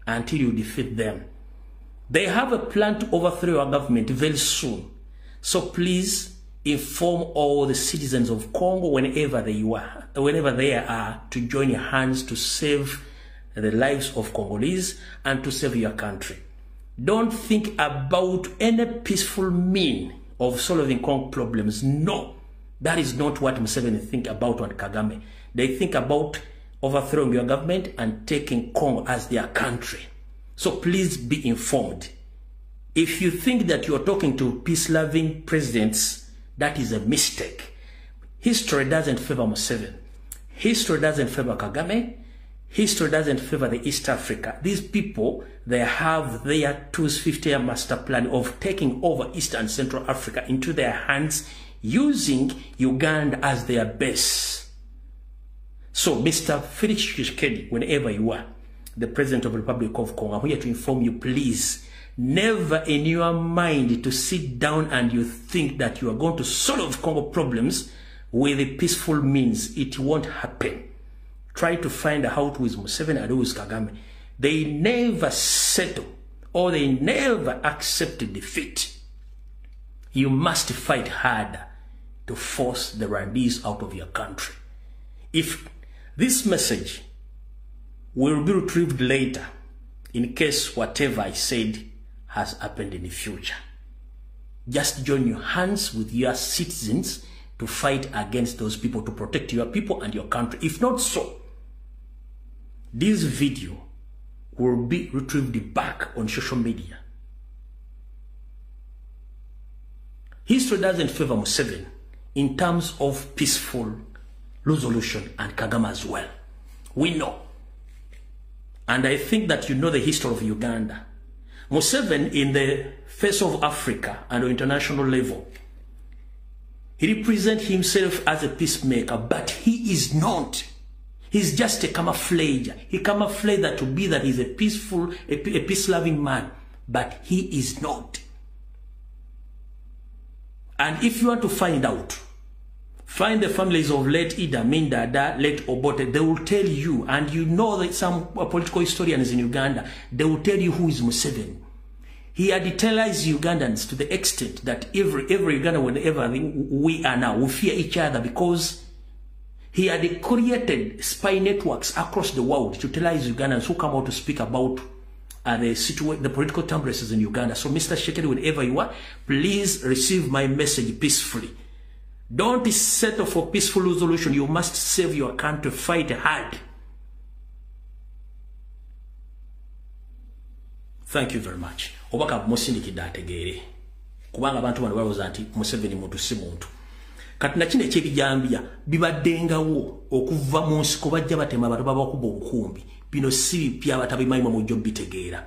until you defeat them. They have a plan to overthrow our government very soon. So please inform all the citizens of Congo whenever they are, to join your hands to save the lives of Congolese and to save your country. Don't think about any peaceful mean of solving Congo problems. No, that is not what Museveni think about and Kagame. They think about overthrowing your government and taking Congo as their country. So please be informed. If you think that you are talking to peace-loving presidents, that is a mistake. History doesn't favor Museveni. History doesn't favor Kagame. History doesn't favor the East Africa. These people, they have their 250-year master plan of taking over East and Central Africa into their hands, using Uganda as their base. So, Mr. Felix Tshisekedi, whenever you are, the President of the Republic of Congo, I'm here to inform you, please, never in your mind to sit down and you think that you are going to solve Congo problems with a peaceful means. It won't happen. Try to find out who is Museveni and who is Kagame. They never settle or they never accept defeat. You must fight harder to force the Rwandese out of your country. If this message will be retrieved later, in case whatever I said has happened in the future, just join your hands with your citizens to fight against those people, to protect your people and your country. If not so, this video will be retrieved back on social media. History doesn't favor Museveni in terms of peaceful resolution, and Kagame as well. We know. And I think that you know the history of Uganda. Museveni, in the face of Africa and on international level, he represents himself as a peacemaker, but he is not. He's just a camouflager. He camouflages that to be that he's a peaceful, a peace-loving man, but he is not. And if you want to find out, find the families of late Idi Amin Dada, late Obote. They will tell you, and you know that some political historians in Uganda, they will tell you who is Museveni. He had terrorized Ugandans to the extent that every Ugandan, whenever we are now, we fear each other because he had created spy networks across the world to terrorize Ugandans who come out to speak about the political turbulences in Uganda. So, Mr. Tshisekedi, whenever you are, please receive my message peacefully. Don't settle for peaceful resolution. You must save your country. Fight hard. Thank you very much. Obaka musindikidde ategeere. Kubanga abantu bano balowooza nti Museveni muntu si muntu. Kati na kino eky'ebijambiya bibaddengawo okuva mu nsiko bajja batema abantu babakuba obukumbi. Bino si bipya abatabimanyi mujja obitegeera.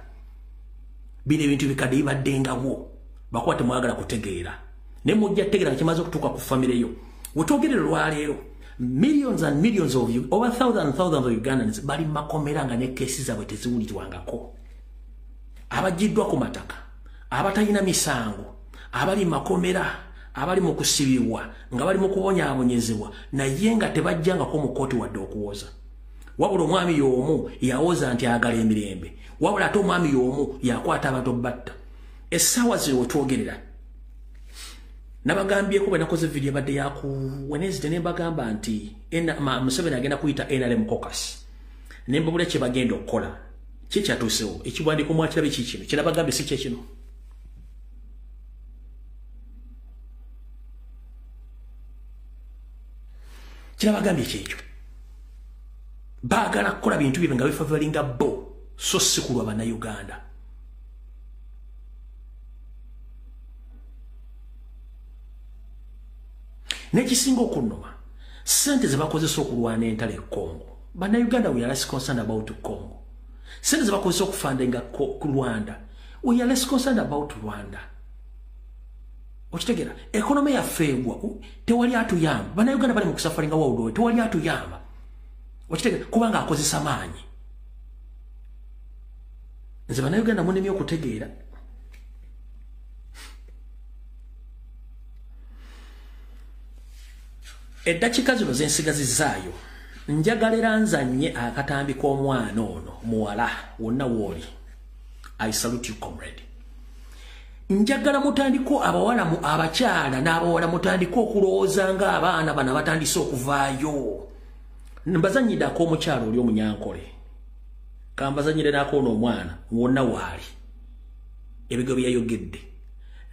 Bino ebintu bikadde bibaddengawo. Bakuba temwagala kutegeera. Ne mujja tegeera nga kimaze okutuuka ku famire yo. Wetwogerera olwaleero, millions and millions of you, over thousands and thousands of Ugandans bali mu makomera nga ne keesi zaabwe teziwulirwangako. Abagiddwa ku mataka, abatalina misango, abali mu makomera, abali mu kusibibwa, nga bali mu kubonyaabonyezebwa, naye nga tebajjangako mu kkooti wadde okuwoza. Wabula omwami y'omu yawoza nti ayagala emirembe, wabula ate omwami y'omu yakwata abantu batta. Essaawa zino wetwogerera, nabagambyeko bwe nakoze vidiyo ebadde ya ku Wednesday ne mbagamba nti Museveni agenda kuyita NRM caucus. Ne mbabulira kye bagenda okukola. Ki kyatuusewo? Ekiwandiiko mwakirabe ki kino? Kye nabagambye si kye kino. Kye nabagambye kyekyo. Baagala kukola bintu byabwe nga bifavoringa bo, so si kulwa Bannayuganda. N'ekisinga okunnuma, ssente ze bakozesa okulwana entalo e Congo. Bannayuganda, we are less concerned about Congo. Ssente ze bakozesa okufundinga ku Rwanda, we are less concerned about Rwanda. Okitegeera, economy yaffe egwa, tewali atuyamba. Bannayuganda bali mu kusufferinga worldwide, tewali atuyamba. Okitegeera, kubanga akozesa maanyi. Nze Bannayuganda munemye okutegeera. Eddakiika zino ze nsigazizaayo, njagala era nzannye akatambi k'omwana ono muwala wonna w'oli. I salute you, comrade. Njagala mutandiko abawala mu abakyala n'abawala mutandike okulowooza ng'abaana bano abatandise okuvaayo. Mbazannyidde ak'omukyala oli omunyankole. Kambazannyire n'akoona omwana wonna waali. Ebigo bye yayogedde.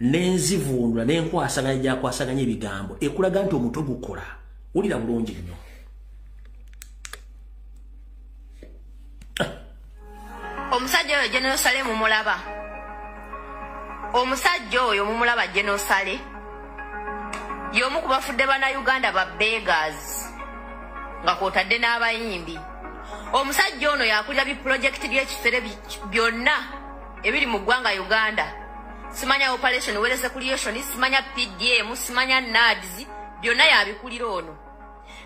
N'enzivuunula n'enkwasaganya gy'akwasaganya ebigambo ekulaga nti omutwe gukola. Wulira bulungi nnyo. Omusajja oyo General Saleh mumulaba. Omusajja oyo mumulaba General Saleh. Y'omu ku bafudde Bannayuganda ba beggars nga kw'otadde n'abayimbi. Omusajja ono yakulira bi project by'ekifere byonna ebiri mu ggwanga Uganda. Simanya Operation Wealth Creation, simanya PDM, simanya NAADS, byonna yabikulira ono.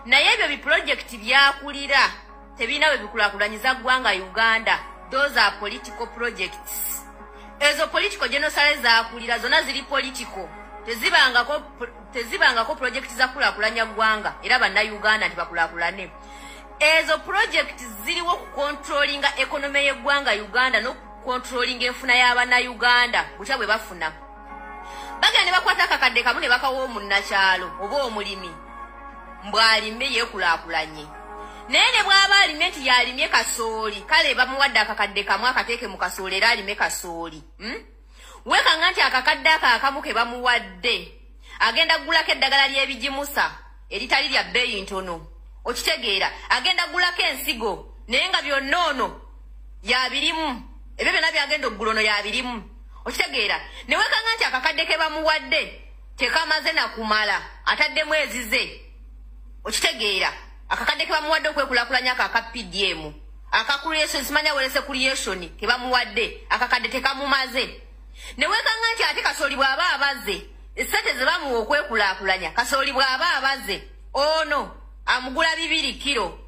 Naye ebyo bi project byakulira tebirina we bikulaakulanyiza ggwanga Uganda. Those are political projects. Ezo political genocide zakulira zonna ziri political. Tezibangako project za kulaakulanya ggwanga era Bannayuganda nti bakulaakulane. Ezo project ziriwo ku controllinga economy y'eggwanga Uganda no controlling enfuna y'Abannayuganda butya bwe bafuna. Bagenda ne bakwata akakadde kamu ne bakawa omunnakyalo oba omulimi mbw'alime yeekulaakulanye. Naye ne bw'aba alimye nti y'alimye kasooli, kale bamuwadde akakadde kamu akateeke mu kasooli era alime kasooli. Weekanga nti akakadde ako akamu ke bamuwadde agenda kugulako eddagala ly'ebigimusa eritali lya bbeeyi ntono. Okitegeera, agenda kugulako ensigo naye nga byonna ono y'abirimu. Ebyo byonna byagenda okugula ono y'abirimu. Okitegeera, ne weekanga nti akakadde ke bamuwadde tekamaze na kumala, ataddemu ezize. Okitegeera, akakadde ke bamuwadde okwekulaakulanya ako aka PDM, aka creation, simanya wealth creation ke bamuwadde, akakadde tekamumaze. Ne weekanga nti ate kasooli bw'aba abaze, essente ze bamuwa okwekulaakulanya, kasooli bw'aba abaze, ono amugula 2 kilo.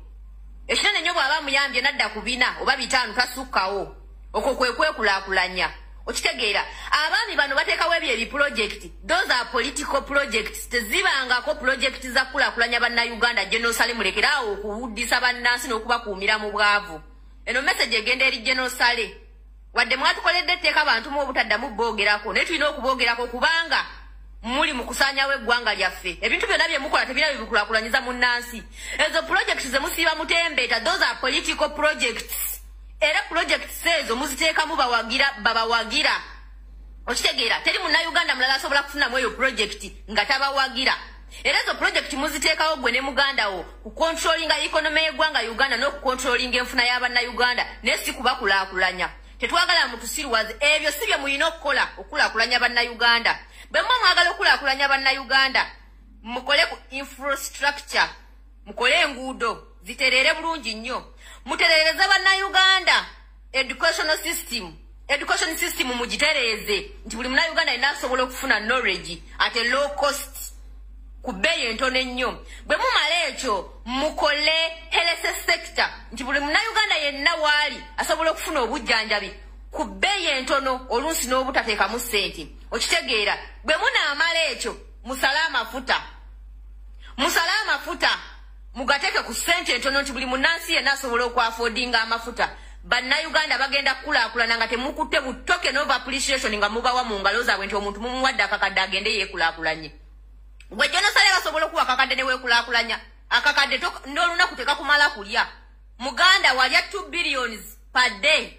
Ekinene nnyo bw'aba amuyambye n'adda ku 4 oba 5 tasukkawo. Okwo kwe kwekulaakulanya. Okitegeera, abaami bano bateekawo ebyo ebiproject. Those are political projects. Tezibangako project za kukulaakulanya bannayuganda. General Saleh, mulekeraawo okuwuddisa bannansi n'okubakuumira mu bwavu. Eno message egenda eri General Saleh. Wadde mwatukoledde etteeka bantu mu obutaddamu boogerako, naye tulina okuboogerako kubanga muli mu kusaanyawo eggwanga lyaffe. Ebintu byonna bye mukola tebirina bikulaakulanyiza munnansi. Ezo projects ze musiiba mutembeeta, those are political projects. Era projects ezo muziteekamu bawagira babawagira. Okitegeera, teri munnayuganda mulala asobola kufunamu eyo project nga tabawagira. Era ezo project muziteekawo gwe ne muganda wo kucontrollinga economy y'eggwanga Uganda n'okucontrollinga enfuna y'abannayuganda, naye si kubakulaakulanya. Tetwagala mutusiruwaze. Ebyo si bye mulina okukola okukulaakulanya bannayuganda. Bwe muba mwagala okukulaakulanya bannayuganda, mukole ku infrastructure, mukole enguudo zitereere bulungi nnyo, mutereereze bannayuganda educational system. Education system mugitereeze nti buli munnayuganda alina asobola okufuna knowledge at a low cost, ku bbeeyi entono ennyo. Bwe mumala ekyo, mukole health sector nti buli munnayuganda yenna waali asobola okufuna obujjanjabi ku bbeeyi entono, oluusi n'obutateekamu ssente. Okitegeera, bwe munaamala ekyo, musale amafuta, musale amafuta mugateeke ku ssente entono nti buli munnansi yenna asobola okwaffordinga amafuta. Bannayuganda bagenda kukulaakulana nga temukutte bu token of appreciation nga mubawa mu ngalo zaabwe nti omuntu mumuwadde akakadde agende yeekulaakulanye. Gwe General Saleh, basobola okuwa akakadde ne weekulaakulanya? Akakadde n'olunaku tekakumala kulya. Muganda walya 2 billions per day.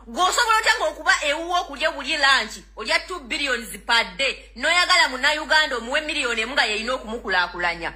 Gw'osobola otya ng'okuba ewuwo okulya buli lunch olya 2 billions per day, n'oyagala munnayuganda omuwe 1 million nga yeyina okumukulaakulanya?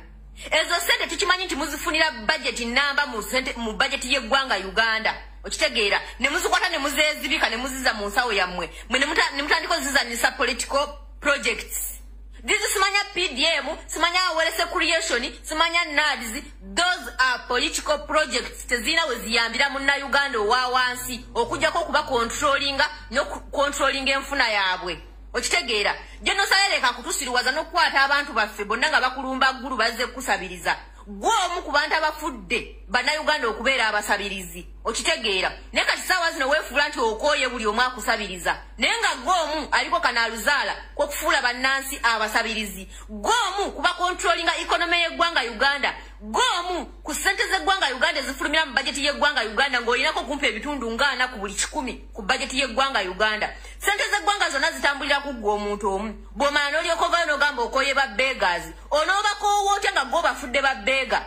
Ezo sente tukimanyi nti muzifunira budget namba mu sente mu budget y'eggwanga Uganda. Okitegeera, ne muzikwata ne muzeezibika ne muziza mu nsawo yammwe mwe, ne mutandika ozizanyisa political projects. This simanya PDM, simanya wealth creation, simanya NAADS, those are political projects. Tezina we ziyambira munnayuganda owa wansi okujjako okuba controllinga n'okucontrollinga enfuna yaabwe. Okitegeera, General Saleh, leka kutusiriwaza n'okukwata abantu baffe bonna nga bakulumba ggulu bazze kusabiriza. Gwe omu ku bantu abafudde bannayuganda okubeera abasabirizi. Okitegeera, naye kati saawa zino weefuula nti okooye buli omu akusabiriza, naye nga gwe omu aliko kanaaluzaala kw'okufuula bannansi abasabirizi. Gwe omu kuba controllinga economy y'eggwanga Uganda. Gwe omu ku ssente z'eggwanga Uganda ezifulumira mu bajeti y'eggwanga Uganda ng'olinako kumpa ebitundu nga 40 ku buli 100 ku bajeti y'eggwanga Uganda. Ssente z'eggwanga zonna zitambulira ku ggwe omuntu omu. Bw'omala n'olyoka ovayo n'ogamba okooye ba beggars. Onoobakoowa otya nga gwe obafudde ba beggar?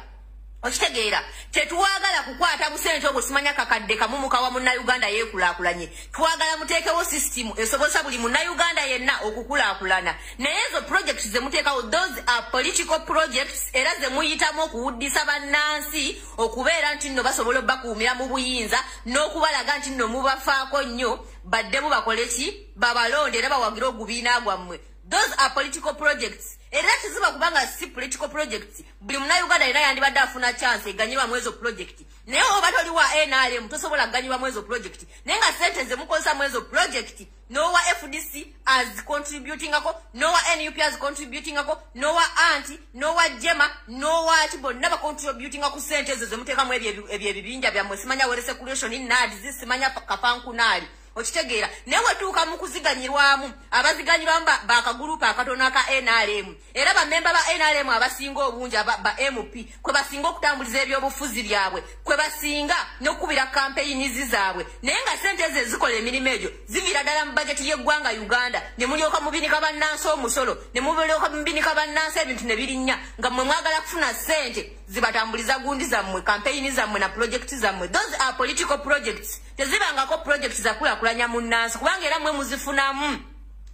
Okitegeera, tetwagala kukwata busente obwo simanya kakadde kamu mukawa munnayuganda yeekulaakulanye. Twagala muteekewo system esobozesa buli munnayuganda yenna okukulaakulana. Naye ezo projects ze muteekawo, those are political projects, era ze muyitamu okuwuddisa bannansi okubeera nti nno basobola obbakuumira mu buyinza n'okubalaga nti nno mubafaako nnyo, baddemu bakole ki? Babalonde era bawagire ogubiina gwammwe. Those are political projects. Era kiziba kubanga si political projects, buli munnayuganda yenna yandibadde afuna chance eganyibwamu ezo project. Naye oba toli wa NRM, tosobola kuganyibwamu ezo project. Naye nga sente ze mukozesa mu ezo project, n'owa FDC as contributingako, n'owa NUP as contributingako, n'owa anti, n'owa JEEMA, n'owa ki, bonna bacontributinga ku sente ezo ze muteekamu ebyo ebibinja byammwe, simanya wealth creation, NAADS, simanya kafankunaali. Okitegeera, naye wetuuka mu kuziganyirwamu, abaziganyirwamu bakagurupu akatono aka NRM, era bamemba ba NRM abasinga obungi ba MP kwe basinga okutambuliza ebyobufuzi byabwe, kwe basinga n'okukubira campaigns zaabwe. Naye nga sente ezo ezikola emirimu egyo ziviira ddala mu bajeti y'eggwanga Uganda, ne mulyoka mubinika bannansi omusolo, ne mulyoka mubinika bannansi ebintu ne birinnya, nga mmwe mwagala kufuna sente zibatambuliza gundi zammwe, campaign zammwe na project zammwe. Those are political projects. Tezibangako projects za kulaakulanya munnansi, kubanga era mmwe muzifunamu.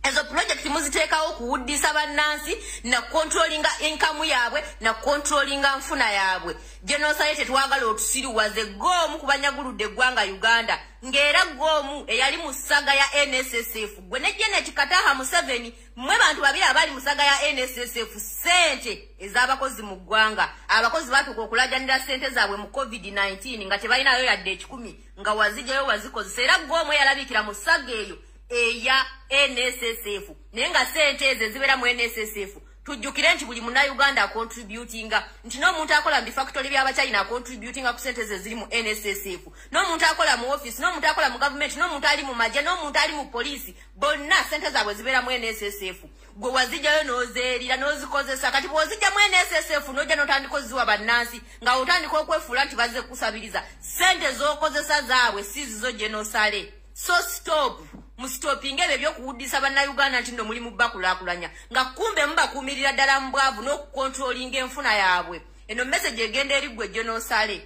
Ezo project muziteekawo okuwuddisa bannansi na controllinga income yaabwe na controllinga nfuna yaabwe. General Saleh, tetwagala otusiriwaze. Goomu kubanyaguludde eggwanga Uganda, ng'era goomu eyali mu saga ya NSSF. Gwe ne Janet Kataha Museveni, mmwe bantu babiri abali mu saga ya NSSF. Ssente ez'abakozi mu ggwanga, abakozi batuuka okulajanira ssente zaabwe mu COVID-19 nga tebalinayo yadde 100, nga wazigyayo wazikozesa. Era goomu eyalabikira mu saga eyo eya NSSF, naye nga ssente ezo ezibeera mu NSSF Tujjukire nti buli munnayuganda acontributinga, nti n'omuntu akola mu bifactory by'abachina acontributinga ku sente ze ziri mu NSSF, n'omuntu akola mu office, n'omuntu akola mu government, n'omuntu ali mu magye, n'omuntu ali mu poliisi, bonna sente zaabwe zibeera mu NSSF. Gwe wazijjayo n'ozeerira n'ozikozesa. Kati bw'ozijja mu NSSF n'ojja n'otandika oziwa bannansi, nga otandika okwefuula nti bazze kusabiriza, sente z'okozesa zaabwe si zizo gyenosale. So stop. Mustopinge ebyo ebyokuwuddisa bannayuganda nti nno muli mu bakulaakulanya, nga kumbe mubakuumirira ddala mu bwavu n'okukontrolinga enfuna yaabwe. Eno message egenda eri ggwe gyenosale.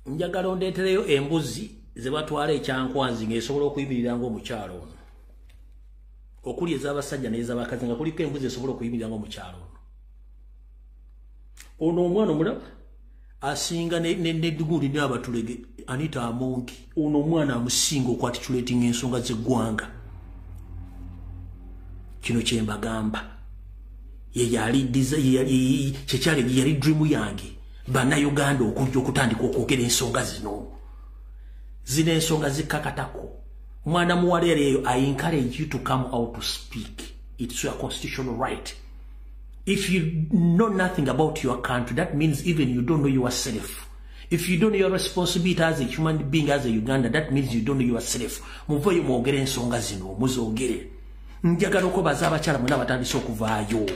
Njagala ondeetereyo embuzi ze batwala ekyankwanzi ng'esobola okuyimirira ng'omukyalo ono, okuli ez'abasajja n'ez'abakazi, nga kuliko embuzi esobola okuyimirira ng'omukyalo ono. Ono omwana omulaba asinga nedduguli n'abatulege Anita Amongi. Ono omwana amusinga okwatitulatinga ensonga z'eggwanga. Kino kye mbagamba, ye yali kyekyali yali dream yange bannayuganda okujja okutandika okwogera ensonga zino. Zino ensonga zikkakatako. Omwana muwala eyo, I encourage you to come out to speak. It's your constitutional right. If you know nothing about your country, that means even you don't know yourself. If you don't know your responsibility as a human being, as a Uganda, that means you don't know yourself. Muveeyo mwogere ensonga zino, muzoogere. Njagala okwebaza abakyala mwena batandise okuvaayo.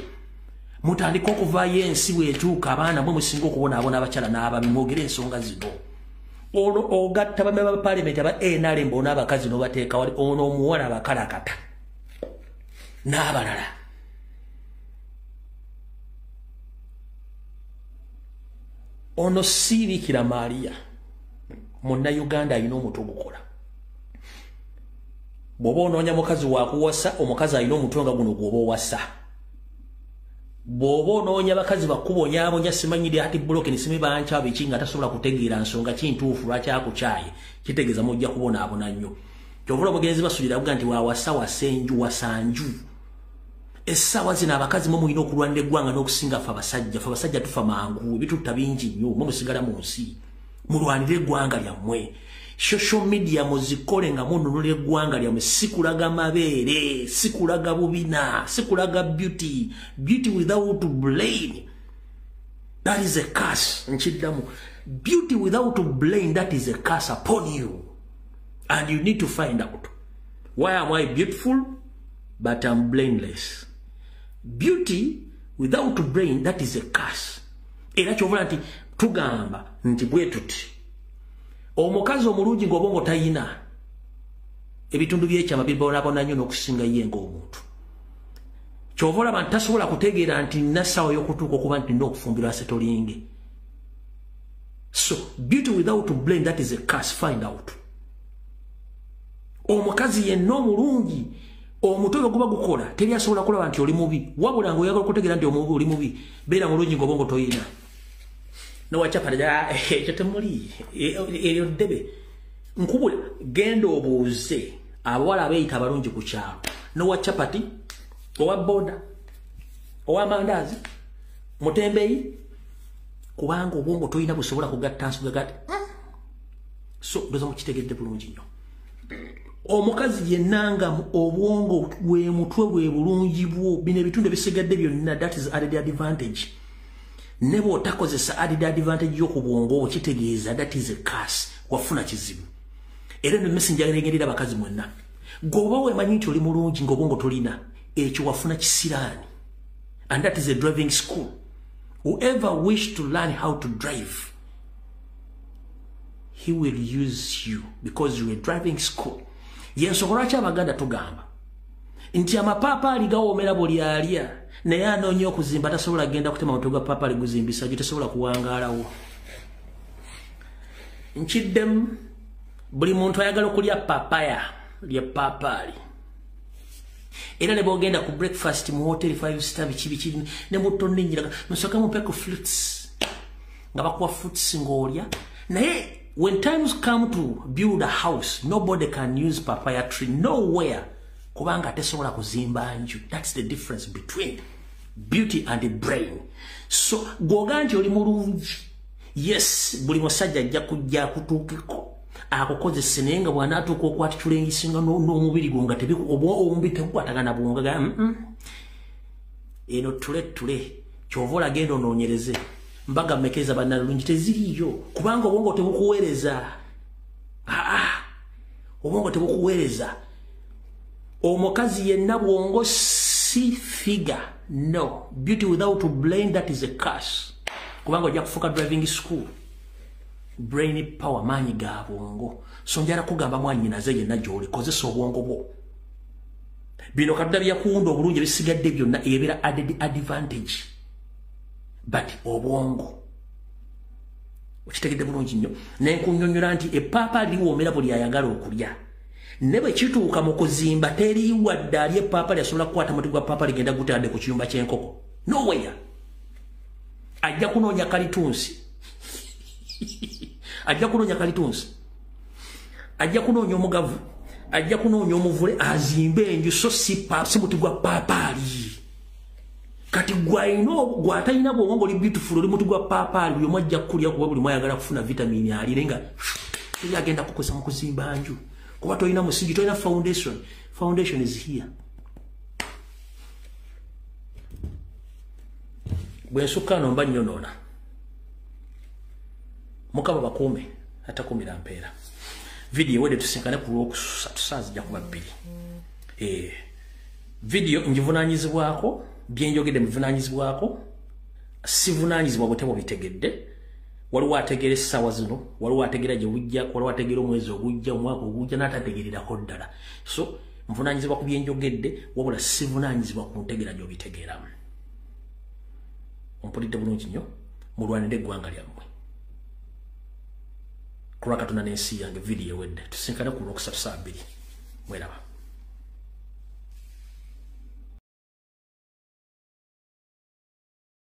Mutandike okuvaayo ensi bw'etuuka, abaana mwe musinga okubonaabona, abakyala n'abaami, mwogere ensonga zino. Olwo ogatta bamemba ba paalamenti aba NRM bonna abakazi n'obateeka wali, ono omuwala abakalakata n'abalala. Ono si Bikira Maria, munnayuganda alina omutwe ogukola. Bw'oba onoonya mukazi wakuwasa, omukazi alina omutwe nga guno gw'oba owasa. Bw'oba onoonya bakazi bakubonyaabonya, simanyire ati broken simi banca biki, nga tasobola kutegeera nsonga ki ntuufu lwaki akukyaye, kitegeeza mujja kubonaabona nnyo. Kyovula omugenzi basulira avuga nti wawasa wasenju wasanju. Essaawa zino abakazi mwe mulina okulwanira eggwanga n'okusinga ffe abasajja. Ffe abasajja tufa mangu, ebitutta bingi nnyo, mwe musigala mu nsi. Mulwanire eggwanga lyammwe. Social media muzikole nga mununula eggwanga lyammwe, si kulaga mabeere, si kulaga bubina, si kulaga beauty. Beauty without brain, that is a curse. Nkiddamu, beauty without brain, that is a curse upon you. And you need to find out, why am I beautiful but I'm blameless? Beauty without brain, that is a curse. Era kyovula nti tugamba nti bwe tuti, omukazi omulungi ng'obwongo tayina, ebitundu by'ekyama bibonaabona nnyo n'okusinga ye ng'omuntu. Kyova olaba nti tasobola kutegeera nti nina ssaawa y'okutuuka okuba nti nina okufumbirwa setolinge. So beauty without brain, that is a curse. Find out. Omukazi yenna omulungi omutwe bwe guba gukola teri asobola kulaba nti oli mubi, wabula ng'oyagala okutegeera nti oli mubi, beera mulungi ng'obwongo toyina. Nowachapata ekyo temuli eryo ddebe. Nkubula, genda obuuze abawala abeeyita abalungi ku kyalo, nowa chapati, owa boda, owa mandaazi, mutembeyi, kubanga obwongo toyina busobola kugatta nsuga gati. So ndoza mukitegedde bulungi nnyo. Omukazi yenna nga obwongo bwe mutwe bwe bulungi bwo, bino ebitundu ebisigadde byonna, that is added advantage. Ne bw'otakozesa added advantage y'oku bwongo obwo, kitegeeza that is a curse, wafuna kizibu. Era eno messenger egenderera abakazi mwenna. Gwoba weemanyi nti oli mulungi ng'obwongo tolina, ekyo wafuna kisiraani. And that is a driving school. Whoever wish to learn how to drive, he will use you because you are driving school. Yensonga lwaki Abaganda tugamba nti amapaapaali gawoomera buli alya, naye anoonya okuzimba tasobola genda kutema mutwe gwa paapaali guzimbisa gyo, tasobola kuwangaalawo. Nkiddemu, buli muntu ayagala okulya papaya lya paapaali. Era ne bw'ogenda ku breakfast mu hotel 5 star biki biki ne mutonnenyira, musooke mumpe ku fruits, nga bakuwa fruits ng'olya. Naye when times come to build a house, nobody can use papaya tree nowhere, kubanga tesobola kuzimba nju. That's the difference between beauty and the brain. So gwoga nti oli mulungi, yes, buli musajja ajja kujja akutuukeko, Akukozese naye nga bw'anaatuuka okwatitula engisinga n'omubiri gwo nga omubiri tegukwatagana bwongo ga eno tule tule kyova olagenda onoonyereze mbaga mmekeza bannalulungi teziriiyo kubanga obwongo tebukuweereza. Obwongo tebukuweereza. Omukazi yenna bwongo si figure. No, beauty without brain, that is a curse. Kubanga ojja kufuuka driving school. Brain power, maanyi ga bwongo. So njala kugamba mwannyinaze yenna gy'oli, kozesa obwongo bwo. Bino Katonda byakuwunda obulungi ebisigadde byonna ebeera added advantage. But obwongo okitegedde bulungi nnyo. Ne nkunnyonnyola nti eppaapa liwoomera buli ayagala okulya. Ne bwe kituuka mu kuzimba teri wadde ali eppaapa lyasobola kukwata muti gwa ppaapa ligenda gutadde ku kiyumba ky'enkoko. Nowhere. Ajja kunoonya kalitunsi. Ajja kunoonya kalitunsi. Ajja kunoonya omugavu. Ajja kunoonya omuvule azimbe enju so si muti gwa ppaapaali. Kati gwatalina bwongo oli beautiful oli muti gwa ppaapaali buli omu ajja kukulya kuba buli omu ayagala kufuna vitamini alire nga teri agenda kukozesa mu kuzimba nju. Kuba tolina musingi, tolina foundation. Foundation is here. Bwe nsukka ano mba nnyonoona. Mukama bakuume, atakuumira mpeera. Video ewedde tusinkane ku Lwokusatu ssaawa zijja kuba 2. Video ngivunaanyizibwako, bye njogedde mbivunaanyizibwako, sivunaanyizibwa bwe temubitegedde. Waliwo ategeera essaawa zino, waliwo ategeera gye bujja, waliwo ategeera omwezi ogujja, omwaka ogujja, n'atategeererako ddala. So nvunaanyizibwa ku bye njogedde, wabula sivunaanyizibwa ku ntegeera gy'obitegeeramu. Ompulidde bulungi nnyo, mulwanire eggwanga lyammwe. Ku lwa Katonda n'ensi yange, video ewedde. Tusinkane ku Lwokusatu ssaawa 2. Mweraba.